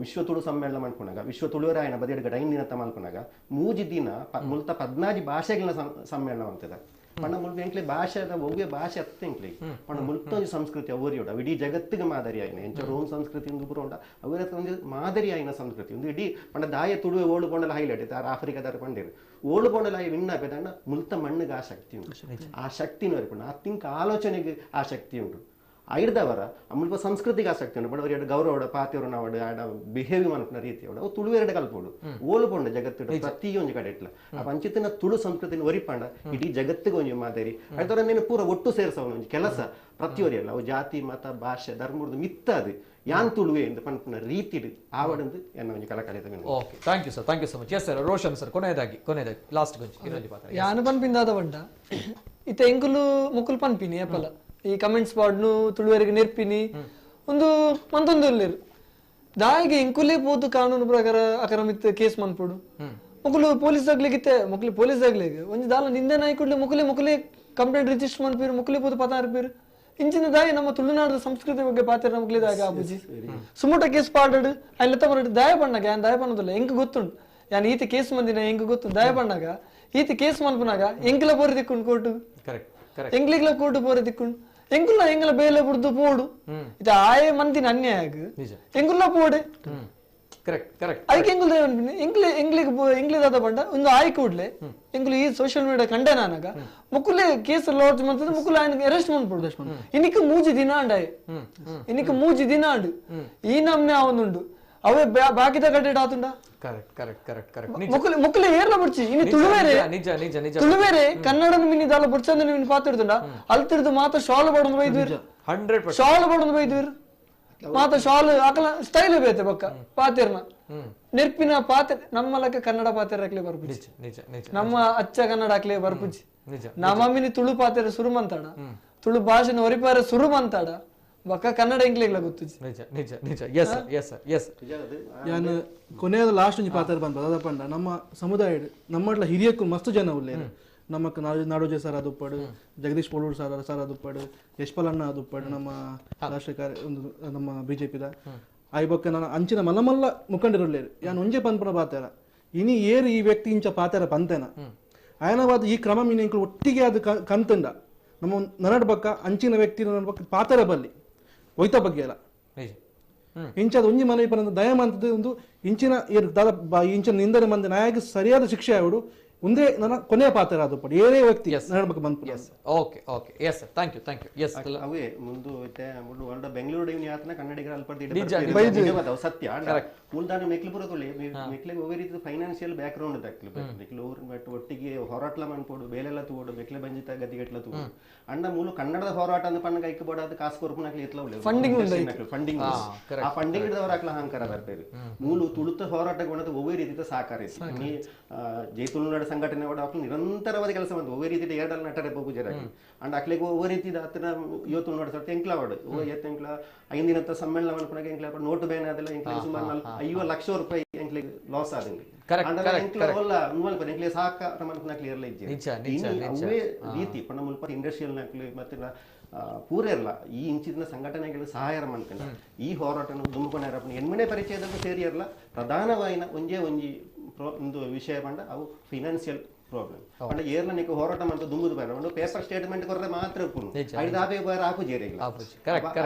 Speaker 5: ವಿಶ್ವ ತುಳು ಸಮ್ಮೇಳನ ಮಾಡ್ಕೊಂಡಾಗ ವಿಶ್ವ ತುಳುವರಾಯಣ ಬದಿಯಡ್ಗಡ 5 ದಿನ ಮಲ್ಕೊಂಡಾಗ 3 ದಿನ ಮುಲ್ತ 14 ಭಾಷೆಗಳ ಸಮ್ಮೇಳನ ಮಾಡ್ತದ. ಪಣ ಮುಲ್ಪ ಎಂಕ್ಲೆ ಭಾಷೆದ ಒವ್ವೆ ಭಾಷೆ ಅತ್ತ ಎಂಕ್ಲೆ ಪಣ ಮುಲ್ತೊಂಜಿ ಸಂಸ್ಕೃತಿ ಅವರಿಯೋಡ ಇಡೀ ಜಗತ್ತಿಗೆ ಮಾದರಿ ಆಯ್ನ ಎಂಚ ರೋಮ್ ಸಂಸ್ಕೃತಿ ಒಂದು ಪುರೋಂಡ ಅವರ ಒಂಜಿ ಮಾದರಿ ಆಯ್ನ ಸಂಸ್ಕೃತಿ ಒಂದು ಇಡೀ ಪಂಡ ದಾಯ ತುಳುವೆ ಓಳು ಬೋಂಡಲ ಹೈಲೈಟ್ ಇತ್ತು ಆಫ್ರಿಕಾದಾರ ಪಂಡೇರು ಓಳು ಬೋಂಡಲ ವಿನ್ ಆಪೆದಂಡ ಮುಲ್ತ ಮಣ್ಣಿಗೆ ಆ ಶಕ್ತಿ ಉಂಟು, ಆ ಶಕ್ತಿನೂ ಇರ್ಪುಂಡು, ಆ ತಿಂಕ ಆಲೋಚನೆಗೆ ಆ ಶಕ್ತಿ ಉಂಟು. ಐಡ್ದವರ ಅಮಲ್ಪ ಸಂಸ್ಕೃತಿಗೆ ಆಸಕ್ತಿ ಉಂಡು ಬಡವರ ಗೌರವಡ ಪಾತಿಯವರು ನಾವಡು ಆಡ ಬಿಹೇವ್ ಮನ್ಪುನ ರೀತಿ ಅವು ತುಳುವೆರಡು ಕಲ್ಪೋಡು ಓಲು ಪೋಂಡ ಜಗತ್ತು ಪ್ರತಿಯೊಂದು ಕಡೆ ಇಟ್ಲ ಆ ಪಂಚಿತಿನ ತುಳು ಸಂಸ್ಕೃತಿನ ಒರಿಪಾಂಡ ಇಡೀ ಜಗತ್ತಿಗೆ ಒಂಜಿ ಮಾದರಿ ಐತವರ ನೀನು ಪೂರ ಒಟ್ಟು ಸೇರಿಸವನು ಒಂಜಿ ಕೆಲಸ ಪ್ರತಿಯೊರಿಯಲ್ಲ ಅವು ಜಾತಿ ಮತ ಭಾಷೆ ಧರ್ಮದ ಮಿತ್ತದು ಯಾನ್ ತುಳುವೆ ಎಂದು ಪನ್ಪುನ ರೀತಿಡು ಆವಡಂದು ಎನ್ನ ಒಂಜಿ ಕಲಾಕಾರ್ಯದ.
Speaker 1: Okay, thank you sir, thank you so much. Yes sir, Roshan sir, ಕೊನೆಯದಾಗಿ ಲಾಸ್ಟ್ ಗೊಂಜಿ ಇನ್ನೊಂದು ಪಾತ್ರ
Speaker 2: ಯಾನು ಪನ್ಪಿಂದಾದ ಬಂಡ ಇತ್ತ ಎಂಕುಲು ಮುಕುಲು ಪನ್ಪಿನಿ ಏಪಲ ಈ ಕಮೆಂಟ್ಸ್ ಬಾಡ್ನು ತುಳುವರಿಗೆ ನೆರ್ಪಿನಿ ಒಂದು ಮಂತೊಂದು ಇಲ್ಲೇರು ದಾಯಿಗೆ ಎಂಕುಲೇ ಪೋತು ಕಾನೂನು ಪ್ರಕಾರ ಅಕ್ರಮಿತ್ ಕೇಸ್ ಮನ್ಪೋಡು ಮುಕುಲು ಪೊಲೀಸ್ ಆಗ್ಲಿಕ್ಕಿತ್ತೆ ಮುಕುಲು ಪೊಲೀಸ್ ಆಗ್ಲಿಕ್ಕೆ ಒಂಜಿ ದಾಲ ನಿಂದೆ ನಾಯ್ಕುಡ್ಲೆ ಮುಕುಲೆ ಮುಕುಲೆ ಕಂಪ್ಲೇಂಟ್ ರಿಜಿಸ್ಟರ್ ಮನ್ಪೀರು ಮುಕುಲೆ ಪೋತು ಪತ ಅರ್ಪೀರು ಇಂಚಿನ ದಾಯಿ ನಮ್ಮ ತುಳುನಾಡದ ಸಂಸ್ಕೃತಿ ಬಗ್ಗೆ ಪಾತ್ರ ಮುಕ್ಲಿ ದಾಯ ಆಪುಜಿ ಸುಮೋಟ ಕೇಸ್ ಪಾಡಡು ಅಲ್ಲ ಬರಡು ದಾಯ ಪಣ್ಣಾಗ ಯಾನ್ ದಾಯ ಪಣ್ಣದಲ್ಲ ಎಂಕ್ ಗೊತ್ತುಂಡು ಯಾನ್ ಈತ ಕೇಸ್ ಮಂದಿನ ಎಂಕ್ ಗೊತ್ತು ದಾಯ ಪಣ್ಣಾಗ ಈತ ಕೇಸ್ ಮನ್ಪುನಾಗ ಎಂಕ್ಲ ಪೋರಿ ದಿಕ್ಕುಂಡು ಕೋರ್ಟು ಎಂಕ್ಲಿಗ್ಲ ಕೋರ್ಟು ಪೋರಿ ದಿಕ್ಕುಂಡು ಎಂಕುಲ್ಲ ಎಂಗ್ಲ ಬೇಲೆ ಬುಡ್ದು ಪೋಡು ಇದು ಆಯೆ ಮಂದಿನ ಅನ್ಯಾಯ ಎಂಕುಲ್ಲ ಪೋಡೆ ಅದಕ್ಕೆ ಎಂಕುಲ್ ಎಂಕ್ಲೆ ಎಂಗ್ಲಿಗೆ ಎಂಗ್ಲಿದಾದ ಬಂಡ ಒಂದು ಆಯ್ ಕೂಡ್ಲೆ ಎಂಕುಲು ಈ ಸೋಷಿಯಲ್ ಮೀಡಿಯಾ ಕಂಡೆ ನಾನಾಗ ಮುಕುಲೆ ಕೇಸ್ ಲಾಡ್ಜ್ ಮಂತದ ಮುಕುಲೆ ఆయన ಅರೆಸ್ಟ್ ಮನ್ಪುಡು ಇನಿಕ್ ಮೂಜಿ ದಿನ ಅಂಡಾಯ್ ಇನಿಕ್ ಮೂಜಿ ದಿನ ಅಂಡು ಈ ನಮ್ನೆ ಅವನುಂಡು ಅವೇ ಬಾಕಿದ ಕಡೆ ಆತುಂಡ
Speaker 1: correct correct correct correct
Speaker 2: ಮುಕುಲೆ ಮುಕುಲೆ ಏರ್ಲ ಬುಡ್ಚಿ ಇನಿ ತುಳುವೇರೆ
Speaker 1: ನಿಜ ನಿಜ ನಿಜ
Speaker 2: ತುಳುವೇರೆ ಕನ್ನಡನ ಮಿನಿ ದಾಲ ಬುಡ್ಚಂದ ಮಿನಿ ಪಾತಿಡ್ದುಂಡ ಅಲ್ತಿರ್ದು ಮಾತ ಶಾಲ್ ಬಡೊಂದು ಬೈದ್ವಿರು
Speaker 1: 100%
Speaker 2: ಶಾಲ್ ಬಡೊಂದು ಬೈದ್ವಿರು ಮಾತ ಶಾಲ್ ಅಕಲ ಸ್ಟೈಲ್ ಬೇತೆ ಬಕ್ಕ ಪಾತಿರ್ನ ನೆರ್ಪಿನ ಪಾತೆ ನಮ್ಮಲಕ ಕನ್ನಡ ಪಾತಿರ ಹಾಕ್ಲೆ ಬರ್ಪುಜಿ
Speaker 1: ನಿಜ ನಿಜ
Speaker 2: ನಮ್ಮ ಅಚ್ಚ ಕನ್ನಡ ಹಾಕ್ಲೆ ಬರ್ಪುಜಿ
Speaker 1: ನಿಜ
Speaker 2: ನಮ್ಮ ಮಿನಿ ತುಳು ಪಾತಿರ ಸುರು ಮಂತಾಡ ತುಳು ಭಾಷೆನ ಒರಿಪಾರ ಸುರು ಮಂತಾಡ ಬಕ್ಕ ಕನ್ನಡ ಇಂಗ್ಲಿಗ್ಲ ಗೊತ್ತುಜಿ
Speaker 1: ನಿಜ ನಿಜ ನಿಜ S S S
Speaker 4: ಯಾನ್ ಕೊನೆಯದ ಲಾಸ್ಟ್ ಒಂಜಿ ಪಾತ್ರ ಬಂದ ದಾದಪಂಡ ನಮ್ಮ ಸಮುದಾಯ ನಮ್ಮಡ್ಲ ಹಿರಿಯಕ್ಕೂ ಮಸ್ತ್ ಜನ ಉಲ್ಲೇರು ನಮ್ಮಕ್ಕ ನಾಡೋಜೆ ಸರ್ ಅದುಪ್ಪಡು, ಜಗದೀಶ್ ಪೋಳೂರು ಸರ್ ಸರ್ ಅದುಪ್ಪಡು, ಯಶ್ಪಾಲ್ ಅಣ್ಣ ಅದುಪ್ಪಡು, ನಮ್ಮ ರಾಷ್ಟ್ರೀಯ ಕಾರ್ಯ ಒಂದು ನಮ್ಮ ಬಿಜೆಪಿದ ಆಯ್ಬೊಕ್ಕ ನಾನು ಅಂಚಿನ ಮಲ್ಲ ಮಲ್ಲ ಮುಖಂಡರುಳ್ಳೇರು ಯಾನ್ ಒಂಜೆ ಪನ್ಪುನ ಪಾತೆರ ಇನಿ ಏರು ಈ ವ್ಯಕ್ತಿ ಇಂಚ ಪಾತೆರ ಪಂತೆನ ಆಯನವಾದ ಈ ಕ್ರಮ ಮೀನು ಎಂಕುಲು ಒಟ್ಟಿಗೆ ಅದು ಕಂತಂಡ ನಮ್ಮ ನನ್ನಡ ಬಕ್ಕ ಅಂಚಿನ ವ್ಯಕ್ತಿ ನನ್ನ ಬಕ್ಕ ಪಾತೆರ ಬಲ್ಲಿ ಒಯ್ತ ಬಗ್ಗೆ ಅಲ್ಲ ಇಂಚಾದ ಒಂಜಿ ಮನವಿ ಪನಂದ ದಯಮಂತದ ಒಂದು ಇಂಚಿನ ಏರು ದಾದ ಇಂಚಿನ ನಿಂದನೆ ಮಂದಿ ನಾಯಕ ಸರಿಯಾದ ಶಿಕ್ಷೆ ಆವಡು ಒಂದೇ ನನ್ನ ಕೊನೆಯ ಪಾತ್ರ ಅದು ಪಡಿ ಏನೇ ವ್ಯಕ್ತಿ ನನ್ನ ಬಗ್ಗೆ ಬಂತು.
Speaker 1: Okay okay yes sir, thank you thank you. Yes
Speaker 5: ಅವೇ ಮುಂದು ಮುಳ್ಳು ಬೆಂಗಳೂರು ಯಾತನ ಕನ್ನಡಿಗರ ಅಲ್ಪ ಸತ್ಯ ಮುಲ್ದಾನ ಮೆಕ್ಲು ಬರೋದಿಲ್ಲ ಮೆಕ್ಲಿಗೆ ಒವ್ವೇ ರೀತಿಯ ಫೈನಾನ್ಷಿಯಲ್ ಬ್ಯಾಕ್ ಗ್ರೌಂಡ್ ದಾಕ್ಲಿ ಮೆಕ್ಲು ಬಟ್ ಒಟ್ಟಿಗೆ ಹೋರಾಟ್ಲ ಮನ್ಪೋಡು ಬೇಲೆಲ್ಲ ತೂಡು ಮೆಕ್ಲೆ ಬಂಜಿತ ಗತಿಗೆಟ್ಲ ತೂಡು ಅಣ್ಣ ಮೂಲ ಕನ್ನಡದ ಹೋರಾಟ ಅಂದ್ರೆ ಪಣ್ಣ ಕೈಕ್ ಬೋಡ ಅದು ಕಾಸು ಕೊರ್ಪುನಾಕ್ಲಿ ಇತ್ಲ
Speaker 2: ಫಂಡಿಂಗ್
Speaker 5: ಫಂಡಿಂಗ್ ಆ ಫಂಡಿಂಗ್ ಹಿಡಿದವರ ಹಾಕ್ಲ ಅಹಂಕಾರ ಬರ್ಬೇರು ಮೂಲು ತುಳುತ ಹೋರಾಟಗೊಂಡದ ಒವ್ವೇ ರೀತಿಯ ಸಹಕಾರ ಇತ್ತು ಜೈ ತುಳುನಾಡು ಸಂಘಟನೆ ನಿರಂತರವಾದ ಕೆಲಸ ಬಂತು ಒವ್ವೇ ರೀತಿ ಎರಡಲ್ಲಿ ನಟರೆ ಪೂಜಾರಾಗಿ ಅಂಡ್ ಅಕ್ಲೆಗೆ ಒವ್ವೇ ರೀತಿ ಹತ್ತಿರ ಇವತ್ತು ತುಳುನಾಡು ಸರ್ತಿ ಎಂಕ್ಲ ವಾಡು ಎತ್ತ ಎಂಕ್ಲ ಐಂದಿನಂತ ಸಮ್ಮೇಳನ ಮನ್ಪುನಾಗ ಎಂಕ್ಲ ನೋಟು ಬ್ಯಾನ್ ಆದಲ್ಲ ಎಂಕ್ಲ ಸುಮಾರು 50 ಲಕ್ಷ ರೂಪಾಯಿ ಎಂಕ್ಲಿಗೆ ಲಾಸ್ ಆದಂಗೆ ಎಂಕ್ಲೆ ಸಹಕಾರ ಮನ್ಪುನಾಕ್ಲಿ ಇರಲ್ಲ ಇಜ್ಜೆ ಅವೇ ರೀತಿ ಪಂಡ ಮುಲ್ಪ ಇಂಡಸ್ಟ್ರಿಯಲ್ ನಾಕ್ಲಿ ಮತ್ತೆ ಪೂರ ಇರಲ್ಲ ಈ ಇಂಚಿನ ಸಂಘಟನೆಗಳು ಸಹಾಯ ಮಾಡ್ಕೊಂಡ ಈ ಹೋರಾಟನ ದುಮ್ಕೊಂಡ ಎಣ್ಮನೆ ಪರಿಚಯದ ಸೇರಿ ಇರಲ್ಲ ಪ್ರಧಾನವಾಯಿನ ಒಂಜೇ ಒಂಜಿ ಒಂದು ವಿಷಯ ಪಂಡ ಅವು ಫಿನಾನ್ಷಿಯಲ್ ಪ್ರಾಬ್ಲಮ್ ಪಂಡ ಏರ್ಲ ನಿಕ್ಕ ಹೋರಾಟ ಮಾಡ್ತಾ ದುಂಬುದು ಬೇಡ ಒಂದು ಪೇಪರ್ ಸ್ಟೇಟ್ಮೆಂಟ್ ಕೊರ್ರೆ ಮಾತ್ರ ಉಪ್ಪುನು ಐದು ಆಪೆ ಬೇರೆ ಆಪು ಜೇರಿಲ್ಲ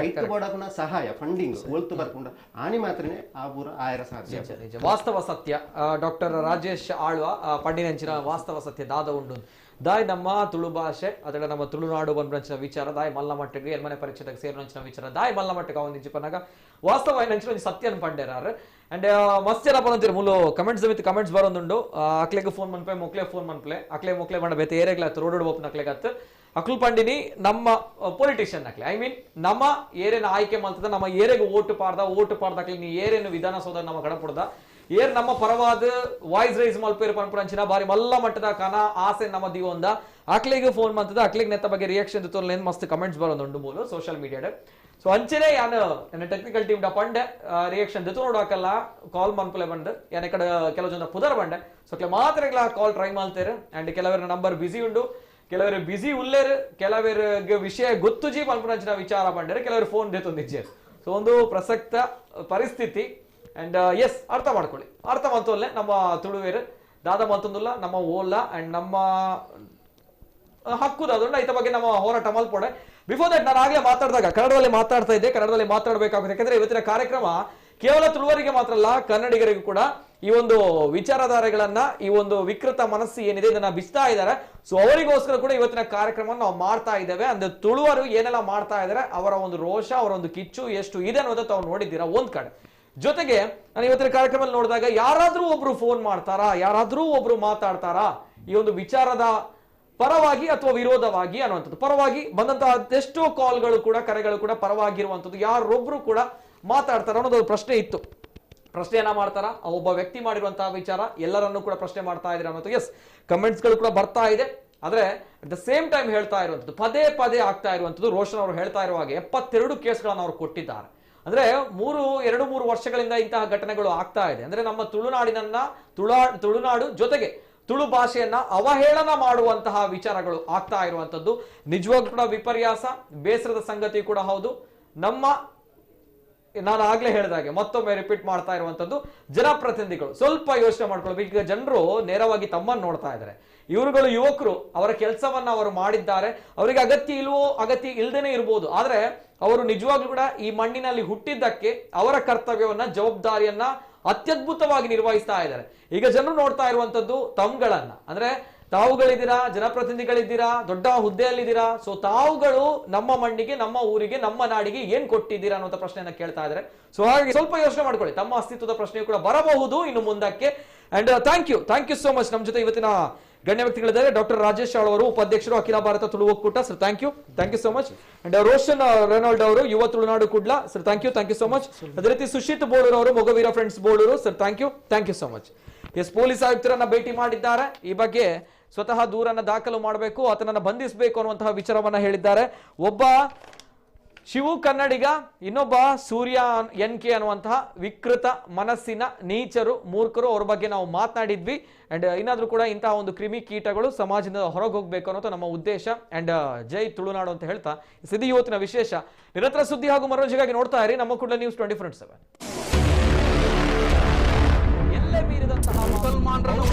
Speaker 5: ಐದು ಬೋರ್ಡ್ ಸಹಾಯ ಫಂಡಿಂಗ್ ಒಲ್ತು ಬರ್ಕೊಂಡ ಆನಿ ಮಾತ್ರನೇ ಆ ಪೂರ ಆಯರ ಸಾಧ್ಯ.
Speaker 1: ವಾಸ್ತವ ಸತ್ಯ ಡಾಕ್ಟರ್ ರಾಜೇಶ್ ಆಳ್ವ ಪಂಡಿನಂಚಿನ ವಾಸ್ತವ ಸತ್ಯ ದಾದ ಉಂಡು ದಾಯ್ ನಮ್ಮ ತುಳು ಭಾಷೆ ಅದರ ನಮ್ಮ ತುಳುನಾಡು ಬಂದ್ರಂಚಿನ ವಿಚಾರ ದಾಯ್ ಮಲ್ಲ ಮಟ್ಟಿಗೆ ಎಲ್ಮನೆ ಪರಿಚಯದಾಗ ಸೇರುವಂಚಿನ ವಿಚಾರ ದಾಯ್ ಮಲ್ಲ ಮಟ್ಟಿಗೆ ಅವನ ನಿಜಪನಾಗ ವಾಸ್ತವ ಏನಂಚಿನ ಒಂಜಿ ಸತ್ಯನ್ ಪಂಡೇರಾರ್ ಅಂಡ್ ಮಸ್ತ್ ಜನ ಬರಂತೀರಿ ಮೂಲು comments with comments ಬರೋದುಂಡು ಅಕ್ಲೆಗ್ ಫೋನ್ ಮನ್ಪೆ ಮೊಕ್ಲೆ ಫೋನ್ ಮನ್ಪ್ಲೆ ಅಕ್ಲೆ ಮೊಕ್ಲೆ ಬಂಡ ಬೇತೆ ಏರೆಗ್ಲಾತ್ ರೋಡ್ ಓಪನ್ ಅಕ್ಲೆಗತ್ ಅಕ್ಲು ಪಂಡಿನಿ ನಮ್ಮ ಪೊಲಿಟಿಷಿಯನ್ ಅಕ್ಲೆ I mean ನಮ್ಮ ಏರೇನ ಆಯ್ಕೆ ಮಾಡ್ತದ ನಮ್ಮ ಏರೆಗೆ ಓಟು ಪಾರ್ದ ಅಕ್ಲೆ ನೀ ಏರೇನು ವಿಧಾನಸೌಧ ನಮ್ಮ ಕಡಪುಡ್ದ ಏರ್ ನಮ್ಮ ಪರವಾದ ವಾಯ್ಸ್ ರೈಸ್ ಮಲ್ಪೇರು ಪನ್ಪುರಂಚಿನ ಬಾರಿ ಮಲ್ಲ ಮಟ್ಟದ ಕನ ಆಸೆ ನಮ್ಮ ದಿವೊಂದ ಅಕ್ಲೆಗೆ ಫೋನ್ ಮಾಡ್ತದ ಅಕ್ಲೆಗ್ ನೆತ್ತ ಬಗ್ಗೆ ರಿಯಾಕ್ಷನ್ ತೋರ್ಲೇನ್ ಮಸ್ತ್ ಕಮೆಂಟ್ಸ್ ಬರೋದುಂಡು ಮೂಲು ಸೋಷಿಯಲ್ ಮೀಡಿಯಾಡ್. ಸೊ ಅಂಚನೆ ಯಾನು ನನ್ನ ಟೆಕ್ನಿಕಲ್ ಟೀಮ್ ಡ ಪಂಡೆ ರಿಯಾಕ್ಷನ್ ದೆತ್ತು ನೋಡಾಕಲ್ಲ ಕಾಲ್ ಮನ್ಪುಲೆ ಬಂದು ಯಾನೆ ಕಡೆ ಕೆಲವು ಜನ ಪುದರ್ ಬಂಡೆ ಸೊ ಕೆಲ ಮಾತ್ರ ಕಾಲ್ ಟ್ರೈ ಮಾಡ್ತಾರೆ ಅಂಡ್ ಕೆಲವರ ನಂಬರ್ ಬಿಸಿ ಉಂಡು ಕೆಲವರು ಬಿಸಿ ಉಲ್ಲೇರು ಕೆಲವರಿಗೆ ವಿಷಯ ಗೊತ್ತುಜಿ ಪನ್ಪುರಂಚಿನ ವಿಚಾರ ಬಂಡೇರು ಕೆಲವರು ಫೋನ್ ದೆತ್ತೊಂದಿಜ್ಜೆ. ಸೊ ಒಂದು ಪ್ರಸಕ್ತ ಪರಿಸ್ಥಿತಿ ಅಂಡ್ ಎಸ್ ಅರ್ಥ ಮಾಡ್ಕೊಳ್ಳಿ ಅರ್ಥ ಮಾಡ್ತೋಲ್ಲೆ ನಮ್ಮ ತುಳುವೇರು ದಾದ ಮತ್ತೊಂದುಲ್ಲ ನಮ್ಮ ಓಲ್ಲ ಅಂಡ್ ನಮ್ಮ ಹಕ್ಕುದ ಅದೊಂಡು ಐತ ಬಗ್ಗೆ ನಮ್ಮ ಹೋರಾಟ ಮಲ್ಪೋಡೆ. ಬಿಫೋರ್ that ನಾನು ಆಗಲೇ ಮಾತಾಡಿದಾಗ ಕನ್ನಡದಲ್ಲಿ ಮಾತಾಡ್ತಾ ಇದ್ದೆ, ಕನ್ನಡದಲ್ಲಿ ಮಾತಾಡಬೇಕಾಗುತ್ತೆ ಯಾಕಂದ್ರೆ ಇವತ್ತಿನ ಕಾರ್ಯಕ್ರಮ ಕೇವಲ ತುಳುವರಿಗೆ ಮಾತ್ರ ಅಲ್ಲ ಕನ್ನಡಿಗರಿಗೂ ಕೂಡ. ಈ ಒಂದು ವಿಚಾರಧಾರೆಗಳನ್ನ, ಈ ಒಂದು ವಿಕೃತ ಮನಸ್ಸು ಏನಿದೆ ಇದನ್ನ ಬಿಚ್ತಾ ಇದ್ದಾರೆ. ಸೊ ಅವರಿಗೋಸ್ಕರ ಕೂಡ ಇವತ್ತಿನ ಕಾರ್ಯಕ್ರಮವನ್ನು ನಾವು ಮಾಡ್ತಾ ಇದ್ದೇವೆ. ಅಂದ್ರೆ ತುಳುವರು ಏನೆಲ್ಲ ಮಾಡ್ತಾ ಇದ್ದಾರೆ, ಅವರ ಒಂದು ರೋಷ, ಅವರ ಒಂದು ಕಿಚ್ಚು ಎಷ್ಟು ಇದೆ ಅನ್ನೋದು ತಾವು ನೋಡಿದ್ದೀರಾ ಒಂದ್ ಕಡೆ. ಜೊತೆಗೆ ನಾನು ಇವತ್ತಿನ ಕಾರ್ಯಕ್ರಮದಲ್ಲಿ ನೋಡಿದಾಗ ಯಾರಾದ್ರೂ ಒಬ್ರು ಫೋನ್ ಮಾಡ್ತಾರಾ, ಯಾರಾದ್ರೂ ಒಬ್ರು ಮಾತಾಡ್ತಾರಾ ಈ ಒಂದು ವಿಚಾರದ ಪರವಾಗಿ ಅಥವಾ ವಿರೋಧವಾಗಿ ಅನ್ನುವಂಥದ್ದು. ಪರವಾಗಿ ಬಂದಂತಹ ಅದೆಷ್ಟೋ ಕಾಲ್ಗಳು ಕೂಡ, ಕರೆಗಳು ಕೂಡ ಪರವಾಗಿರುವಂಥದ್ದು, ಯಾರೊಬ್ರು ಕೂಡ ಮಾತಾಡ್ತಾರ ಅನ್ನೋದು ಪ್ರಶ್ನೆ ಇತ್ತು. ಪ್ರಶ್ನೆಯನ್ನ ಮಾಡ್ತಾರ, ಆ ಒಬ್ಬ ವ್ಯಕ್ತಿ ಮಾಡಿರುವಂತಹ ವಿಚಾರ ಎಲ್ಲರನ್ನೂ ಕೂಡ ಪ್ರಶ್ನೆ ಮಾಡ್ತಾ ಇದ್ದೀರಾ ಅನ್ನೋದು. ಎಸ್, ಕಮೆಂಟ್ಸ್ಗಳು ಕೂಡ ಬರ್ತಾ ಇದೆ. ಆದ್ರೆ ಅಟ್ the same time ಹೇಳ್ತಾ ಇರುವಂಥದ್ದು, ಪದೇ ಪದೇ ಆಗ್ತಾ ಇರುವಂಥದ್ದು, ರೋಷನ್ ಅವರು ಹೇಳ್ತಾ ಇರುವ ಹಾಗೆ 72 ಕೇಸ್ಗಳನ್ನು ಅವರು ಕೊಟ್ಟಿದ್ದಾರೆ. ಅಂದ್ರೆ 2-3 ವರ್ಷಗಳಿಂದ ಇಂತಹ ಘಟನೆಗಳು ಆಗ್ತಾ ಇದೆ. ಅಂದ್ರೆ ನಮ್ಮ ತುಳುನಾಡಿನನ್ನ, ತುಳುನಾಡು ಜೊತೆಗೆ ತುಳು ಭಾಷೆಯನ್ನ ಅವಹೇಳನ ಮಾಡುವಂತಹ ವಿಚಾರಗಳು ಆಗ್ತಾ ಇರುವಂಥದ್ದು ನಿಜವಾಗ್ಲೂ ಕೂಡ ವಿಪರ್ಯಾಸ, ಬೇಸರದ ಸಂಗತಿ ಕೂಡ ಹೌದು. ನಮ್ಮ, ನಾನು ಆಗ್ಲೇ ಹೇಳಿದಾಗೆ ಮತ್ತೊಮ್ಮೆ ರಿಪೀಟ್ ಮಾಡ್ತಾ ಇರುವಂತದ್ದು, ಜನಪ್ರತಿನಿಧಿಗಳು ಸ್ವಲ್ಪ ಯೋಚನೆ ಮಾಡ್ಕೊಳ್ಬೇಕು. ಈಗ ಜನರು ನೇರವಾಗಿ ತಮ್ಮನ್ನು ನೋಡ್ತಾ ಇದ್ದಾರೆ. ಇವರುಗಳು ಯುವಕರು, ಅವರ ಕೆಲಸವನ್ನ ಅವರು ಮಾಡಿದ್ದಾರೆ, ಅವರಿಗೆ ಅಗತ್ಯ ಇಲ್ವೋ ಅಗತ್ಯ ಇಲ್ದೇನೆ ಇರ್ಬೋದು, ಆದ್ರೆ ಅವರು ನಿಜವಾಗ್ಲೂ ಕೂಡ ಈ ಮಣ್ಣಿನಲ್ಲಿ ಹುಟ್ಟಿದ್ದಕ್ಕೆ ಅವರ ಕರ್ತವ್ಯವನ್ನ, ಜವಾಬ್ದಾರಿಯನ್ನ ಅತ್ಯದ್ಭುತವಾಗಿ ನಿರ್ವಹಿಸ್ತಾ ಇದ್ದಾರೆ. ಈಗ ಜನರು ನೋಡ್ತಾ ಇರುವಂತದ್ದು ತಮ್ಗಳನ್ನ, ಅಂದ್ರೆ ತಾವುಗಳಿದ್ದೀರಾ, ಜನಪ್ರತಿನಿಧಿಗಳಿದ್ದೀರಾ, ದೊಡ್ಡ ಹುದ್ದೆಯಲ್ಲಿದ್ದೀರಾ, ಸೊ ತಾವುಗಳು ನಮ್ಮ ಮಣ್ಣಿಗೆ, ನಮ್ಮ ಊರಿಗೆ, ನಮ್ಮ ನಾಡಿಗೆ ಏನ್ ಕೊಟ್ಟಿದ್ದೀರಾ ಅನ್ನುವಂಥ ಪ್ರಶ್ನೆಯನ್ನ ಕೇಳ್ತಾ ಇದ್ದಾರೆ. ಸೊ ಹಾಗಾಗಿ ಸ್ವಲ್ಪ ಯೋಚನೆ ಮಾಡ್ಕೊಳ್ಳಿ, ತಮ್ಮ ಅಸ್ತಿತ್ವದ ಪ್ರಶ್ನೆ ಕೂಡ ಬರಬಹುದು ಇನ್ನು ಮುಂದಕ್ಕೆ. And thank you so much. ನಮ್ಮ ಜೊತೆ ಇವತ್ತಿನ ಗಣ್ಯ ವ್ಯಕ್ತಿಗಳಿದ್ದಾರೆ. ಡಾಕ್ಟರ್ ರಾಜೇಶ್ ಶಾಳ್ ಅವರು, ಉಪಾಧ್ಯಕ್ಷರು, ಅಖಿಲ ಭಾರತ ತುಳು ಒಕ್ಕೂಟ. Sir thank you so much. And Roshan Reynold ಅವರು, ಯುವ Tulunadu Kudla. Sir thank you so much. ಅದೇ ರೀತಿ ಸುಶೀತ್ ಬೋಳೂರು ಅವರು, Mogaveera friends Boloor. Sir thank you so much. Yes, police ಆಯುಕ್ತರನ್ನ ಭೇಟಿ ಮಾಡಿದ್ದಾರೆ. ಈ ಬಗ್ಗೆ ಸ್ವತಃ ದೂರನ್ನ ದಾಖಲು ಮಾಡಬೇಕು, ಆತನನ್ನ ಬಂಧಿಸಬೇಕು ಅನ್ನುವಂತಹ ವಿಚಾರವನ್ನ ಹೇಳಿದ್ದಾರೆ. ಒಬ್ಬ ಶಿವು ಕನ್ನಡಿಗ, ಇನ್ನೊಬ್ಬ ಸೂರ್ಯ ಎನ್ ಕೆ ಅನ್ನುವಂತಹ ವಿಕೃತ ಮನಸ್ಸಿನ ನೀಚರು, ಮೂರ್ಖರು, ಅವ್ರ ಬಗ್ಗೆ ನಾವು ಮಾತನಾಡಿದ್ವಿ. ಅಂಡ್ ಇನ್ನಾದ್ರೂ ಕೂಡ ಇಂತಹ ಒಂದು ಕ್ರಿಮಿ ಕೀಟಗಳು ಸಮಾಜದಿಂದ ಹೊರಗೆ ಹೋಗ್ಬೇಕು ಅನ್ನೋದು ನಮ್ಮ ಉದ್ದೇಶ. ಅಂಡ್ ಜೈ ತುಳುನಾಡು ಅಂತ ಹೇಳ್ತಾ ಸಿದ್ದಿ ಇವತ್ತಿನ ವಿಶೇಷ. ನಿರಂತರ ಸುದ್ದಿ ಹಾಗೂ ಮನೋರಂಜನೆಗಾಗಿ ನೋಡ್ತಾ ಇರಿ ನಮ್ಮ ಕುಡ್ಲ ನ್ಯೂಸ್ 24/7. ಎಲ್ಲೇ ಮೀರಿದಂತಹ ಮುಸಲ್ಮಾನರನ್ನು